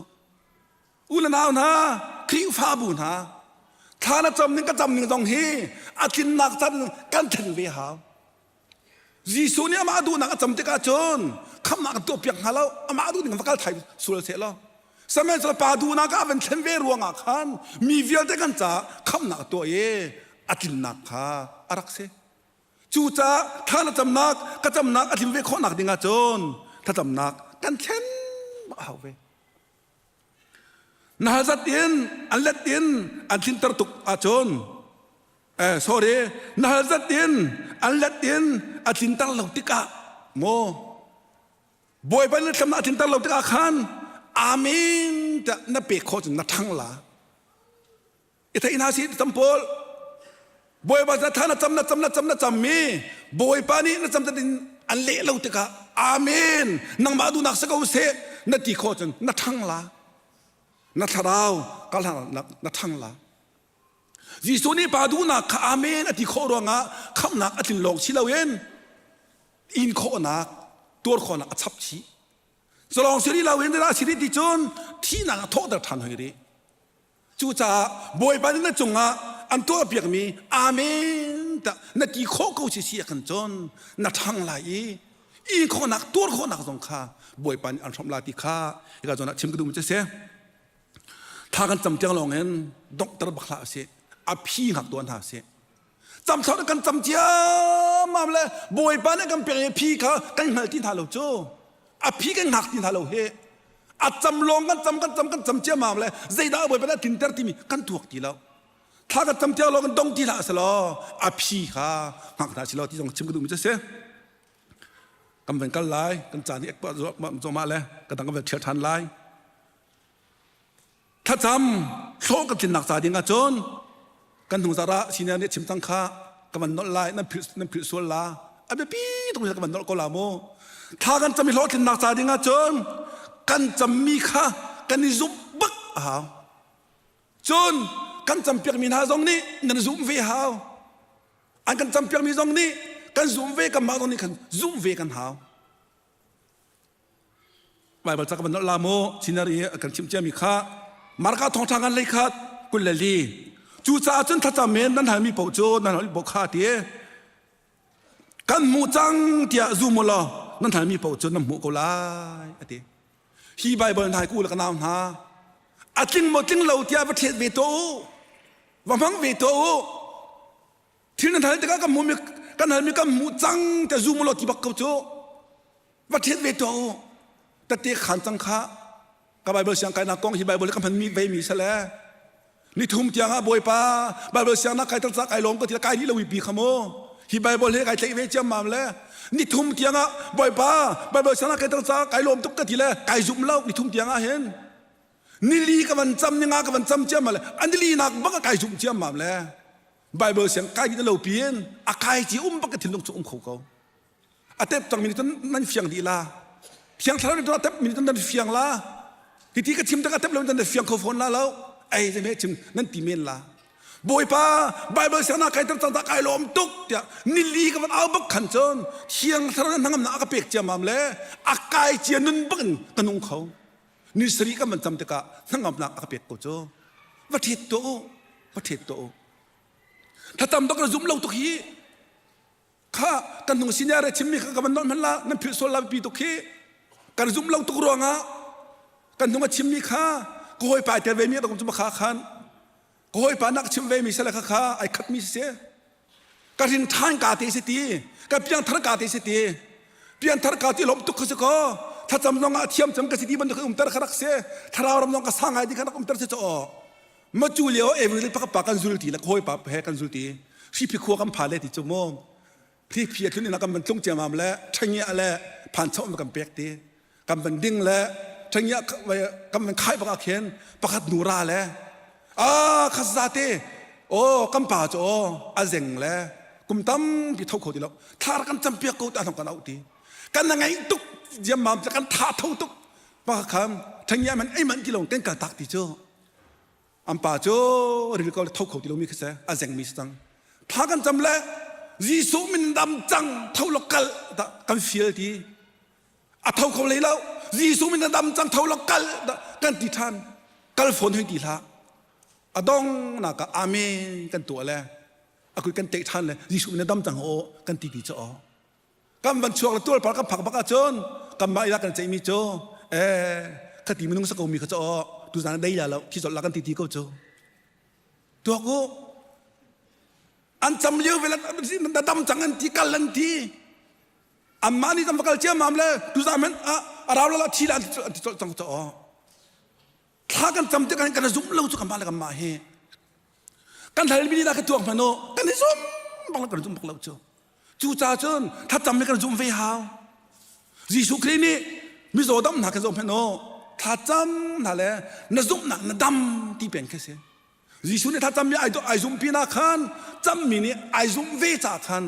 U le nau hna, Khrihfabu hna, thla na cam ning ka cam ning zong hi a tlinnak can kan thlen ve hau. Jesuh nih amah duhnak a cam tikah cun khamhnak kan tuahpiak hnga lo, amah duh ning va kal thai sual seh law. Sihmanhsehlaw pa duhnak ah van thlen ve ruangah khan mi vialte kan caah khamhnak a tuah i a tlinnak kha a rak si. Cucaah thla na camnak ka camnak a tlin ve khawhnak ding ah cun thlacamnak kan thlen a hau ve. Na hal zat in an let in an tlinter tuk ahcun eh sorry na hal zat in an let in a tlinter lo tikah maw Bawipa na thlam a tlinter lo tikah khan amen tiah na pek khawh cun na ṭhang la i theih hna si tam pawl Bawipa na tha na cam na cam na cam na cam mi Bawipa nih na cam in an leh lo tikah amen nangmah duhnak si ko seh na ti khawh cun na ṭhang la na thlarau kalhnak na ṭhang la Jesuh nih pa duhnak kha amen a ti khawh ruangah khamhnak a tlin lawng si loin in khawhnak tuar khawhnak a chap chih Culawng si rih loin dah si rih ti cun thihnak a thawhter ṭhan hoi rih Cucaah Bawipa nih na cungah an tuahpiakmi Amen tiah na ti khawh ko si si ah khan cun na ṭhang lai i in khawhnak tuar khawhnak zong kha Bawipa nih an hrawmh lai ti kha hika zawn ah chim ka duhmi cu a si. Thla kan cam tiang lawng in donghter bak hlah usih. A phi hngak tuah hna usih. Cam thawt kan cam ciammam le Bawipa nih kan pek i phi kha kan hngal ti hna lo cu. A phi kan hngak ti hna lo hi. A cam lawng kan cam kan cam kan cam ciammam le zeidah Bawipa nih a tlinter timi kan tuak ti lo. Thla kan cam tiang lawng kan dong ti hlah selaw a phi kha hngak hna selaw ti zong chim ka duhmi cu a si. Kan van kal lai, kan caan hi ekpah zuahmah le ka dang kan van ṭhial ṭhan lai. Thlacam hlawh kan tlinnak ca ding ahcun kan hnung zarh ah senior nih chim cang kha ka van nolh lai nan philh nan philh sual la a biapi tuk mi ka van nolh ko la mu thla kan cam i hlawhtlinnak ca ding ahcun kan cammi kha kan i zumh bak a hau cun kan campiakmi hna zong nih nan zumh ve hau an kan campiakmi zong nih kan zumh ve kanmah zong nih kan zumh ve kan hau Baibal ca ka van nolh la mu senior i a kan chimh ciami kha Marka thawngṭha ngan lei khat 24 cucaah cun thlacam in nan halmi paoh cu nan halmi paoh kha ti kan hmuh cang tiah zum u law nan halmi paoh cu nan hmuh ko lai a ti hi Baibal hna hi ku le ka nau hna a tling maw tling lo tiah va ṭhet ve tuah u va hmang ve tuah u thil nan hal tikah kan hmuhmi kan halmi kan hmuh cang tiah zum u law ti bak ko cu Va ṭhiat ve tuah u. Tette khan cang kha ka Bible siang kainak kong hi Bible ka hmanmi veimi sale nithum tiang ah Bawipa Bible siang nak kai tar kai lawm ka ti kai ni lo pi kha mu hi Bible he kai tlaih ve ciammam le nithum tiang ah Bawipa Bible siang nak kai tar kai lawm tuk ka ti le kai zum lo nithum tiang ah hin nili ka van cam ninga ka van cam ciammam le anili nak bak kai zum ciammam le Bible siang kai ni lo piin a kai ci um bak ka thinlung chu um kho ko A tep cangmi nih cun nan fiang dih la. Thiang Thlarau nih cun a tepmi nih cun nan fiang la. Hiti ka chim tik a tep lo nan fiang kho fawn la lo. Ei zei chim nan ti men la. Bawipa Bible siangnak kai ter cang ta kai lawm tuk tiah nili ka van au bak khan cun thiang thlarau na hnangamnak a ka pek ciamam le a kai cia nun bak in ka nung kho. Ni sarih kan van cam tikah hnangamnak a ka pek ko cu. Va ṭhet tuah u, va ṭhet tuah u. Thlacam bak na zum lo tuk hi. Kha kan hnung senior re chimmi kha ka van nolh hmanh la nan philh sual la pi tuk khi. Kan zum lo tuk ruangah kan hnung a chimmi kha ka hawipa ai tel ve mi a rak um cu kha khan ka hawipa nak chim ve mi sale kha kha ai khat mi si ka rin ṭhan ka te si ti ka piangthar ka te si ti piangthar ka ti lom tuk kha si ko thlacam zong ah thiam cam ka si ti bantuk umter kha rak si thlarau ram zong ka sang ngai ti kha rak umter si cho ma cu lio every pa pa kan zul ti le hawipa he kan zul ti hripi khua kan pha le ti cu mu hripi a tlun in kan van tlung ciamam le ṭhangia le phan chom kan pek ti kan van ding le ṭhangia kan van khai bak ah khin pakhat nu ra le a khas za te o kan pa cu o a zeng le kum tampi tho kho ti lo thar kan cam piak ko ta kan au ti kan na ngai tuk diammam kan tha tho tuk pa kham ṭhangia man ei man ti lo kan kal tak ti cu An pa cu ril ko le tho kho ti lomi khi si a zengmi si cang. Thla kan cam le Jesuh min dam cang tho lo kal dah kan fial ti. A tho kho lei lo Jesuh min dam cang tho lo kal dah kan ti ṭhan. Kal fawn hoi ti hlah. A dong nak ah amen kan tuah le a kui kan teh ṭhan le Jesuh min dam cang aw kan ti ti cu aw. Kan van chuak le tual par kan phak bak ahcun kanmah ila kan ceihmi cu eh khati minung sa komi kha cu aw tuzan dei la lo thi zolh la kan ti ti ko cu tuak u an cam lio ve na dam cang an ti kal an ti anmah nih tam va kal ciammam le tuzan men a rau la thi la an ti colh cang cu aw thla kan cam tik kan zumh lo cu kanmah le kanmah hi kan hal mi ka tuak hmanh u kan i zum bak lo kan zum bak lo cu cucaah cun thlacam hi kan zum ve hau Jesuh Khrih nih mizaw dam hna kan zoh hmanh u thlacam hna le na zumhnak na dam ti peng khi si Jesuh nih thlacam mi ai ai zum pinah khan cammi nih ai zumh ve ca khan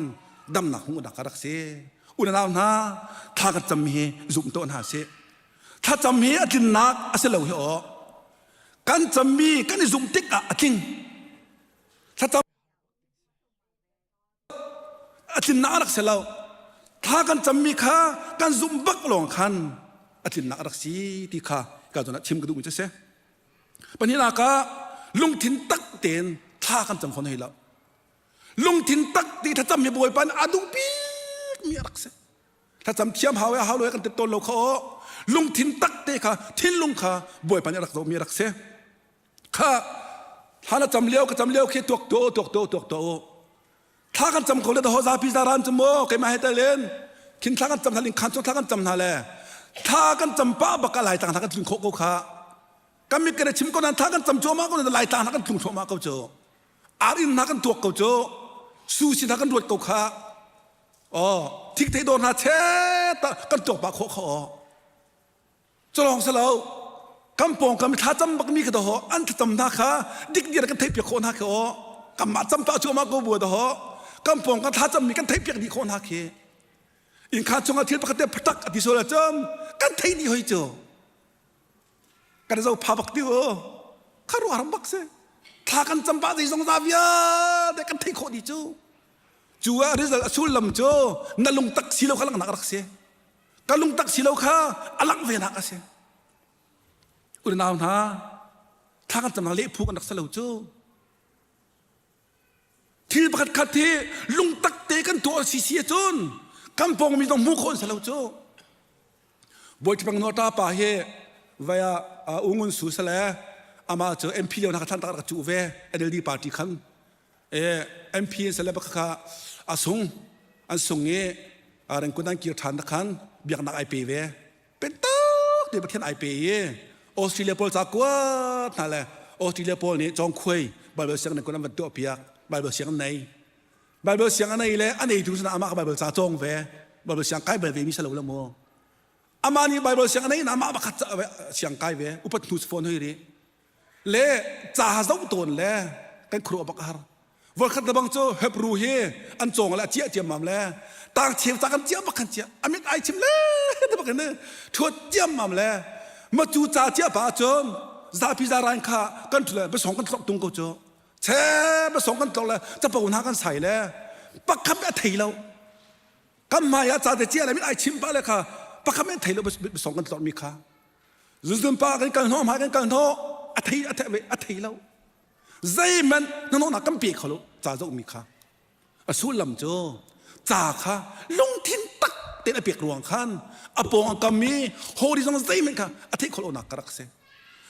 damnak hmuhnak a rak si unau hna thla kan cam hi zum tuah hna sih Thlacam hi a tlinnak a si lo hi aw. Kan cammi kan i zumh tik ah a tling. Thlacam a tlinnak a rak si lo. Thla kan cammi kha kan zumh bak lawng khan a tlinnak a rak si ti kha ka zawn ah chim ka duhmi cu a si. Pahnihnak ah lungthin tak tein thla kan cam fawn hei lo. Lungthin tak ti thlacam hi Bawipa nih a duh bikmi a rak si. Thlacam thiam hau e hau lo kan tet tawn lo kha aw lungthin tak te kha thinlung kha Bawipa nih a rak zohmi a rak si. Kha thla na cam lio ka cam lio khi tuak to tuak to tuak to thla kan cam ko le ho zapi zaran cu maw keimah he talen khin thla kan cam hna ling khan cu thla kan cam hna le thla kan cam pa bak a lai tlang hna kan tlung khawh ko kha kan mit kan chim ko nan thla kan cam cuahmah ko nan lai tlang hna kan tlung thluahmah ko cu ar inn hna kan tuak ko cu su si hna kan ruat ko kha Oh, thik thei dawr hna che ta kan tuak pah khawh kha aw. Culong salo kan pawngkam thla cam bak mi ka daho an thlacam hna kha dik dir kan theih piak khawh hna khi aw. Kanmah cam pah cuahmah ko bu daho kan pawngkam thla cam mi kan theih piak dih khawh hna khi. Inn kha chungah thil pakhat te phatak a ti sual ahcun kan theih dih hoi cu. Kan zo pha bak ti u. Kha ruah bak si. Thla kan cam pah zeizong za vialte kan theih khawh dih cu. Cu ah result a sullam cu na lungtak si lo kha langhnak a rak si. Ka lungtak si lo kha a langh ve nak a si. Unau hna, thla kan camnak leh phu kan rak si lo cu. Thil pakhat khat hi lungtak te kan tuah si si ahcun kan pawngmi zong hmuh khawh an si lo cu. Bawi Ṭhipang Nawta pa hi vai ah U Ngun Su sale amah cu MP lio hna kha thlan tak rak cuh ve NLD party khan MP in sale bak kha a sung an sung i rengkun an kir ṭhan khan biaknak ai pe ve pentak te Pathian ai pe i Australia pawl ca kuat hna le Australia pawl nih cawngkhuai Bible siang kun an van tuah piak Bible siang an nei Bible siang an nei le a nei tu sana amah ka Bible ca cawng ve Bible siang kai bal ve mi salo la mu amah nih Bible siang a nei na amah pakhat siang kai ve upat hnu phone hoi ri le ca zoh tawn le kan khuruah bak har voikhat le bang cu Hebrew hi an cawng le a ciah ciammam le tang cheu ca kan ciah bak kan ciah amit ai chim le te bak in thuat ciammam le ma cu ca ciah pa cun zapi zaran kha kan thule basong kan thlok tung ko cu. Che basong kan tlok le capo hna kan sai le pakhat a thei lo. Kan hmai ah ca te cia le min ai chim pa le kha pakhat men thei lo basong kan tlok mi kha. Zunzun pa kan kal hnawh hmai kan kal hnawh a thei a thei a thei lo. Zeihmanh hnahnawhnak kan pe kho lo ca zoh mi kha. A sullam cu ca kha lungthin tak tein a pek ruang khan a pawng a kam i hori zong zeihmanh kha a theih khawh lonak ka rak si.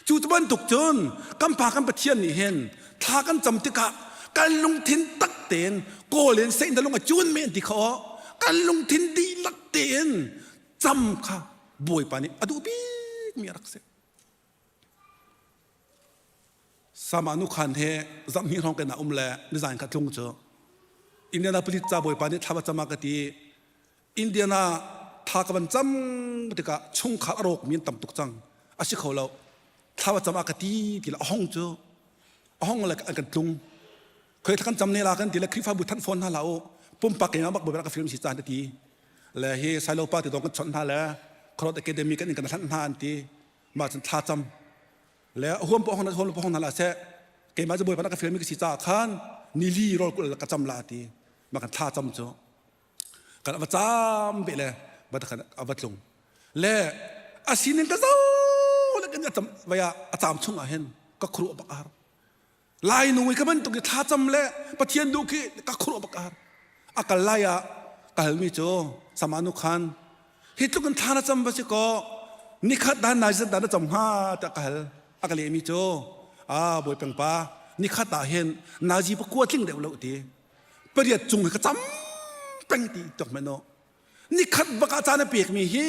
Cu bantuk cun kan Pa kan Pathian nih hin thla kan cam tikah kan lungthin tak tein kawl in Satan lung a cun men ti kha aw kan lungthin dihlak tein cam kha Bawipa nih a duh bikmi a rak si. Sama nu khan he zamhnih hrawng kan um le nizan kha tlung cu Indianapolis ca bawipa nih thla va cam ah ka ti Indiana tha ka van cam tikah chungkhar a rawk mi an tam tuk cang a si kho lo thla va cam ah ka ti ti le a hong cu a hong le an kan tlung khoi thla kan cam ne la kan ti le Khrihfabu thanh fawn hna la u pumpak keimah bak bawipa ka film si caan ka ti le hi Silo pa ti dong kan chawnh hna le Kharot Academy kan in kan hlanh hna an ti mah cun thla cam le huam po hong na huam po hong na la seh keimah cu bawipa na ka fialmi ka si caah khan nili rawl kul ka cam la ti ma kan thla cam cu kan va cam be le va khan a va tlung le a sining ka zo le kan cam vaya a cam chung ah hin ka khru bak ar Lai nu i ka bantuk i thlacam le Pathian duh khi ka khuruah bak ar. A kal lai ah ka halmi cu samanu khan hi tluk in thla na cam va si kaw nikhat dan nai zat dan na cam hnga tiah ka hal. A ka lehmi cu a bawi peng pa nikhat ah hin nazi pakua tling deuh lo ti pariat cung hi ka cam peng ti tok men nikhat bak ah caan a pekmi hi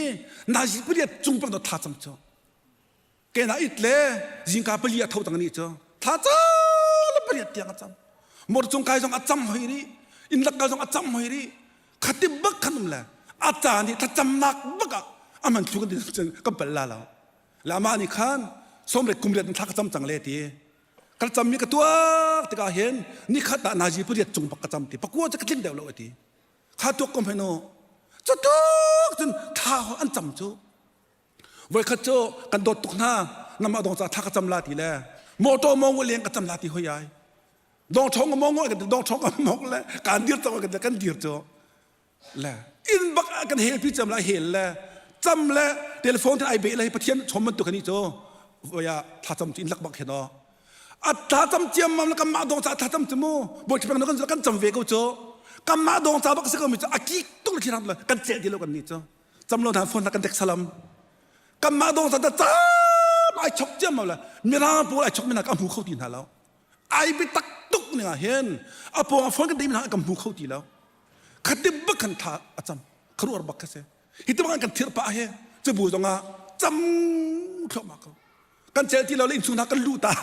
nazi pariat cung peng thla cam cu Kena it le zingka pali a tho tang ni cu tha ca le pariat tiang a cam mor cung kai zong a cam hoi ri inn lak ka zong a cam hoi ri khati bak khan um le a caan hi thlacamnak bak ah aman thlu kan ti kan pal la lo le amah nih khan somre kumriat in thla ka cam cang le ti ka cam mi ka tuak tikah hin nikhat ah nazi pariat cung bak ka cam ti pakua cu ka tling deuh lo ti kha tuak kom heno cu tuk cun thla an cam cu Voikhat cu kan dawt tuk hna namah dong ca thla ka cam la ti le motor mong leng ka cam la ti hoi ai dong chong mong kan dong chong mong le kan dir cang kan kan dir cu le in bak kan hel pi cam la hel le cam le telephone te ai be le pathian chom man tu khani cu voya thla cam in lak bak he no a thla cam chiam mam le kan mah dong ca thla cam cu mu boi thipang kan kan cam ve ko cu kan mah dong ca bak si ko mi cu a ki tuk le thirang kan cel ti lo kan ni cu cam lo hna phone kan tek salam kan mah dong ta cam ai chok ciam lo le mirang pawl ai chok mi hna ka hmu kho ti hna lo ai bi tak tuk ning ah hin a pawng a phone kan dei mi hna kan hmu kho ti lo khati bak kan tha a cam kharuar bak ka se hi te bang kan thir pa he cu bu zong ah cam thluahmah ko kan cel ti lo le innchung hna kan lu tak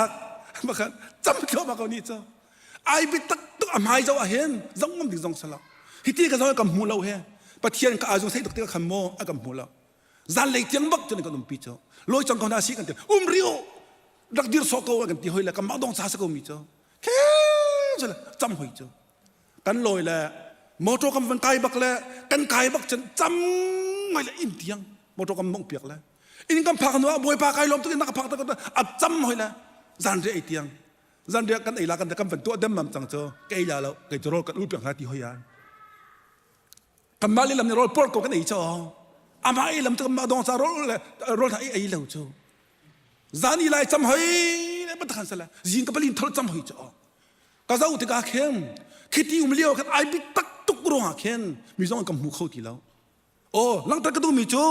makhan cam thluahmah ko ni cu ai bi tak tuk a hmai zo ah hin zong ngam ding zong salo hi ti ka zong kan hmu lo he pathian ka azung sei tuk ti ka khan mo a kan hmu lo zan lei tiang bak cun kan umpi cu loi cang ko na si kan ti um rio rak dir so ko kan ti hoi le kan mah dong sa sa ko mi cu khe cu cam hoi cu kan lawi le motor kan van kai bak le kan kai bak cun cam ngai le inn tiang motor kan mong piak le inn kan phak hnu ah bawipa kai lawm tuk in ka phak tak a cam hoi le zan ri ei tiang zan riak kan ei la kan kan van tuah dem mam cang cu ka ei la lo kei cu rawl kan ul piak hna ti hoi an kan mah lam ni rawl por ko kan ei cho amah ei lam tu kan mah dong sa rawl le rawl tha ei ei lo cu zan i lai cam hoi le ban khan sala zing ka palin thol cam hoi cho ka zo tikah khin khiti um lio khan ai bi tak tuk ruangah khin mi zong kan hmu kho ti lo aw langhter ka duhmi cu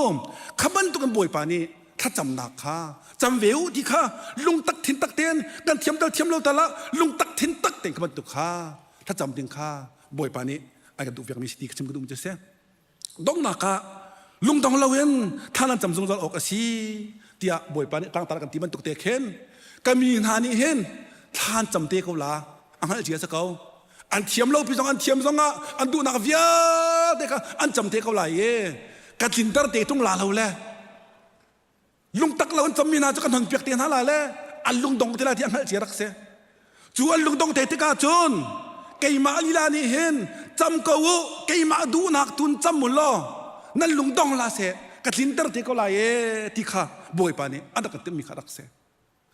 kha bantuk in bawipa nih thlacamnak kha cam ve u ti kha lungtak thin tak tein kan thiam tal thiam lo tal ah lungtak thin tak tein kha bantuk kha thlacam ding kha bawipa nih ai kan duh piakmi si ti ka chim ka duh mi cu si donghnak ah lungdong loin thla nan cam zungzal awk a si tiah Bawipa nih tlangtar kan ti bantuk te khin ka mi hna nih hin thla an cam te ko la a hngalh cia si ko an thiam lo pi zong an thiam zong ah an duhnak vialte kha an cam te ko lai i ka tlinter te tung la lo le lungtak lo an cammi hna cu kan hon piak te hna la le an lungdong te la ti a hngalh cia rak si cu an lungdong te tikah cun keimah lila nih hin cam ko u keimah duhnak tun cam u law nan lungdong la seh ka tlinter te ko lai e ti kha bawipa nih an rak kan timhmi kha rak si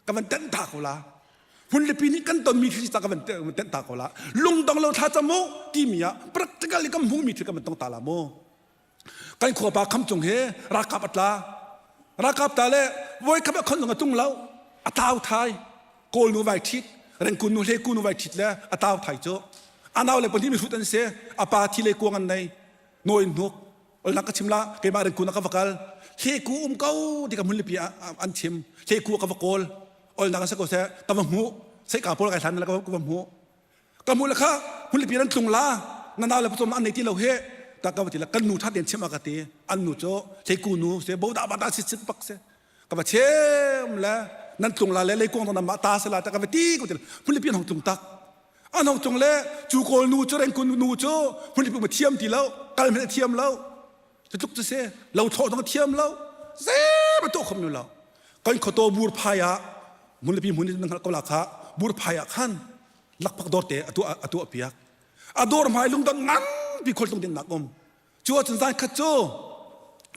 ka van tenh ta ko la. Hmunlipi nih kan tonmi thil ca ka van tenh ta ko la. Lungdong lo thla cam u timi ah practically kan hmuhmi thil kan van tong ta la mu. Kan khuapa kham cung he ralkap a tla. Ralkap ta le voi khat a khon zong a tung lo. A tau thai. Kawl nu vai ṭhit, rengkun nu hle ku nu vai ṭhit le a tau thai cu. A nau le pahnih mihrut an si. A pa thi le kuang an nei. Nawi in hnuk. Olnak ka chim la keimah rengkun ah ka va kal. Hle ku um ko ti ka hmunlipi ah an chim. Hle ku ka va kawl. Olnak an si ko seh ka va hmuh. Seika pawl kai hlan ka va hmuh. Ka hmuh le kha hmunlipi nan tlung la. Na nau le patom an nei ti lo he. Ta ka va ti la kan nu tha ten chim a ka ti. An nu cu hle ku nu se bo da ba da sit sit bak se. Ka va chem le nan tlung la le leikuang tong nan mah ta se la ta ka va ti ko ti hmunlipi an hong tlung tak. An hong tlung le cu kawl nu cu rengkun nu cu hmunlipi ma thiam ti lo kal hmanh a thiam lo. Cutluk cu si lo thlawh zong a thiam lo. Zei tuah khom nu lo. Kan khuataw bur phai ah hmunlipi hmun in nan hngalh ko la kha bur phai ah khan lakphak dawr te a tuah a tuah piak. A dawr hmai lungdon nganpi khualtlung ding nak um. Cu ahcun zan khat cu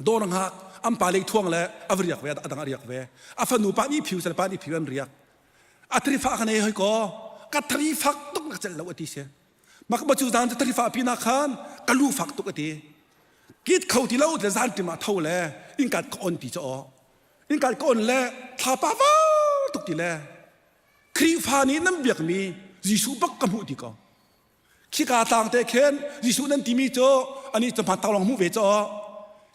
dawr hngak an pa lei thuang le a va riak ve a dang a riak ve. A fanu pa nih phiu sal pa nih phiu an riak. A thari fah kan ei hoi ko. Ka thari fak tuk na celh lo a ti si. Mak ba cu zan cu thari fah pi na khan ka lu fak tuk a ti. Kit kho ti lo le zan tim ah tho le innkat ka on ti cho. Innkat ka on le thlapa var tuk ti le Khrihfa nih nan biakmi Jesuh bak ka hmuh ti ko. Khika tlang te khin Jesuh nan timi cu ani cu hman lawng hmuh ve cu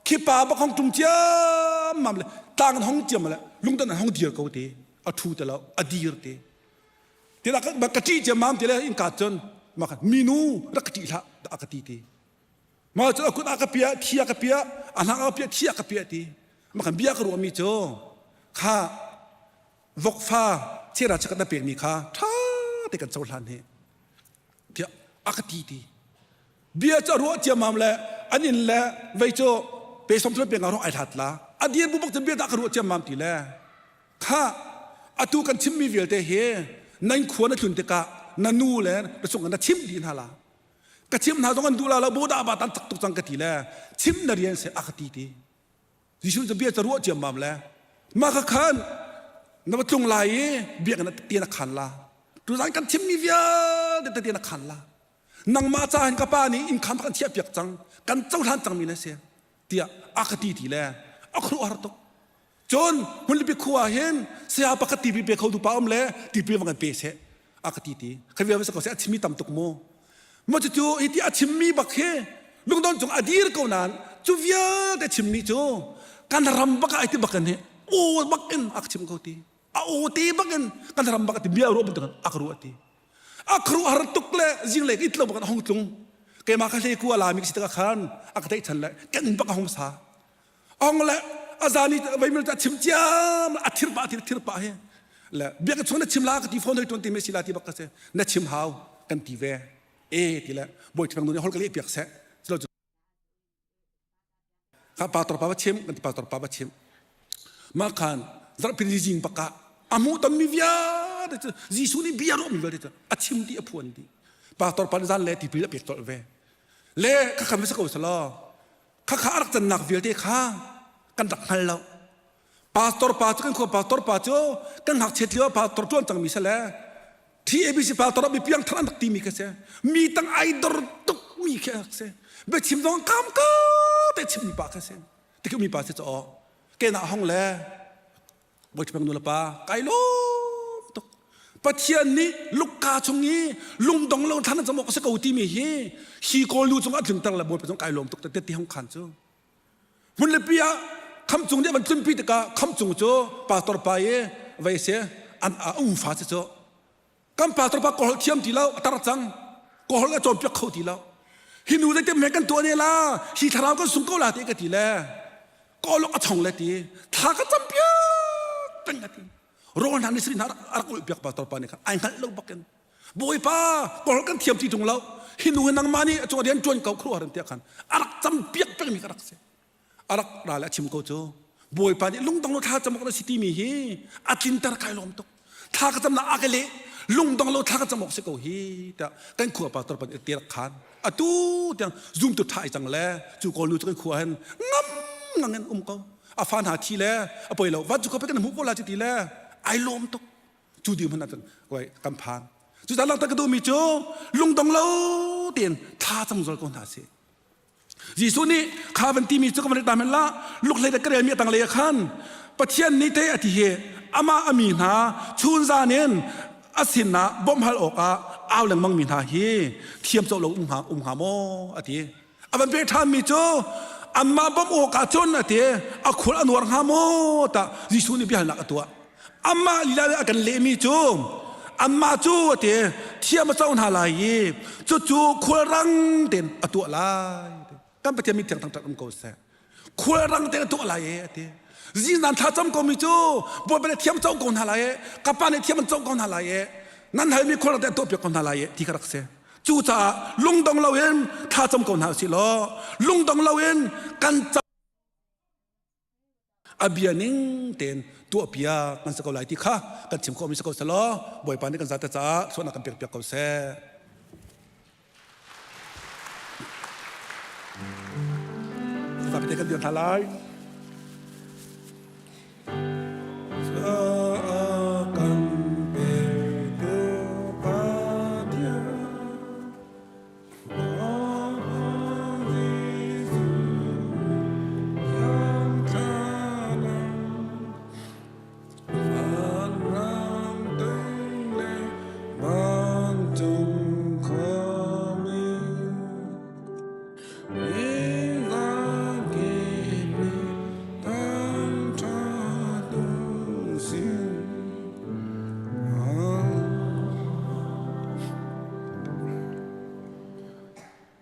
khi pa bak hong tum ciammam le tlang an hong ciam le lungdan an hong dir ko ti a thu te lo a dir ti ti la ka ṭih ciammam ti le innka cun ma minu rak ka ṭih hlah a ka ti ti ma cu a kut a ka piah thi a ka piah a hnang a ka piah thi a ka piah ti ma kan bia ka ruahmi cu kha vokfa chera chakat na pekmi kha ṭha te kan cohlan hi tiah a ka ti ti bia cu a ruah ciammam le an inn le vei cu pe som thul pe nga rong ai hlat la a dir bu bak cun bia dah ka ruah ciammam ti le kha atu kan chimmi vialte hi nan khua na tlun tikah na nu le na sung na chim dih hna la ka chim hna zong an duh la lo bo dah ba tan tak tuk cang ka ti le chim na rian se a ka ti ti Jesuh cu bia ca ruah ciammam le mah kha khan na va tlung lai i biakinn ah tian a khan la tuzan kan chimmi vialte te tian a khan la nangmah ca hin ka pa nih inn khan kan chiah piak cang kan cohlan cangmi na si tiah a ka ti ti le a khuaruahhar tuk cun hmunlipi khua hin saya pakhat tipil pe kho tu pa um le tipil va kan pe seh a ka ti ti kha vial ko seh a chimmi tam tuk mu ma cucu hi ti a chimmi bak hi lungdon cung a dir ko nain cu vialte chimmi cu kan ram bak ah ai ti bak in hi aw bak in a ka chim ko ti a aw te bak in kan ram bak ti bia ruah bantuk a ka ruah ti a khuaruah har tuk le zinglei ka it lo bak in a hong tlung keimah ka hle ku a lami ka si tikah khan a ka theih chan le kan inn bak a hong sa ong le azani veimil ta chim ciam a thir pa thir thir pa he le biak chung na chim la ka ti phone hoi ton ti me sila ti bak ka se na chim hau kan ti ve e ti le boi thang nu hol ka le piak se lo ka pastor pa ba chim kan ti pastor pa ba chim ma khan zarhpin jing baka amu tam mi vialte cu Jesuh nih bia ruah mi vialte cu a chim di a phuan di pastor pa zan le tipil a pek tol ve le kha khan sa ko salo Khakha a rak cannak vialte kha kan rak hngal lo. Pastor pa cu kan khua pastor pa cu kan ngakchiat lio pastor ṭuan cangmi si le TABC pastor ah mi piangthar an rak timi kha si. Mi tang ai dor tukmi khi a rak si. Biachim zong kam ka te chimmi pa kha si. Tikhi mi pa si cu aw. Kenah hong le Bawipa nu le pa kai lawm tuk. Pathian nih lukka chung i lungdong lo thlan cam awk a si ko timi hi hi kawl nu cung a tlunter le Bawipa cung kai lawm tuk te ti hong khan cu. Hmun le pi ah kham cung nih van tlunpi tikah kham cung cu pastor pa i vei si an a ufa si cu Kan pastor pa kawlholh thiam ti lo, a tar cang. Kawlholh a cawnpiak kho ti lo. Hi nu zeitin hme kan tuah ne la, hi thlarau kan sung ko la ti ka ti le kawlok a chong le ti thla ka cam piak peng a ti. Rawl hna ni sri hna a rak ulh piak pastor pa nih khan ai hngalh lo bakin. Bawipa kawlholh kan thiam ti tung lo. Hi nu hi nangmah nih a cung rian ṭuan ko khuaruahhar tiah khan a rak cam piak pengmi ka rak si. A rak ra le a chim ko cu Bawipa nih lungdong lo thla cam awk na si timi hi a tlinter kai lawm tuk thla ka camnak a ka leh lungdong lo thla ka cam awk si ko hi tiah kan khua pastor pan te rak khan atu tiang zoom tu tha ai cang le cu kawl nu cu kan khua hin ngam ngang in um ko a fa hna thi le a poi lo van cu ko pe kan hmuh ko la ti le ai lawm tuk. Cu dirhmun ah cun kan phan. Cucaah langhter ka duhmi cu lungdong lo tein thla cam zol ko hna sih. Jesuh nih kha van timi cu ka van ta men la lukhlei ka relmi a tanglei ah khan Pathian nih te a ti hi amah a mi hna chun zan in a sinah bawmh hal awkah au lengmang mi hna hi thiam co lo um hnga um hnga maw a ti. A van pe ṭhanmi cu anmah bawmh awkah cun a ti a khul a nuar hnga maw tah Jesuh nih biahalnak a tuah. Amah lila a kan lehmi cu anmah cu a ti thiam a co hna lai i cucu khulrang tein a tuah lai. Kan Pathian min thiang thangṭhat um ko seh. Khulrang tein a tuah lai e a ti. Zingzan thla cam komi cu Bawipa nih thiam co ko hna lai e ka pa nih thiam an co ko hna lai e nan halmi khulrang tein a tuah piak ko hna lai e ti kha rak si. Cucaah lungdong loin thla cam ko hna usih law lungdong loin kan cam a bia ning tein tuahpiak kan si ko lai ti kha kan chim khawhmi si ko selaw Bawipa nih kan zate caah suahnak kan pekpiak ko seh. Zapi te kan dir hna lai. Kan petu Pathian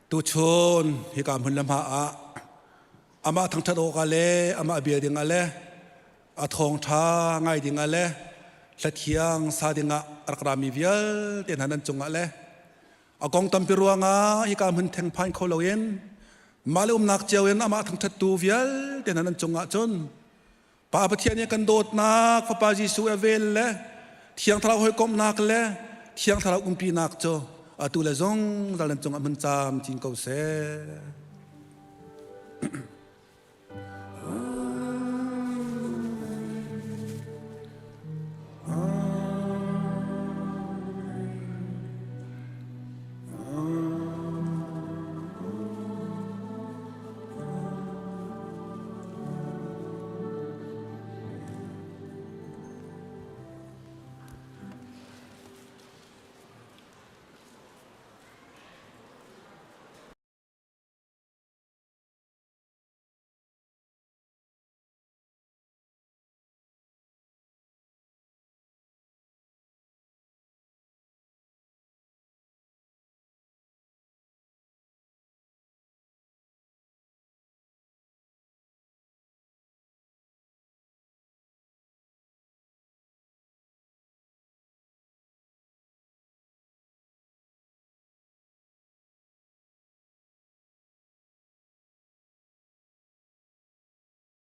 Tuchun hika hmun le hma ah amah thangṭhat awkah le amah bia dingah le a thawngṭha ngai dingah le hlathiang sa dingah a rak rami vialte hna nan cungah le A kong tampi ruangah hika hmun theng phan kho loin mah le umnak cio in amah thangṭhattu vialte hna nan cungah cun Pa Pathian nih kan dawtnak Fapa Jesuh a vel le Thiang Thlarau hawikomhnak le Thiang Thlarau umpinak cu atu le zungzal nan cungah hmun camcin ko seh.